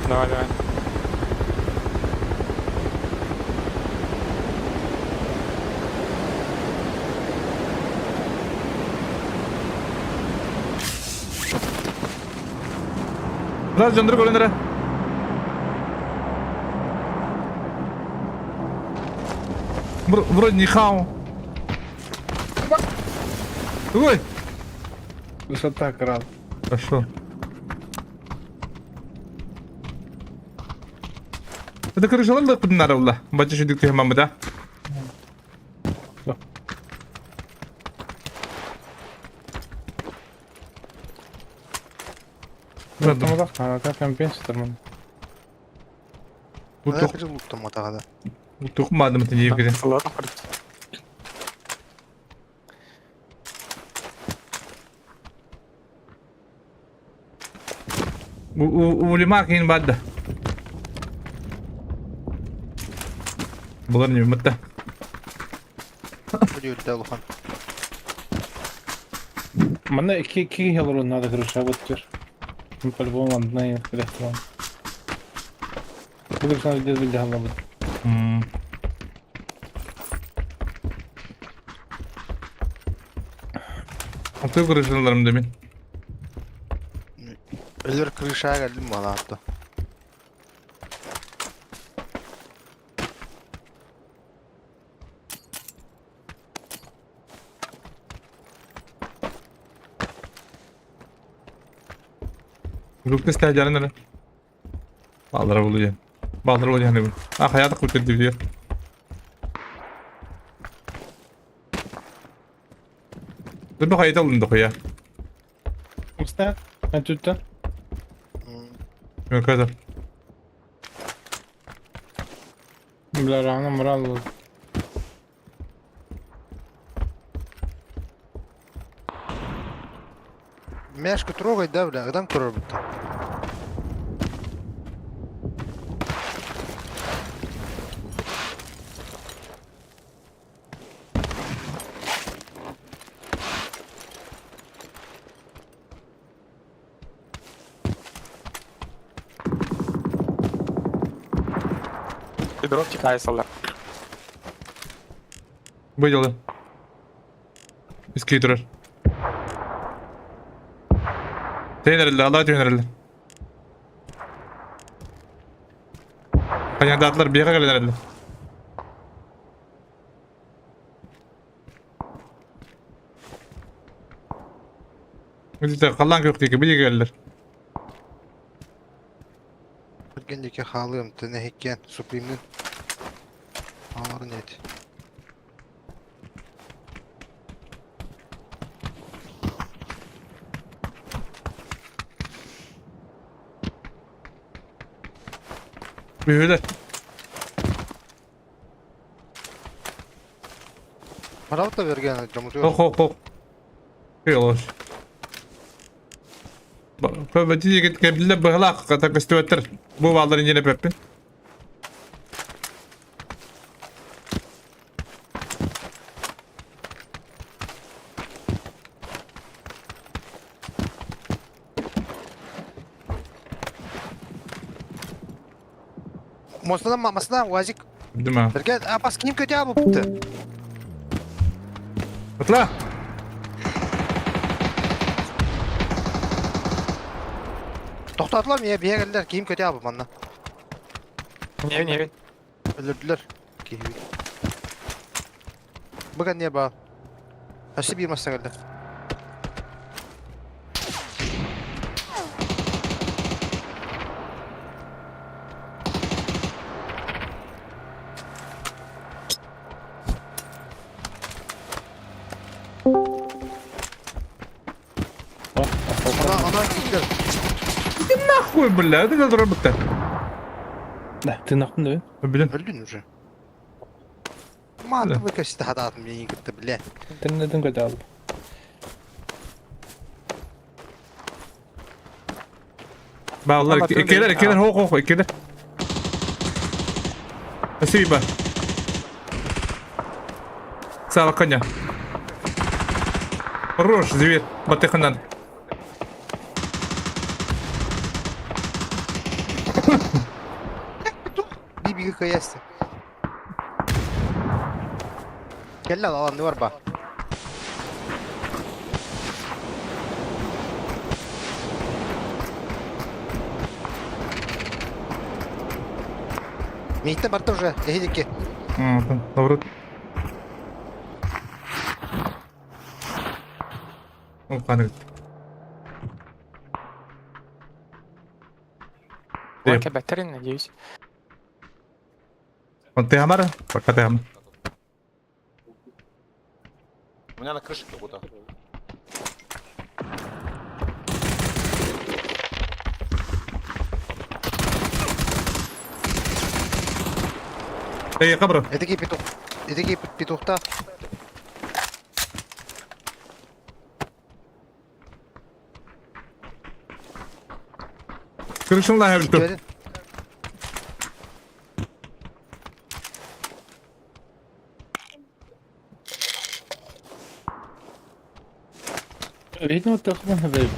Давай, давай. Раз жандыр көрүнөрө. Вроде не хау. Ой, Высота крал. Хорошо. Это крышалар да кудынар улла. Бачы шүдүк түймамы да. Да. Ладно. А, как компенсатор Бу тух Луктом атагада. тухмадым тиеп кире. Ладно, Улима кин бадда. Булар не мытта. Бүлүлдә улахан. Манна ики хелору надо крыша вот теперь. Ну, по-любому одна и электрон. Буду знать, где выдягала будет. Аты крышаларым да мин. Өлөр крышага келдим балаатты. Лукты стадион эле. Балдыра булуя. Балдыра булуя не. А хаята кутыр дип. Dur hayat alındı ya. Usta, ben tuttu. Yok kadar. Бля, рано морал. Мяшку трогать, да, бля, адам көрөр бутта. И дроп текай салар. Выделы. Из кейтерер. Тенерилли, Аллах тенерилли. Kanyadatlar bir yere gelin. Bizde kalan kökteki bir geldiler. Түргендеке халыым, тінехеккен, супримнің. Аларын ет. Büyüler. Марабыт та берген жомуту. Хок хок хок. Yol. Көбөти кебиле быһлак ката көстүөттер. Бу балларын жene пеппин. Мостынан мамасына уазик. Değil mi? Берген, апас ким көте абы бітті. Atla. Тоқтатылар ме, бие келдер, ким көте абы манна. Не, не. Өлірділер. Киһи. Бүгін не ба? Әші бір маса келді. Ана, ана киттер. Нахуй, бля, это надо работать. Да, ты нахуй да? Блин. Өлдің уже. Манты выкосит хадатын мен кетті, бля. Интернеттен көтә алды. Bağlar ikiler ikiler hok hok ikiler. Спасибо. Сала коня. Хорош, зверь. Батыханан. Бибиге каясты. Кел ал, алам не бар ба? Мейттен барды уже, эхидикке. Добро. Ол қаны кетті. Лаки батареи, надеюсь. Он ты хамара? Пока ты хамар. У меня на крыше как будто. Эй, қабыры. Эдиге петух. Эдиге петухта. Крышын лайы білді. Көрін. Видно, вот так можно выйти.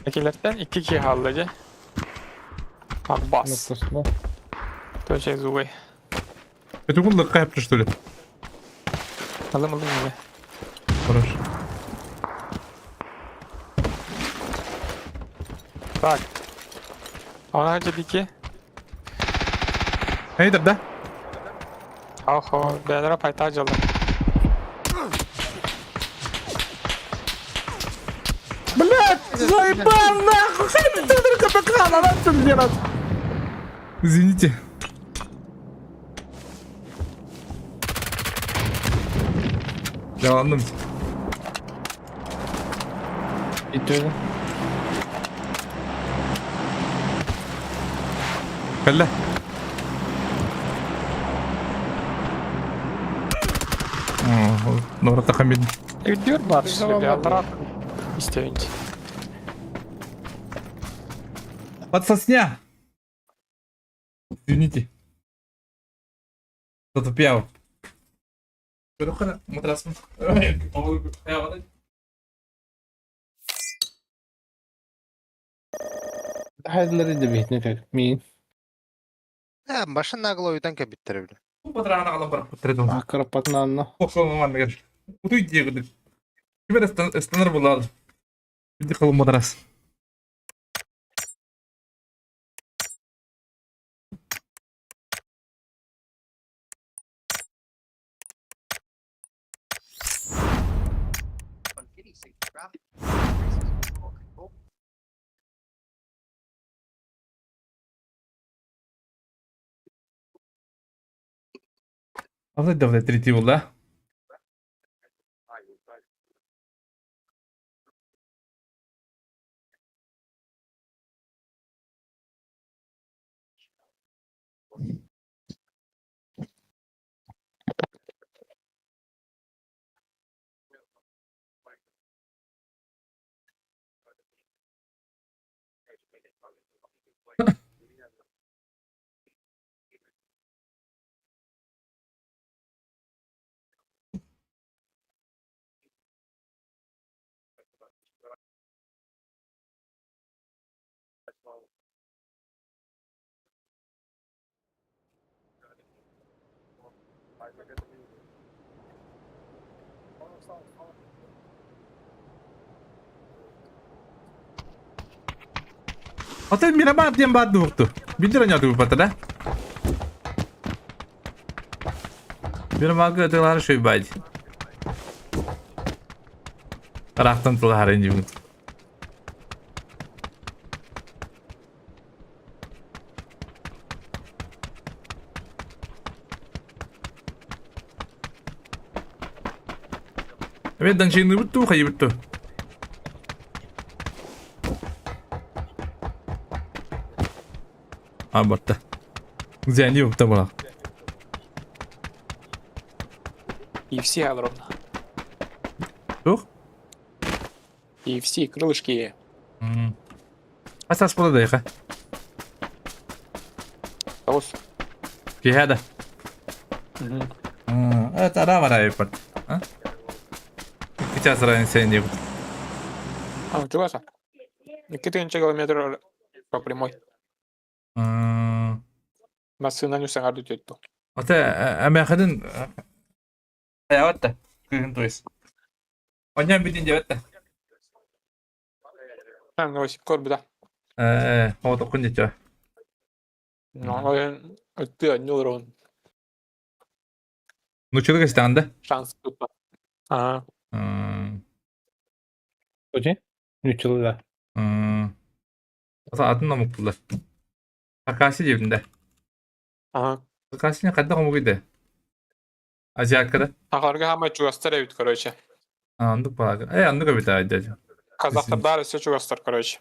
Экилерден iki kişi hallıcı. Abbas. Nasıl? Тоже зубы. Это он лыкай что ли? Алым алым или. Хорош. Так. Она дики. Эй, да? Ахо, бәлера пайта жылды. Блядь, заебал нахуй! Извините. Я ладно. Итөді. Калла. Нора тахамин. Үйдүр бар. Tamam, Бәлера истебинчи. Подсосня. Извините. Затупял. Хайдылар иди бит, не как. Мин. Ә, башын нагло уйтан кәбиттер біле. Акырапатнанна. Утуй диэбитик. Ким эрэ ыстанар булаар. Бити кылымматарас. Алай давай третий буолла. Атын Мирамар диэн баар дуокту. Билдир онньоотугуппата да? Мирамарга ытыалаһар үчүгэй баай. Ыраахтан тылаһарын дьиҥ. Эмиэ данчыынныыбыт дуу, хайыыбыт дуу? А, барта. Зяни бупта була. И все огромно. Тух? И все крылышки. Асас була дайха. Тоҕус. Киһэ да. Это ара барар А? Сейчас раньше не А, чугаса. Икки тыһыынча километр по прямой. Массыынаны саҥарды түтту. Ата эмээхинин хайаабатта кыыһын то есть. Онньон бүтүн диэбэтта. А, Новосиб көрбүтэ. Ээ, оҕотоккун дьэ. Ну, ты анньыл Нуччалыы кэстэҕин да? Шанс туппа. Ага. Ути? Нуччалыы да. Атын омук булар. Хакаси диэбитин да. Ага. Хакасини хайдах омугуй да? Азиатка да? Ахарга хаамай чугастар эбит, короче. Оннук баҕа. Э, оннук эбит аа дядя. Казахтардар өссө чугастар, короче.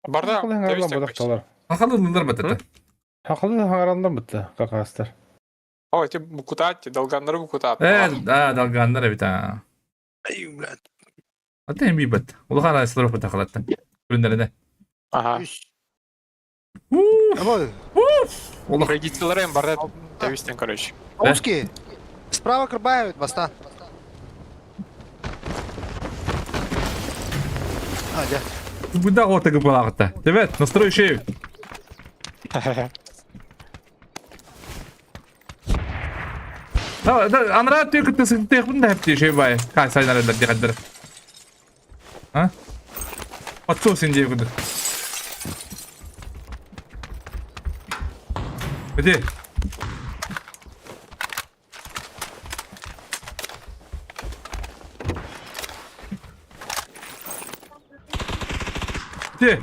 Барда Хакалы хаҥараллар бодохтолор. Хакалы ыллылар батата. Хакалы хаҥараллар бытта какаастар. О, эти букутаат, долганнары букутаат. Э, да, долганнар эбит аа. Ай, блядь. Ата эми бат. Улахан арасылар бата халаттан. Күннэринэ. Ага. Үс. Уф! Олох. Традициялары барда тэбистен, короче. Русские. Справа крыбают, баста. А, дьэ. Буда отыгы балаҕытта. Привет, настрой шею. Анараа түө кытта сыттыахпын да хэптии шей бай. Кай сайнарылар диэхэрдэр. А? Отцу син диэ курдук. Где? Где?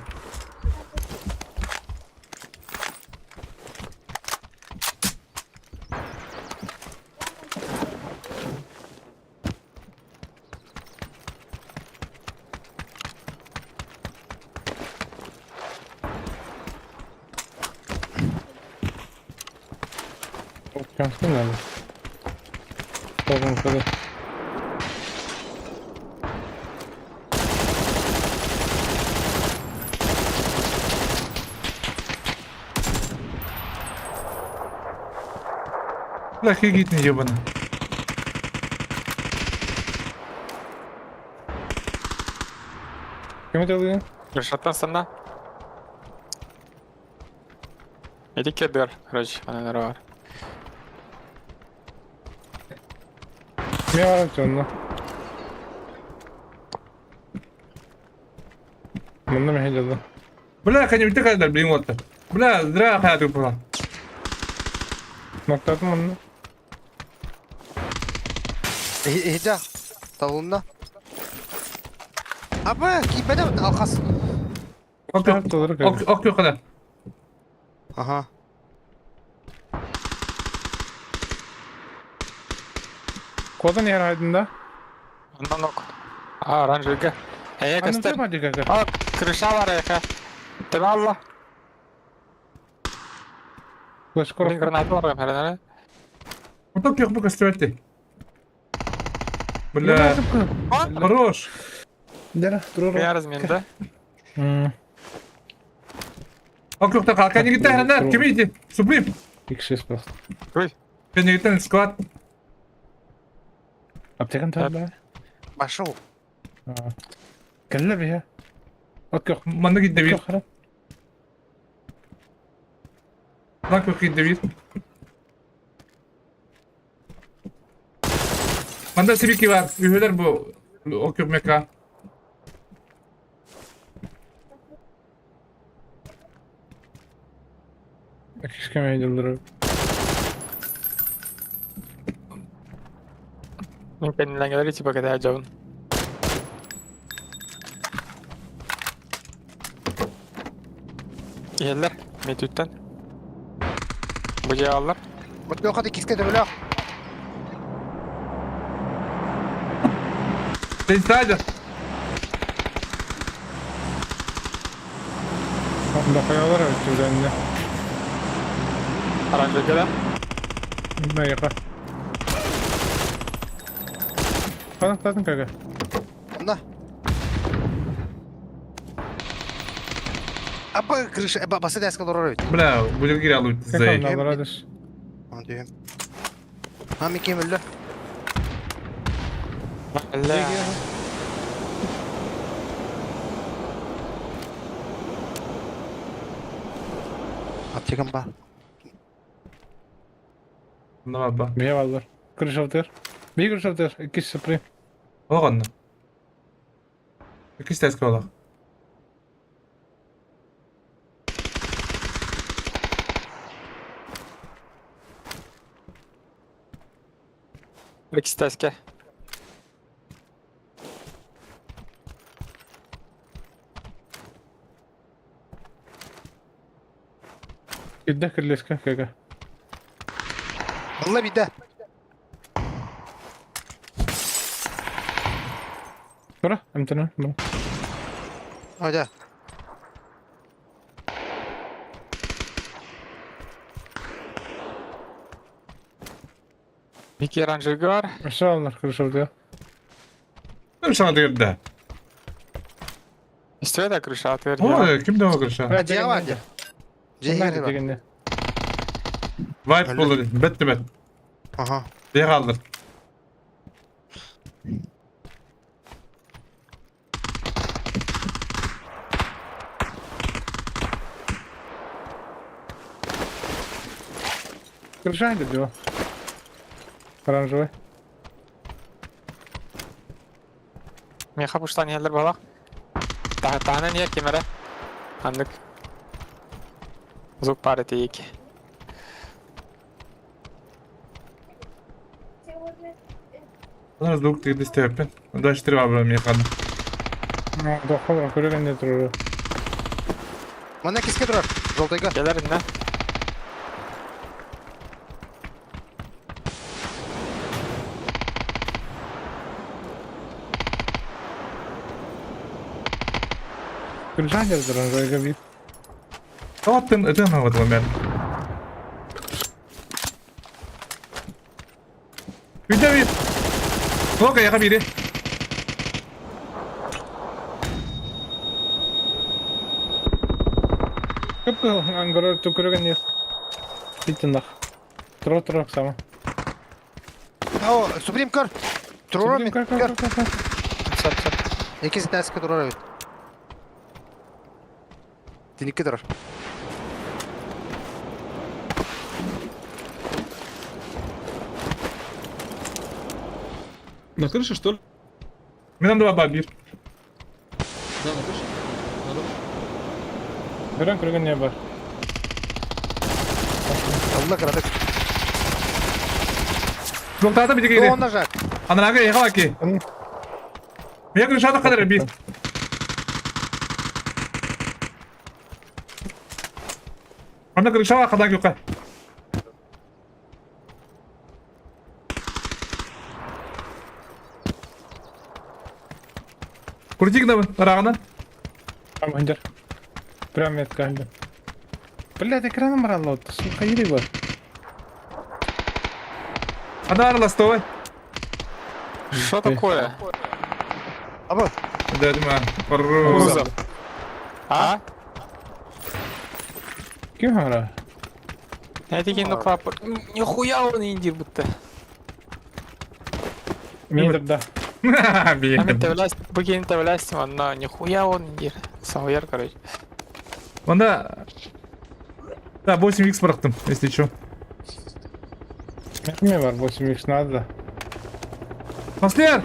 Чаҥсын наада. Тоҕуҥкалы. Бля, хигитни ебаный. Ким этэлиин? Решаттан санна. Эти кедр, короче, она бар. Мен баран онно. Манна мэһэй дьалла. Бля, конечно, кайдар, блин, вот. Бля, зря хаятым була. Ноктатым манна. Иһдэ. Табылынна. Абы, кииппэтэ алхас. Ок, ок, ок, Ага. Кодан иһэр айдында. Оннан ок. А, оранжевыйга. Эйэ көстөр. Аны А, крыша бар эйхэ. Тебе алла. Блин, граната бар хәрәнәре. Оток yok bu көстүбэт. Бля, хорош. Дера, турур. Я разменда. Ок yok da kalkan gitti herhalde. Kimi gitti? Supreme. X6 просто. Ой. Кенигиттен склад. Аптекан табла. Пошел. Кэллэ биһэ. От көх. Манна киирдэ биир. Көх Lan kök киирдэ биир. Манда сибики бар. Үһүлэр бу окюк мека. Кишке мэһэй Мин кэннилэҥэлэри типа кэтэһэ дьабын. Иһэллэр метүттэн. Бу дьиэҕаллар. Вот көхө иккискэ төбөлөөх. Сзади. Дохуялар өттүлэннэ. Оранжевыйга да. Наеха. Канаттатын кага. Онно. Абы крыша, басы дәске олорор эбит. Бля, будет гирялу зей. Наладыш. Аны дүйем. А мен кем өллө. Бля. Аптекам бар. Ну ба. Бие баллар. Крышалтыр. Бие крышалтыр. Иккис суприм. Оҕонно. Иккис тэска олох. Иккис тэскэ. Идде кирлеска кага. Алла биде. Тура, амтана. Ну. Айда. Бики оранжевыйга бар. Өссө крышалтыр. Ну шана дегенде. Истибэт да крыша атыгар. О, ким да крыша? Дьиэҕэ бар дьэ. Дьиэҕэ бар. Дегенде. Вайп болur. Бетти бет. Ага. Diye kaldır. Крыша дио. Оранжевый. Меха пуштан иһэллэр балах. Таһынан иһэр кимэрэ. Аннык. Звук пары тиийки. Bunlar звук тигди степен. Дальше три бабла мне кадны. Дохол көрөгөн турур. Манна киске турар. Жолтойга. Кэлэр иннэ. Крыша оранжевыйга бит. Аттын ытын алды мен. Үдә бит. Лока яка бири. Көп ангорор түкүрөгөн ер. Биттин Тура тура сама. О, Суприм көр. Турар мен. Көр. Сап сап. Иккис дәске турар эбит. Тиникке турар. На крыше, что ли? Мен да бар бир. Да, на крыше. Надо. Көрөн көргөн не бар. Алла кыратык. Жоктата бир кири. Онна жак. Анарага ехала ки. Мен крышада кадыр бир. Анда крышага кадан юкка. Крутик да рагана. Там ханжар. Прям метка ханжар. Блядь, экраном брал, сука, ири бар. Анда араластовай. Что такое? Аба. Дедим Кузов. Кузов. А? Ким хара? Я такие, ну клапан. Нихуя он индир будто. Мидер, да. Букин тавлясть, но нихуя он индир. Самояр, короче. Онда... Да, 8х бырақтым, если чё. Неме бар, 8х надо. Маслер!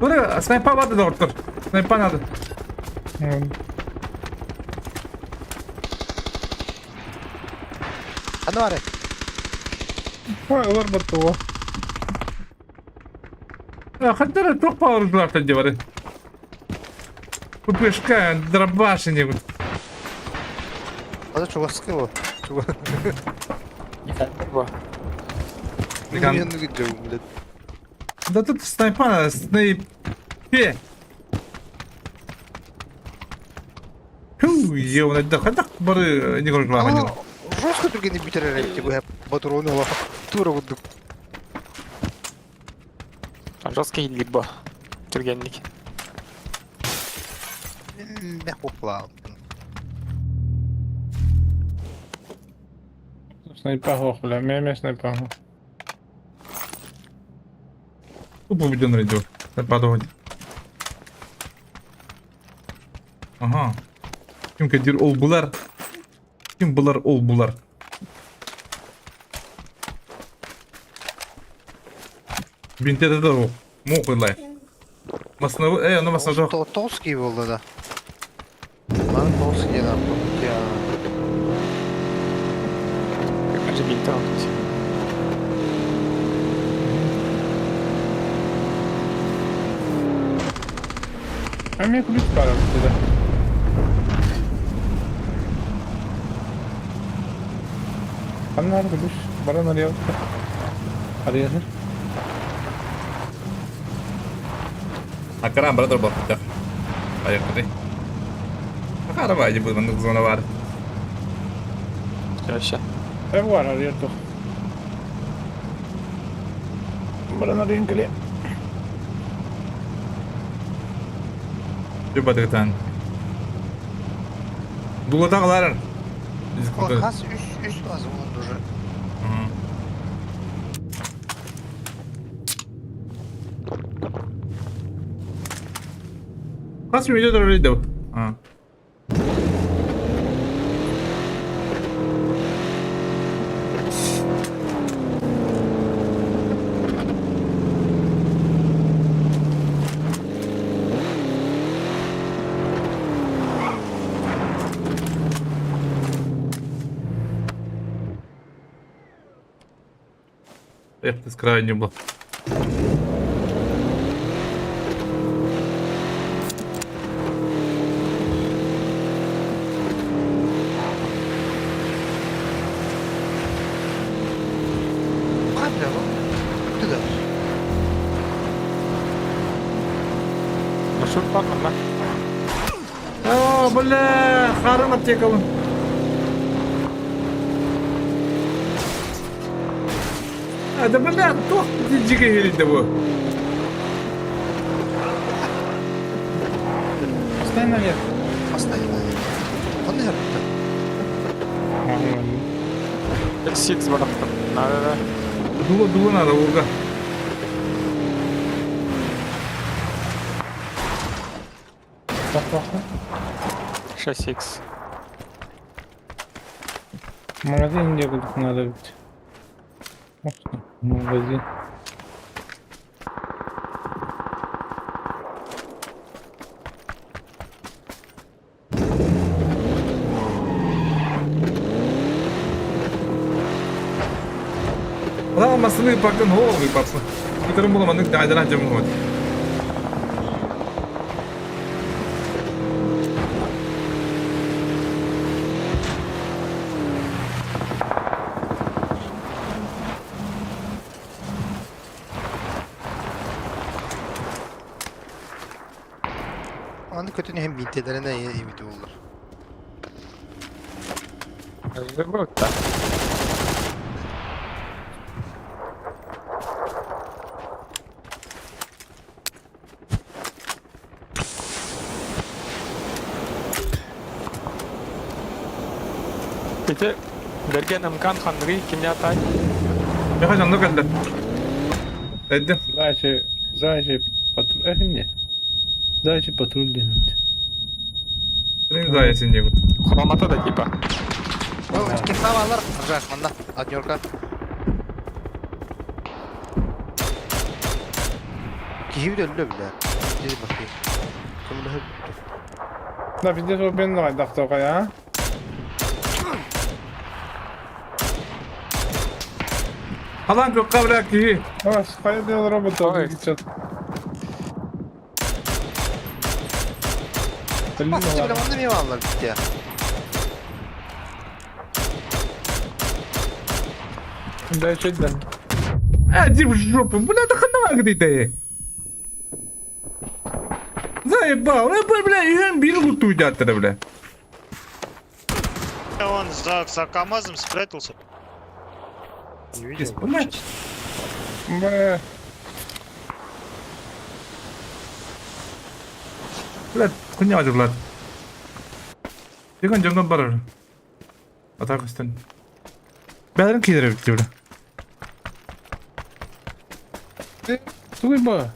Ура, снайпа надо, доктор. Снайпа надо. Аны бар. Ой, олар батты Хантера туох пауэрдлар девары. ППшка, дробаши Аны чугаскы бу. Чуга. Мен блядь. Да тут снайпа надо, снайпе. Фу, ё, да хантак бары не көргүлө Жестко түргенди бүтерер эбит бу батуруну ола. Тура курдук. Жесткий либо. Түргенник. Не хопла. Снайпа хох, бля, меме снайпа хох. Тупо видео рейдю. Снайпа Ага. Ким кадир ол булар. Ким булар ол булар. Бинте да о. Мо куйлай. Масна, ну масна жок. Толский болду да. Ман Толский ден артып. Как же бинта А мне ключ пара да. Аннар ключ, баран ария. Ария. Акаран братер бар. Поехали. Акара вайди будет мандык зона бар. Вообще. Var ария тух. Баран ария кэле. Жубадыгтан. Дулатагалар. Хас үс үс lazım oldu уже. Хас видео доролидов. А. Эх, ты с краю не был. Капля, ну. Ты да. Маршрут план, да? О, бля, харым аптека. А, да бля, тох дикий говорит да Оставь наверх. Оставь наверх. Он наверх. Сикс барахтан. Надо, да. Дуло, дуло надо, урга. Бах, бах. 6 икс. Магазин диэки наада эбит. Магазин. Ала масыны пакын хоол папа. Кытырым була маннык даайдара дьомун вот. Аны көтөн иһэн биинтэлэринэ эбит буоллар. Забыл-то. Ити Бэргэн Ымкан ханныгый кимне атай? Меха жанна кэллэ. Эдди. Зайчий, зайчий патруль. Эх, не. Зайчий патруль диэн. Заяц диэбит. Хромата да типа. Кимна баалар? Ржак, манна. Однерка. Киһи өллө бля. Дии бакы. Көмөлөһө бүттү. Да, пиздец, ол мен хайдах а? Алан көккә бля киһи. А, хайа делал робота Ой. сейчас. Басты бля, манна мен баалар бүттү. Да, чуть да. Э, иди в жопу. Бля, да хана где ты? Заебал. Э, бля, бля, үйен бир кутуйдаттыр, бля. Он за КамАЗом спрятался. Не видел. Бля. Б. Бля, хуйня же, Влад. Диган жондан барар. Атак үстен. Бәрін кидіріп бітті, бля. Тугай ба.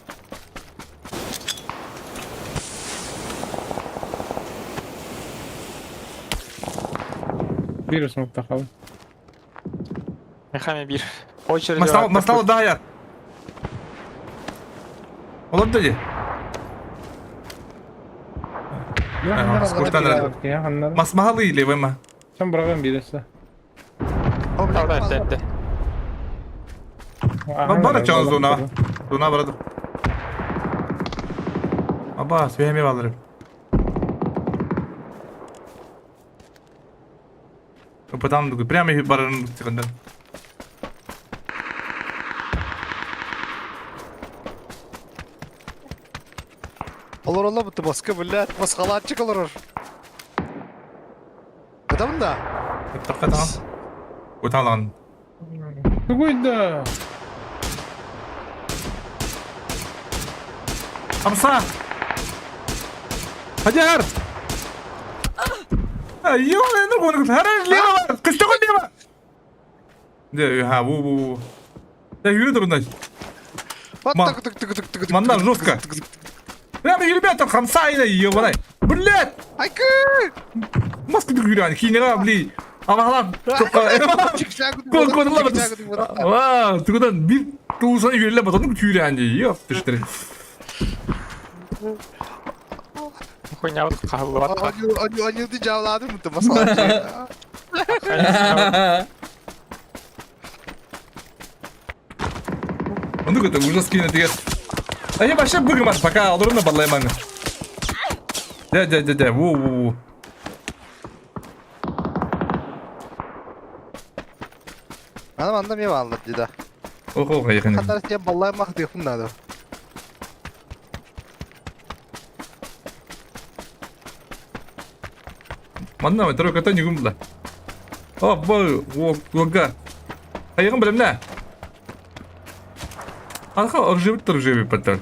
Вирус мактахал. Мехами бир. Очередь. Мастал, мастал да я. Олар да де. Скуртан Масмахалы или вема. Сен бұраған бересі. О, бля, Да, да, да. Бара чан зона. Зона барады. Аба, свями алырым. Потом прямо их барын секунда. Олар ола бутты баска, блядь, масқалатчик олар. Када да? Таққа Уталан. Тугай да. Хамса! Хадяр! Ё, ну гон, хараш лево, кыстыгы лево. Да, ха, ву ву. Да, юрий турнай. Манна жестко. Прямо, ребята, хамса или ебаный. Блядь! Айкы! Маска дүгүрән, кинега, бли. Амалап, Кол кол Ва, тугудан бир туусаны юреле батаны түйрән ди. Ёп, түштер. Хуйня вот кахаллыбат. Анюды жавладым бутты масқалатчик. Онды көтө ужас кине деген. А я вообще быгымас, пока алдырын да баллайман. Дә, дә, дә, дә, ву, ву, ву. Ана манда мен алыр дейді. Ох, ох, якын. Хатар сен баллаймақ дейхун надо. Манна, тройка та нигум бла. О, бу, во, ога. Айгын билемне. Арха оржибит торжиби патар.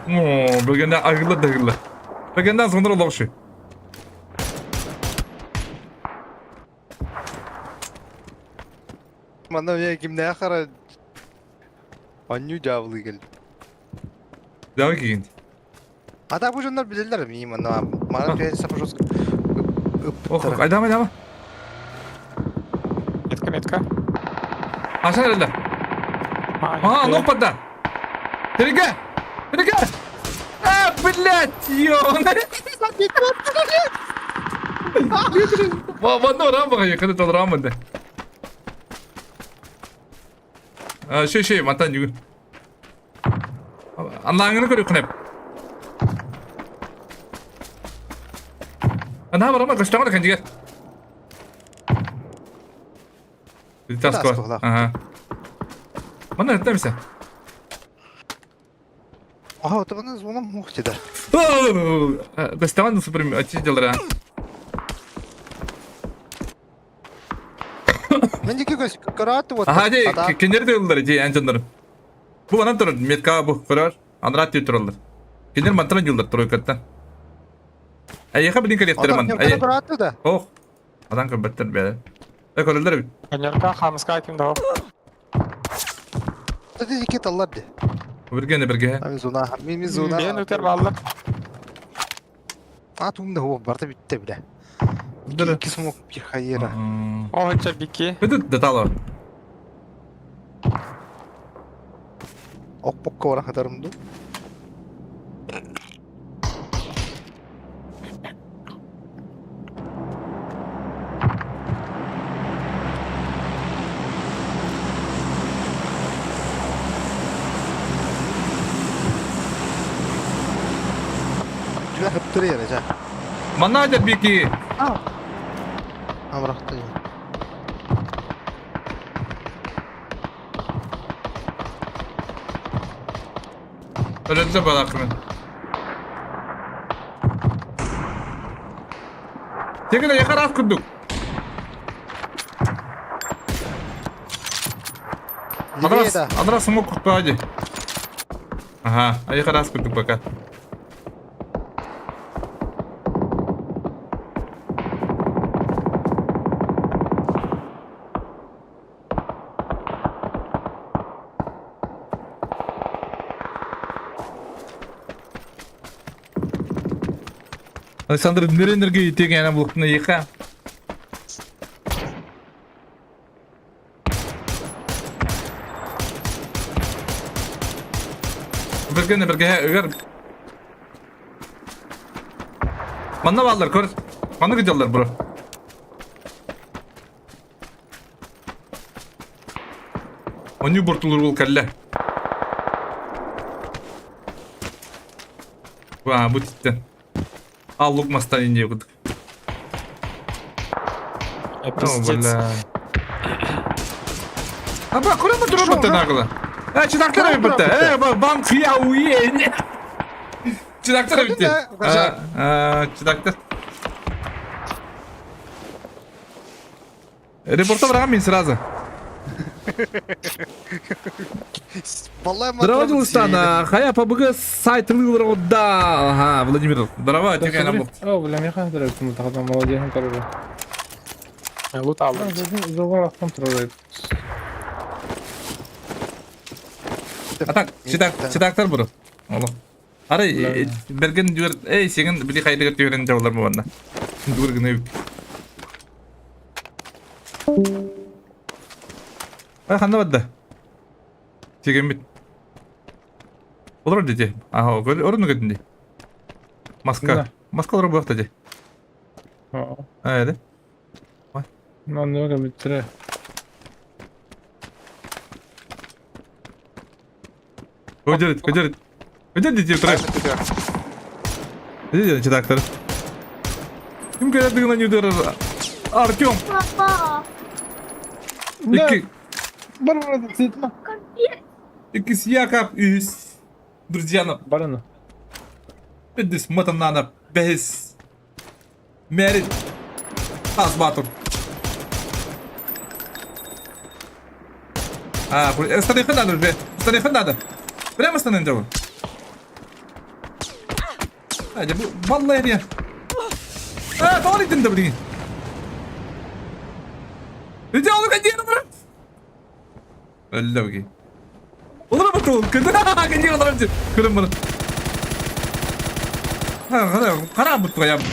О, билгенде агылы дагылы. Билгенден соңдыр олоқшы. Манда мен кимне қара Аню жавлы кел. Давай кигин. А так бу дьоннор билэллэр миим манна маны түһэн сапожоска Ох, ыппыттара. айдама, айдама. Метка, метка. Асан эрэллэр. А, ну подда. Перега! Перега! А, блядь, ёбаный. Ванну рамбаға екіні толырамын да. Шей, шей, мантан жүгір. Анлаңыны көрі күнеп. Ана барама көстөңөр экен жигер. Тасква. Ага. Мана өттемсе. Аха, отыбаны звоном мух деді. Көстөңөр супер отчиделер. Мен деки көз көрөтү вот. Аха, де киндер дөллөр же анжандар. Бу анан турар метка бу көрөр. Анрат дип тураллар. Киндер мантран юлдар тройкаттан. Айыха билин керектер ман. Көрөтү да. Ох. Адан көрбөттөр бәле. Э көрөлдөр бит. Коньярка хамыска ким да. Ты деки таллар де. Биргене бирге. Мен зона, мен зона. Мен өтер баллар. А тумда хо барта битте биле. Дыры. Ики смок пихаера. О, это бики. Это детало. Ок бокка бара хатарымды. Түбә хыптыр яра жа. Манна дер бики. Амрахта. Өлөттө балакмын. Тегене якар курдук. Левее да. Адрас смог купади. Ага, а я раз курдук пока. Александр Неренерге теген булуктуна еха. Биргене бирге эгер Манна баллар көр. Манна гыжаллар бро. Оню бортулур бул калла. Ва, бу титтен. Ал лук мастан инде кудук. Пиздец. Аба, куда мы дробот нагло? А, чудактар битте. Э, банк я уе. Чудактар битте. А, чудактар. Репорта врагам сразу. Валлай Здорово, Дилстан. Хая ПБГ сайт да. Ага, Владимир. Здорово, тебе на бок. О, бля, мен хантер өттім тағыдан молодец хантер. Лут алдым. Золар контроль. А так, читак, читактар бұры. Олы. Ары, берген дүр, эй, сеген били хайдыгыр түйрен жаулар бұғанда. Дүр гыны. Ай, ханда бадда. Теген бит. Олар дети. Ага, орын көтінде. Маска. Маска олар бұяқта де. Ай, де. Нанныга биттире. Көтерет, көтерет. Көтерет дети, трэш. Иди, читактор. Ким келеді на нюдер? Артем. Папа. Ики, Бар цитма. икис Яков из друзья на Барына. Эдис матанана бес. Мерит. Азбатур. А, останови надо уже. Останови надо. Прямо останови дело. А, я валлахи. А, толи ты блин. Иди, он уходи, брат. Өллөги. Олар бу кыл. Кыды, кыды олар. Көрөм муну. Харабыт туйабыт.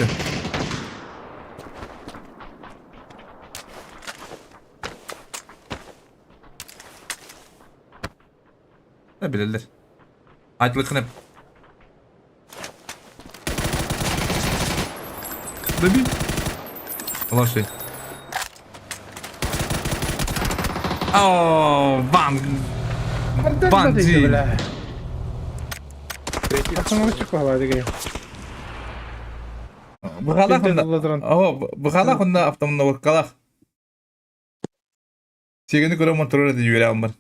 Да билэллэр. Айтылыкхын Добей. Лошадь. О, бан. Бандит. Быхалах онно. О, быхалах онно автомновкалах. Сигени көрө монтурар ди үөрэ бар.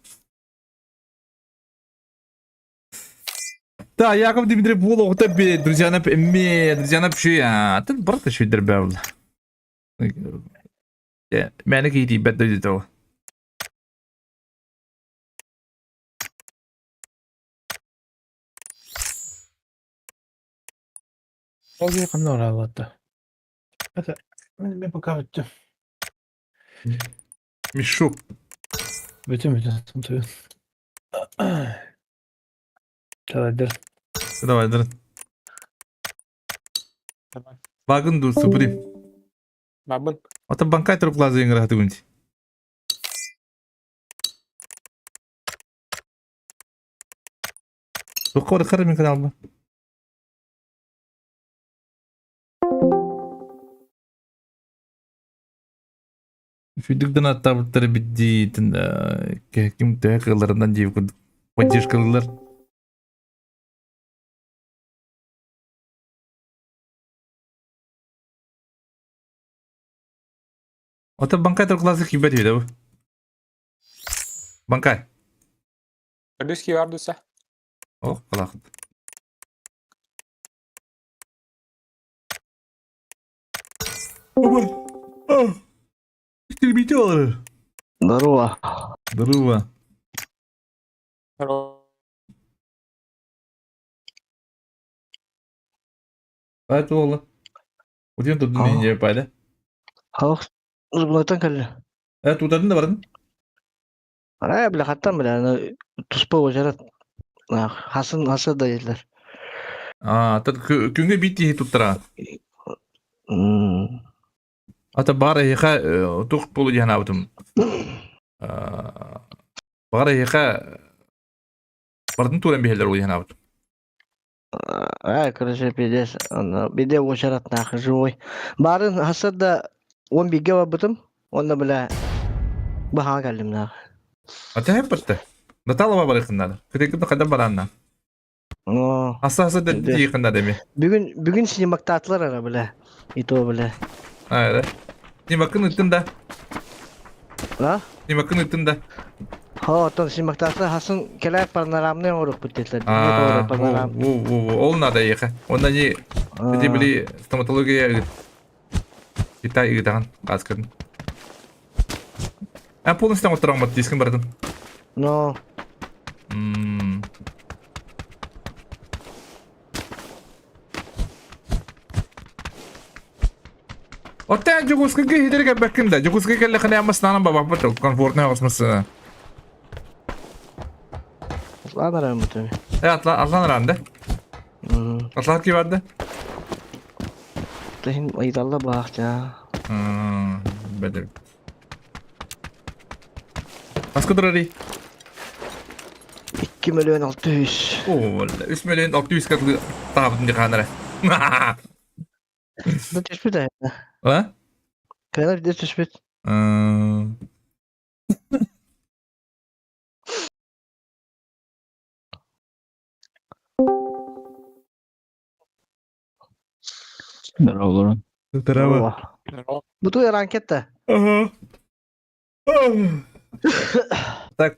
Да, Яков Дмитриев буол оҕото би, друзья, эмме, друзья, вообще, ты брат еще дербел. Мээнэ киһи тиийбэт да дии Ол киһи ханна барааллата? Это мен пока бүттүм. Мешок. Бүтүн бүтүн сымтыйын. Давай, Давай, давай. Багын ду супри. Бабын. Ата банкай туруп лазы иңгара хатыгунти. Тухка бар мин каналба. Фидик дана табыттар бидди ким төһө кылларынан дип поддержкалылар. Ото банкай туркласы кибет үйдө бу. Банкай. Русский вардуса. Ох, калахыт. Оба. Истребитель. Здорово. Здорово. Здорово. Это ола. Удин тут не пайды. Халық Зубнайтан кэллэ. Э, тутадын да бардын? Арай бля хаттан бля, аны туспа уочарат. Хасын хасы да дииллэр. А, тат күнгө бит туттара. Ата бар эйха тух болу диэн аабытым. Бар эйха бардын туран биһэлэр ол диэн аабытым. Аа, короче, пиздец. Биде уочарат нахуй живой. Барын хасы да он биге барбытым. Онно бля баһаҕа кэллим нахуй. Ата хэп барта. Наталова барыхыннада. Кытыкын хада баранна. О. Аса аса да диихында деме. Бүгүн бүгүн снимактаатылар ара бля. И то бля. Аа, Снимакын ыттын да. А? Снимакын ыттын да. Хо, оттон снимактаатылар хасын кэлээр панорамный оҥоруохпут диэтилэр. Аа, Панорам. ол надо еха. Онда не Эти били стоматология Китай ыытаҕын хааскатын. А полностью оттороҥмут дискин бардым. Но. Оттан Дьокуускайга иһитэр кэлбэккин да. Дьокуускай кэллэххинэ аммаснанан бабаппыт комфортнай оҕусмасына. Атлаан арааммыт үһү. Э, атлаан араан да? Атлаан ки барда? Тыһын ыйыталла баахча. Бэдэр. Хаска турарый? 2 миллион 600. Оо, 3 миллион 600 катлы таабытын диханара. Да түспүт ээ. А? Кыайар биир түспүт. Здорово. Здорово. Бу туй ранкетта. Ага. Так,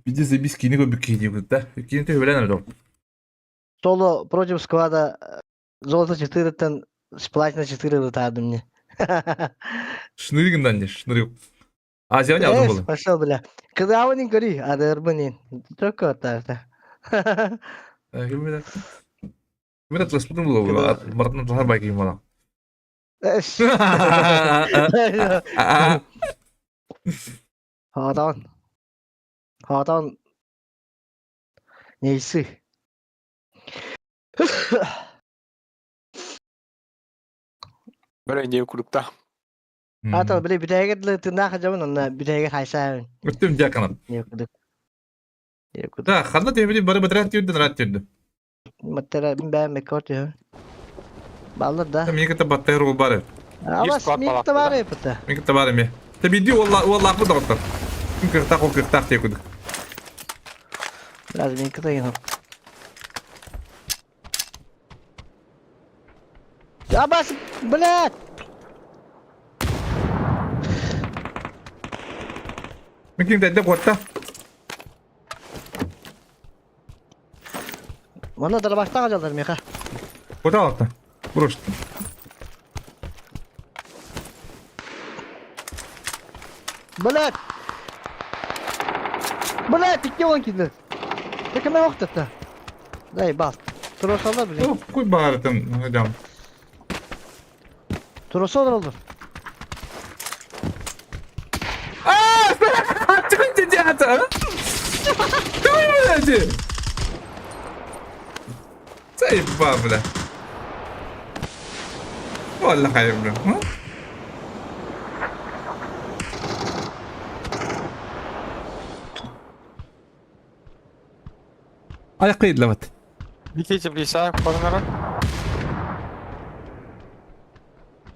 биди забись кини көбүк кини да. Кини төбөлөн эрэ Соло против склада золото 4-тен с платина 4 вытаады мне. Шныригиндан не, шнырик. Азия не алдым было. Пошел, бля. Когда он не гори, а дербанин. Только вот так, да. Ким это тласпытым было, бартын тлахар байким була. Хаатаан. Хаатаан. Нейсы. Бары диэ курдукта. Ата били бүтэһигэр дылы тыыннаах дьабын онно бүтэһигэр хайсаабын. Өттүм дьаканап. Не курдук. Не курдук. Да, ханна тиэбити бары бытырат тиэрдэн рат тиэрдэ. Маттара мин бэйэм меккор түһүм. Баллар да. Мин кытта баттайар уол бары. Абас склад мин балаакка табаары пыта. Мин кытта бар эмиэ. Тэ биирдии уоллаахпыт доҕоттор. Ким кыахтаах ол кыахтаах диэ курдук. Biraz мин кыта генов. Абас, блядь! Мин ким дэдде куотта. Манна дарабаштаах дьаллар миэхэ. Куота алта. Бұрышты. Блядь! Блядь, икки он киирдэ. Тэкэмэ охтата. Дай бал. Туросалар блин. Ну, куй баарытын, хадам. Туросалар олор. Аа! Чүн дьаата. Туй блядь. Заебал, бля. والله خير бля. Айқайд лават. Виките блиса, корнера.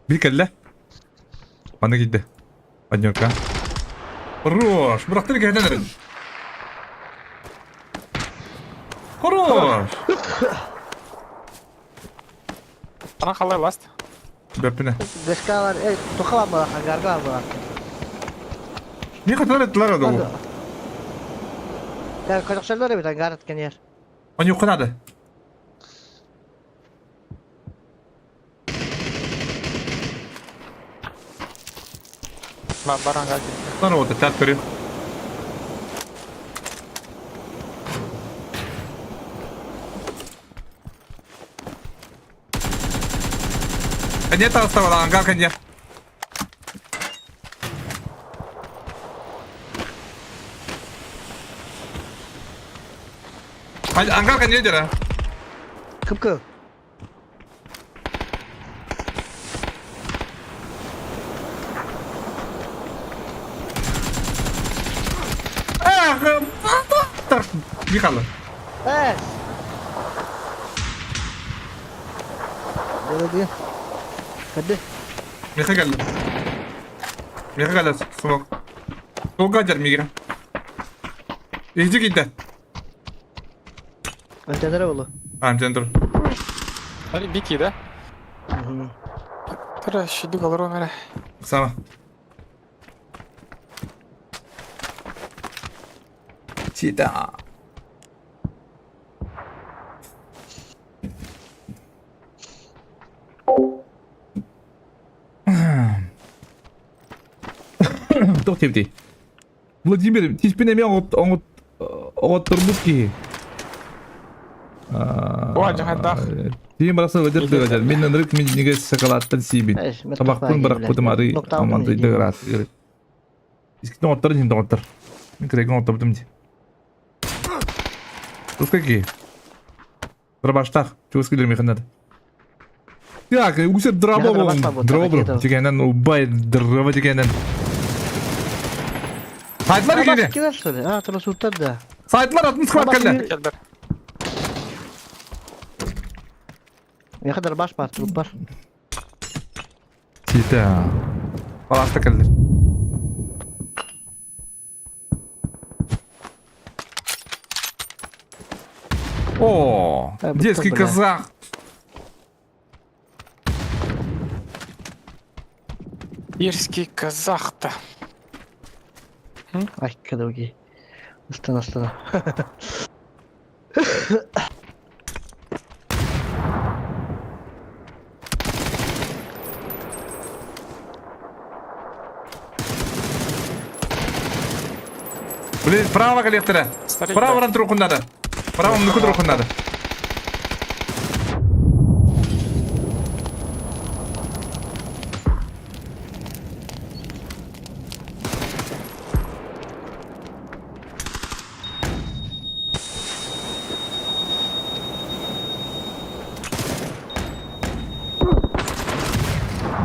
Бикелле. Манна киирдэ. Однерка. Хорош! Бырахтыр кэһэтэн эрэн. Хорош! Ана халай ласт. Бэппинэ. Дескалар, эй, туха бар ангарга бар. Не хотело этлар оду. Так, көтөхсөллөр эбит ангар эткенер. Оньюкка надо. Бар ангар. Народ, тят көрү. Конец оставала, ангар конец. Ангар конец дера. Кып-кып. Эх, Михайло. Эс. Böyle Hadi. Михаил. Михаил, смог. Тугадер мигра. Иди кида. Önteleri oldu. А, центр. Али бики, да? Тара, щиду галару мэре. Сама. Чита. Туох диэбитий? Владимир, тиспин эмиэ оҕотторбут киһи. О, дьаһайдаах. Тиим барахсан ыдыр дыгадьар. Мин ынырык минньигэс сакалааттан сиибин. Табахпын барахпытым арый амандыйда ыраат. Искитин оҕотторун иһин доҕоттор. Мин кырайгын оҕотторбутум дии. Туска киһи. Дробаштаах. Чугас кэлэр миэхэ надо. Так, үгүсэ драба болун. Дроба дигэнэн убай дрова дигэнэн. Сайтлар киирэ. Килер что ли? А, тросуттар да. Сайтлар атын склад кэллэ. Келдер. Миэхэ дарбаш бар, труп бар. Сита. Паласта кэллэ. О, детский казах. Ирский казах-то. Ай, кадауги. Астана, астана. Блин, право коллектора. Право ран труху надо. Право муку труху надо.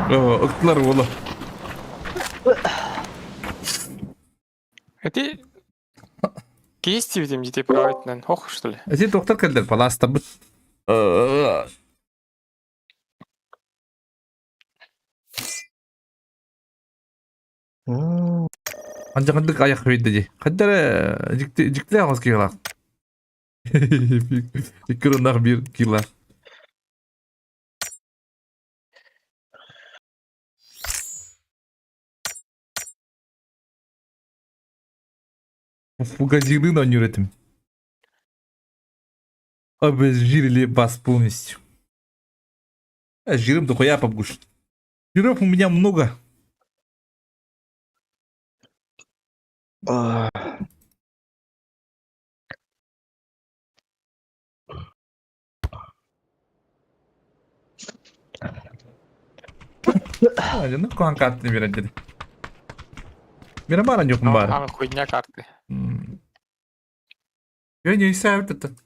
Ыктылар уолу. Эти кисти видим детей правительнен. Ох, что ли? Эти доктор кэлдэр палаастарбыт. Андьаҕырдык айах үөйдэ дии. Хайда эрэ дьикти дьиктилээх оҕус киһилээх. Икки уруннаах биир киилээх. Фугазилын оонньуур этим. Обезжирили вас полностью. Жирым дохуя побгуш. Жиров у меня много. Ну куһан картаны биэрэн деді. Мира баран жокун баар. Аны хуйня карты. Я не исәбит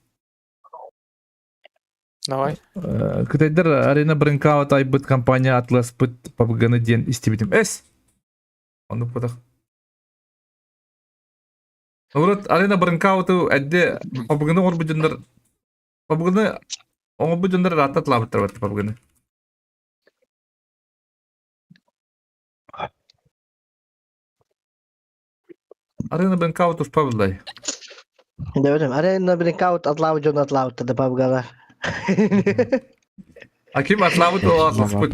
Давай. Кытайдар Арена Брынкаут айбыт компания атласпыт PUBG-ны диэн истибитим. Эс! Оннук бутах. Урут Арена Брынкауту әдде PUBG-ны оҥорбут дьоннор PUBG-ны оҥорбут дьоннор ыраатта атлаабыттар бат PUBG-ны. Арена Брынкаут успа буллай. Дебетим. Арена Бринкаут атлаабыт дьон атлаабыттар да PUBG-лар. А ким атлаабыт ол атласпыт.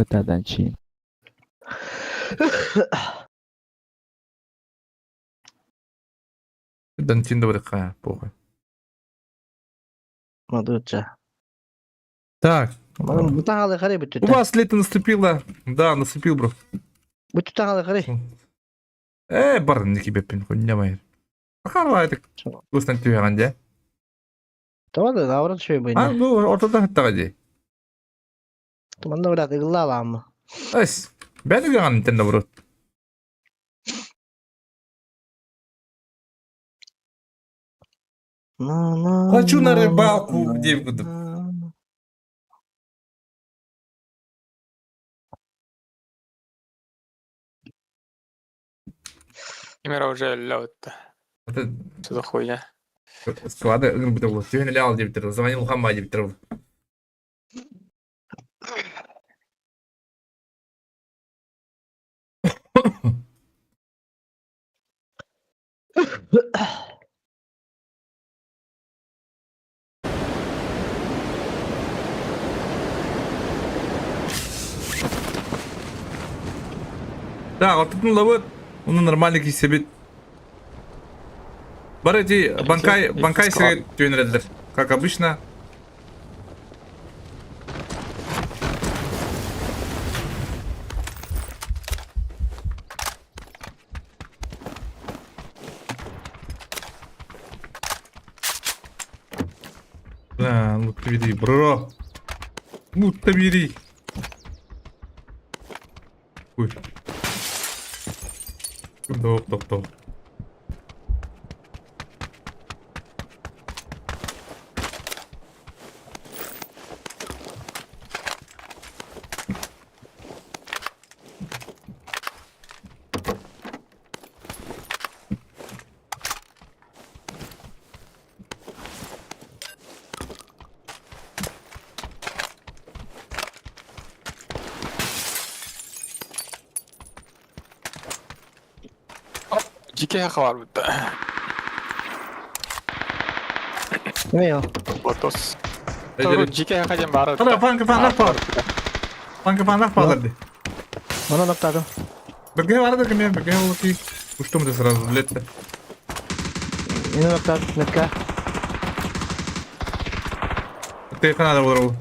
Дантин да похуй. Мадуча. Так. Бутаҥалы харай У бүттүтэ. вас лето наступило. Да, наступил, бро. Бүттүтаҥалы харай. Э, бар ники беппин хуйня Ахарвайтык. Кустан түһэҕин дьэ. Тоҕо да наоборот үчүгэй А, буйна. ну, ортода хаттаҕа дии. Манна брат ыгыллаалааммы. Эс, бэни гаған тен наоборот. Хочу на рыбалку, где буду. Кимера уже лёд. Это Что за хуйня? склады ырбыта был. Түһэн лял деп тұр. Звонил Хамма деп тұр. Да, вот тут ловит, он нормальный кисебит. Бар эти банкай, банкай сире түйенреддер. Как обычно. Да, лут бери, бро. Лут бери. Ой. Тоқ, тоқ, тоқ. Дикий хавар будто. Эмиэ Лотос. Дикий хадим бары. Ана, фанка, фанка, фанка. Фанка, фанка, фанка. Онон аптадым. Бергей барды кеме, бергей олки. Уштум да сразу, блядь. Инен аптадым. Метка. Ты надо было.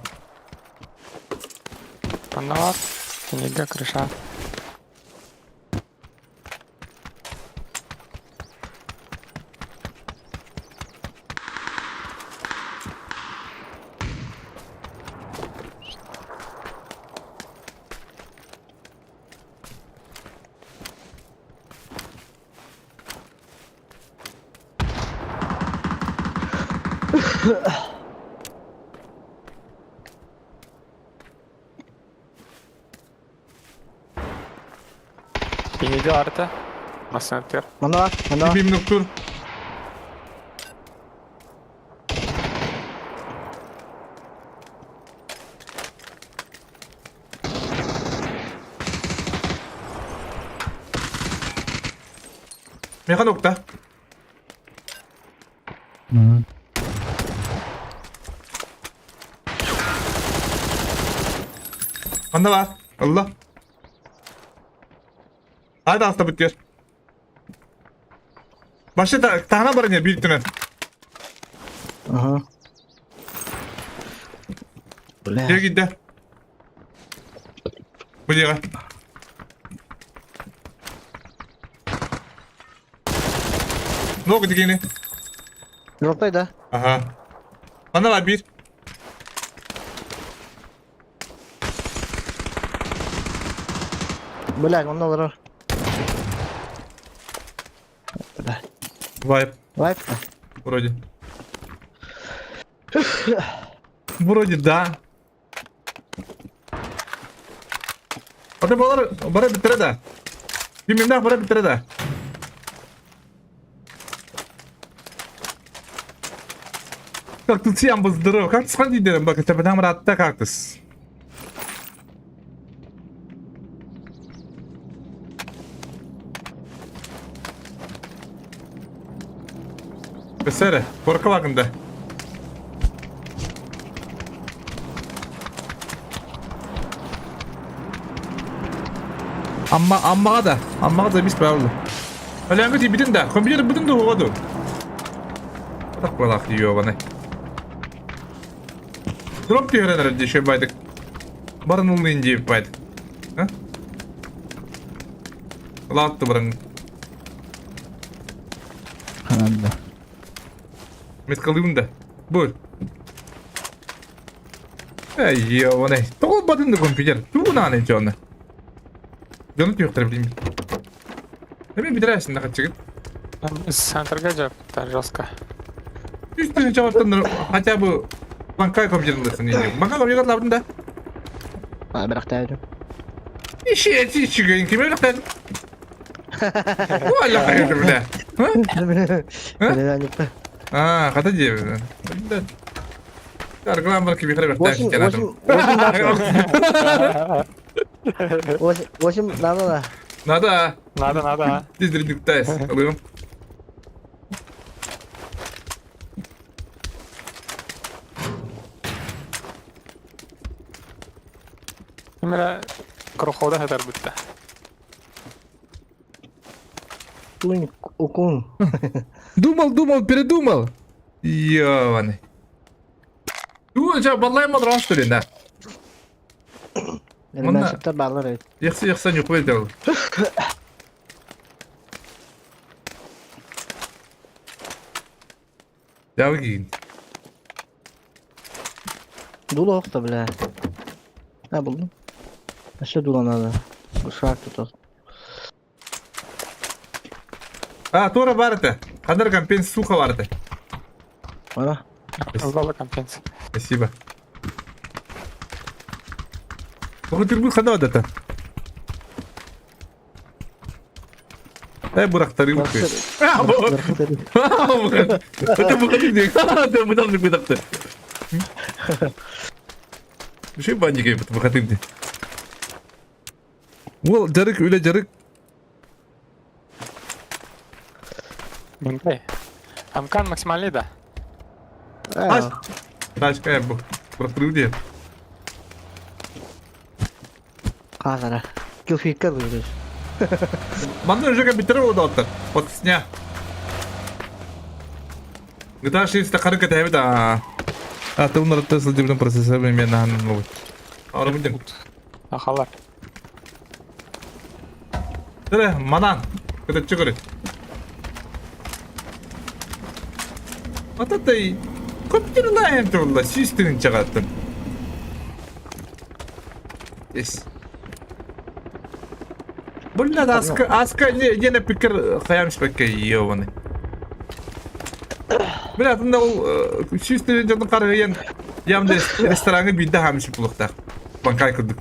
Аннавар. Книга, крыша. Биһиги арта. Массыынатыгар. Мана, мана. Бим нуктур. Меха нукта. Манна баар. Ылла. Хайда астабыт диэр. Башы таһына баран биир түнэн. Ага. Бля. Дьэ киирдэ. Бу диэҕэ. Ног дигини. Жоптай да? Ага. Манна бар биир. Бля, онно олорор. Бля. Вайп. Вайп. Вроде. Вроде да. Ата балар бара биттэрэ да. Кимимнээх бара биттэрэ да. Кактус я здоров. Кактус ханди дерем бак тепедам ратта кактус. Бесере, коркалагында. Амма аммаға да, аммаға да бис правда. Өләңгі тибитин да, компьютер бүтүн да угаду. Так балах ёбаный. Дроп түһэрэн эрэр дии байдык. Барын ыллыын диэбит байдык. А? Лаатты баран. Хананда. Меткалыыбын да. Бу. Эй, ёбаный. Тоҕо батын да компьютер. Тугунаан дьону. Дьону түһүөхтэрэ билим. Эми бүтэрээсин да хаччыгыт. Центрга жапта жестко. Үс тыһыынча хотя бы банкай компьютер ылыахсын диэн. Банкай компьютер лабын да. А, бирахтаайдым. Иши, иши, ким өлөхтен? Оля хайыр бля. А, хата дии. Аргылаан бар кими хара Восемь, восемь, восемь, восемь, надо, да. Надо. Надо, надо. Тиздирдиктайс. Алыгым. Именно крохода хатар бүтті. Тунь, укун. Думал, думал, передумал. Ёбаный. Ду, жа баллай мадран что ли, да? Манна. Баллар эбит. Яхсы, яхсы, не хуй Дявгин. Дула охта, бля. А, булдум. А что дула надо? Шаг тут. А, тура барыта. Хандар компенс суха барыта. Ана. Зала компенс. Спасибо. Оҕо хана одата. Э, бурактары букы. Это выходи где? Ты мытал не бытапты. Еще банники выходи где. Ол жарык, үле жарык. Мындай. Амкан максимальный да. Аш. Ташка бу. Бурактары где? Казара. Килфикка выйдешь. Манна уже компьютер удалта. Вот сня. GTA 6 харка тэбит а. А ты унар тесл дибден процессор мен нахан могут. Ара будем. Ахалар. Тре манан. Это что говорит? Вот это и компьютер лайм турла системин чагаттын. Yes. Бля, аска, аска, не, не на пикер хаямш бакка ёбаный. Бля, тында ол чистый жатын қарайын ямды рестораны бидде хамшы булуқтақ. Банкай кырдык.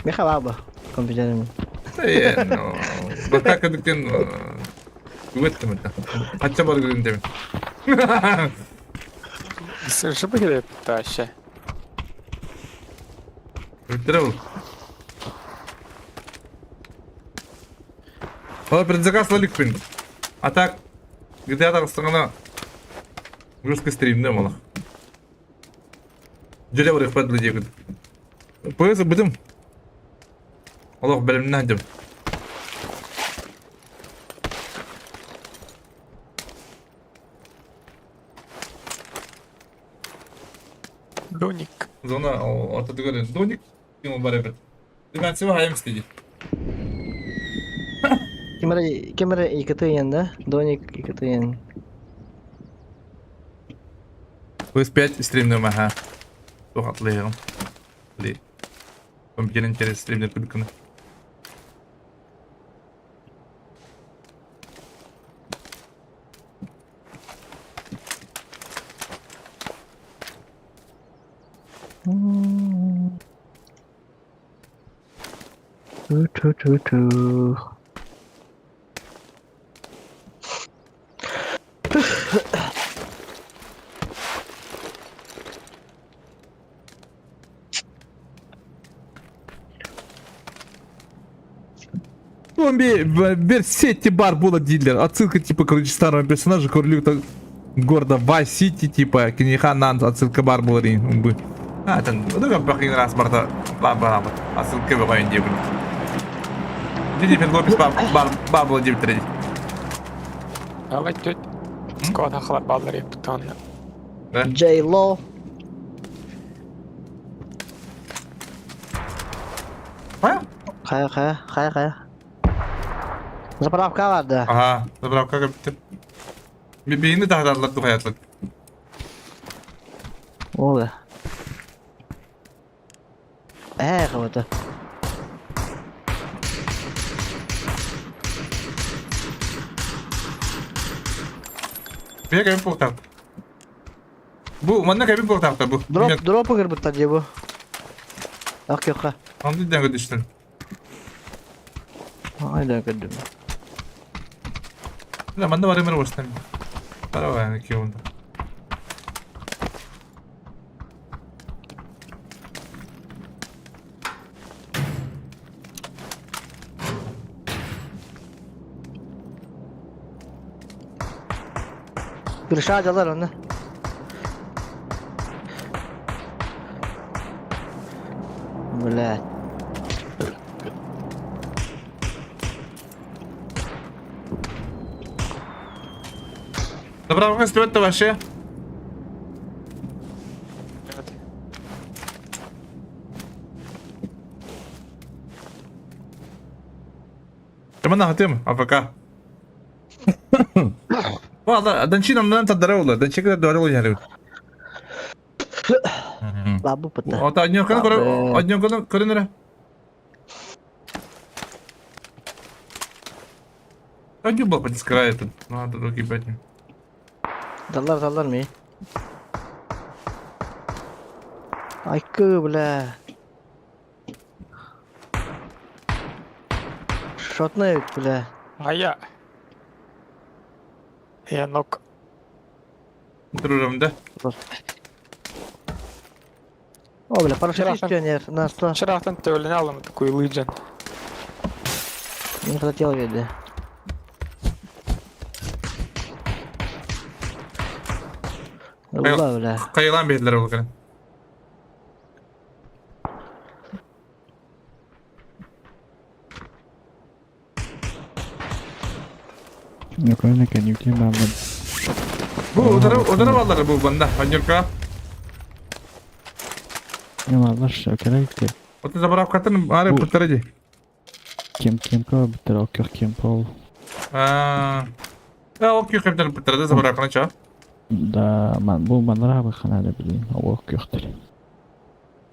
Миха баар бу компьютерым. Бата кадыктен үгөттем это. Хача бар гүрүн деме. Сыршы бігілеп вообще. Өттүрэ ол. Ол предзаказ лаликпин. А так, GTA тағыстығына русский стримде малах. Дьэ барыахпар дылы диэбит. PS бытым. Олох бэлэмнээх дьон. Доник. Зона ортатыгар Доник ким бар эбит. Димәтсиба хайым истеди. Ким эрэ ким эрэ ИКТ да? Доник ИКТ. PS5 стримнем аха. Туох атлыйыгым. Ли. Компьютерин через стримнер кудуканы. Ту-ту-ту-ту. Зомби Версетти бар было дилер. Отсылка типа, короче, старого персонажа, королю города Вай Сити, типа, Киниха Нан, отсылка бар была бы. А, там, ну, как бахин раз барта, бар бар отсылка в районе дебли. Дженнифер Лопес бар бар бар была дебли. Давай теть. Скоро хлопал рептон. J-Lo. А? Хайа хайа хайа хайа. Заправка бар да. Ага, заправка кэптим. Бейini таһдарлар тухаятлар. Ол да. Ээ кабата. Бия кэбин буолтаах. Бу манна кэбин буолтаахта бу. Дроп дроп кырбыттар дии бу. Ак йокка. Онду дәңге түштүн. Айда көрдүм. Да, манна бар эмер баштан. Барабан кеунда. Крыша дьалар онно. Блядь. Заправка стоит вообще. Тыман ахатым, АФК. Вала, данчин оннан тадара ола, данчик да дуара ола Лабы пытта. Ота однёканы көрө, однёканы көрөнөрө. Одню был подискра этот, надо руки бать. Даллар даллар ми. Айкы, бля. Шотный, бля. А я... Я ног. Дружим, да? О, бля, парашютист пионер на 100. Вчера там ты такой лыджан. Не хотел вида. Бля, бля. Кайылан бердилер ол кэлэн. Бу удары удары баллары бу банда. Анюрка. Оты заправкатын ары путтара ди. Аа. Э, ол күй кептер путтара да заправканы ча. Да, ман бу манра ханада блин, о көхтер.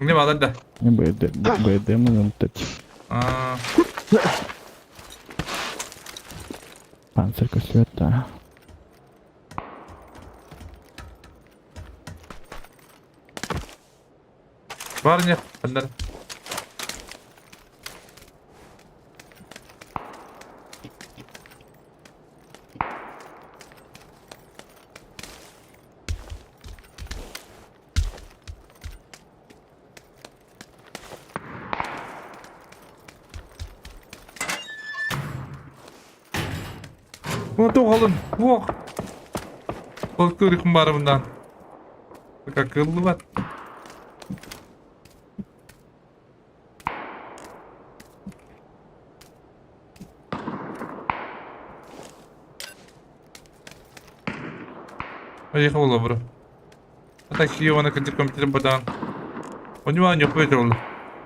Не балар да. Не бд бд мы Аа. Панцирь косвета. Бар не, андар. Тоҕалын, уох. Ол көрүкүм барыбынан. Кыллыбат. Поехал бро. А так Киевана кырдьык компьютер бадаан. У него не выиграл.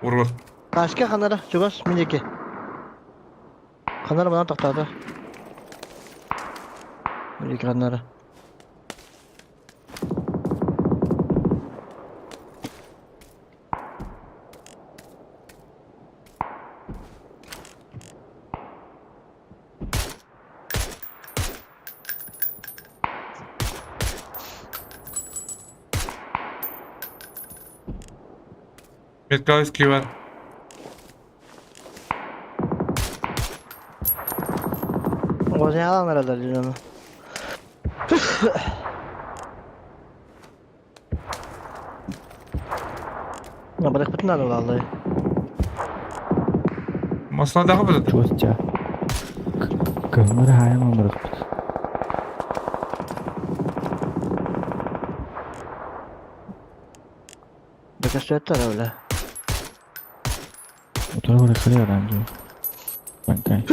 Урод. Ташка ханара, чугас, минеки. Ханара манан тохтоото. Минеки ханара. Меткалский бар. Оҕонньоһон эрэллэр дьону. Бырахпытын наада буолаллар. Масладағы біледі. Чуостя. Кыһыммар хаайан бырахпыт. Бөкөстүөттэр öyle. Утары бырахтары адам дии. Банкай.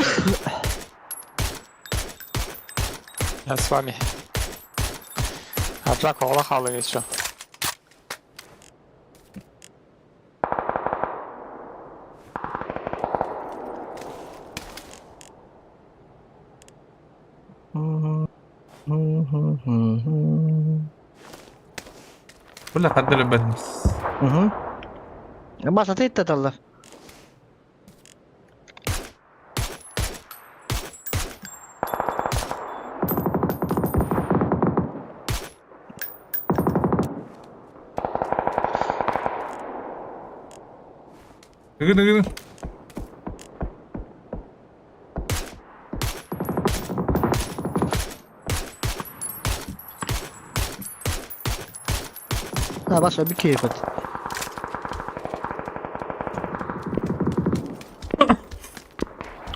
Я с вами. Аржак оҕоло хаалыҥ еще. Бля, хаддары бэтим. Басаты иттаталлар. Ыгын ыгын. Ha bas bir keyif at.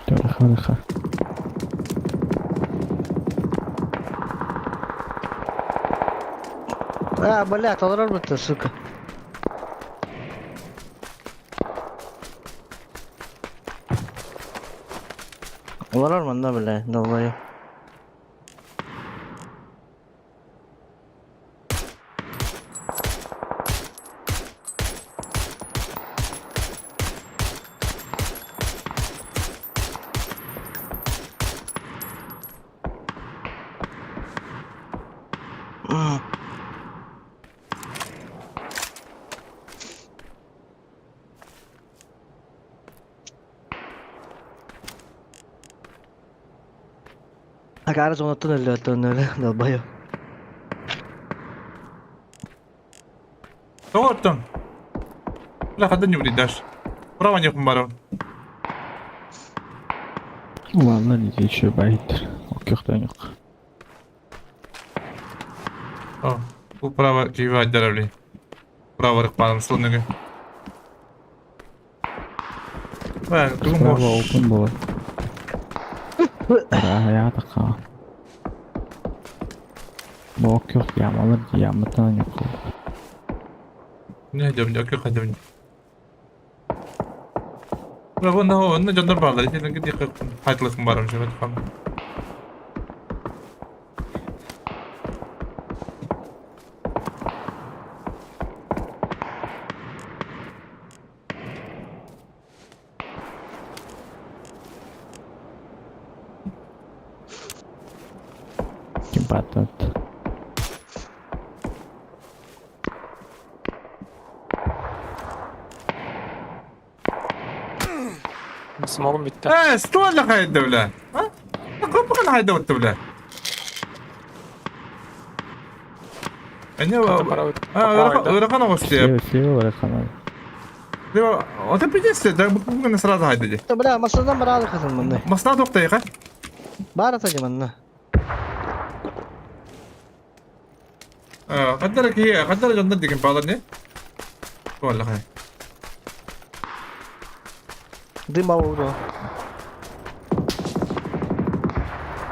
Бырахха бырахха. А, блядь, олорор бутта, сука. Олорор манна, бля, долбоёб. Акаары зонаттан өллөөттөн өлө, долбоёб. Тоҕоттон. Бля, хадда не дашь. Право не хумбаров. Ладно, не еще байт. Оккехтан yok. О, бу право киви айдарабли. Право рыкпаным слонныгы. Бля, тугум Справа бош. open было. Да, я такая. Бок yok ямалар яматан yok. Не идем, не окей, ходим. Бля, вон на онно дьоннор баалар. Итинэн кити хайтлыхым барым шөбөт хам. Ким батат. Смогум бүттэ. Э, стол хайда бля. А? Копкан хайда отты бля. Эне А, ырахан оҕус Слева, слева барахана. Ото пиздец, да бүгүн сразу хайда ди. Да, бля, масадан баралы кызым мындай. Масна токтайга. Бары тажы манна. Каддар ки, каддар жондан деген балар не? Валла хай. Дым ауду.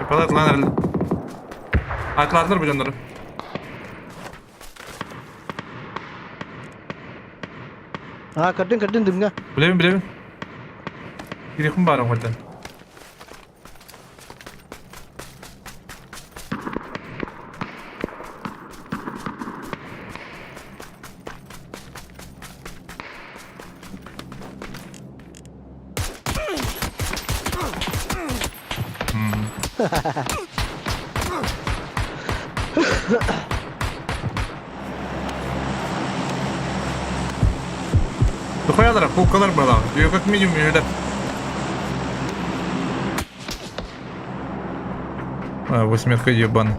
Капалар атлаан эрэллэр. Атлаатылар бу дьоннору. А, көрдүн, көрдүн дымҥа. Билэбин, билэбин. Кириэхпин баар оҥордон. Тухайалара, куккалар балаҕа. Үө как минимум үөлэр. А, восьмерка ебан.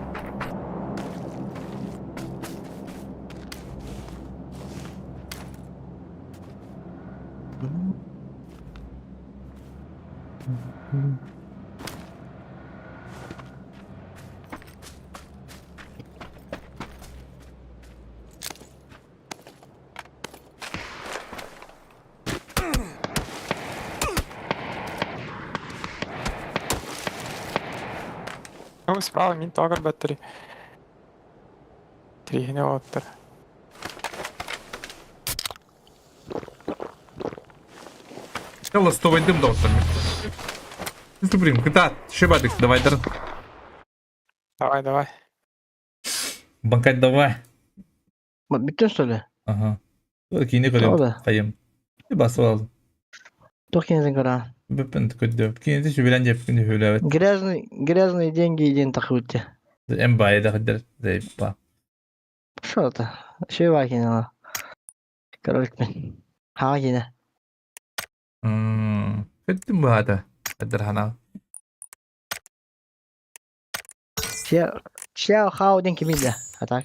Ну, справа мин тоҕо көрбөттөрүй? Тириһини оттор. Ластовайдым доҕоттор. Блин, кытаат, шибадык, давай дар. Давай, давай. Банкать давай. Бүттүн что ли? Ага. Киинэ Тоҕо көрүөм. да? Хайым. Басып Туох кинэтин көрөҕүн? Бүппүн көрдүм. Кинини сүбэлэн дьэппин үһүлээбит. Грязный, грязные деньги диэн тахыбыт дии. Эн баайы да хаддар заебал. Что это? Үчүгэй баай кино. Көрөрүкпүн. Хаҥа киинэ. Көрдүм быһаата. Хаддар ханаа. Чиа Хао диэн кимий да? А так?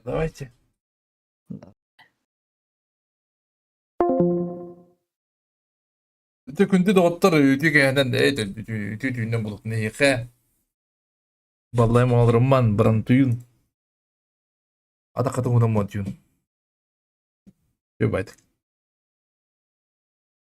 Давайте. Ити күндү доҕоттор үтүө кээһэнэн үтүө түүннэн булутун эһиэхэ баллайым оҕолорумман барантуйун атаххатын уунан муотуйун. Үбайдык.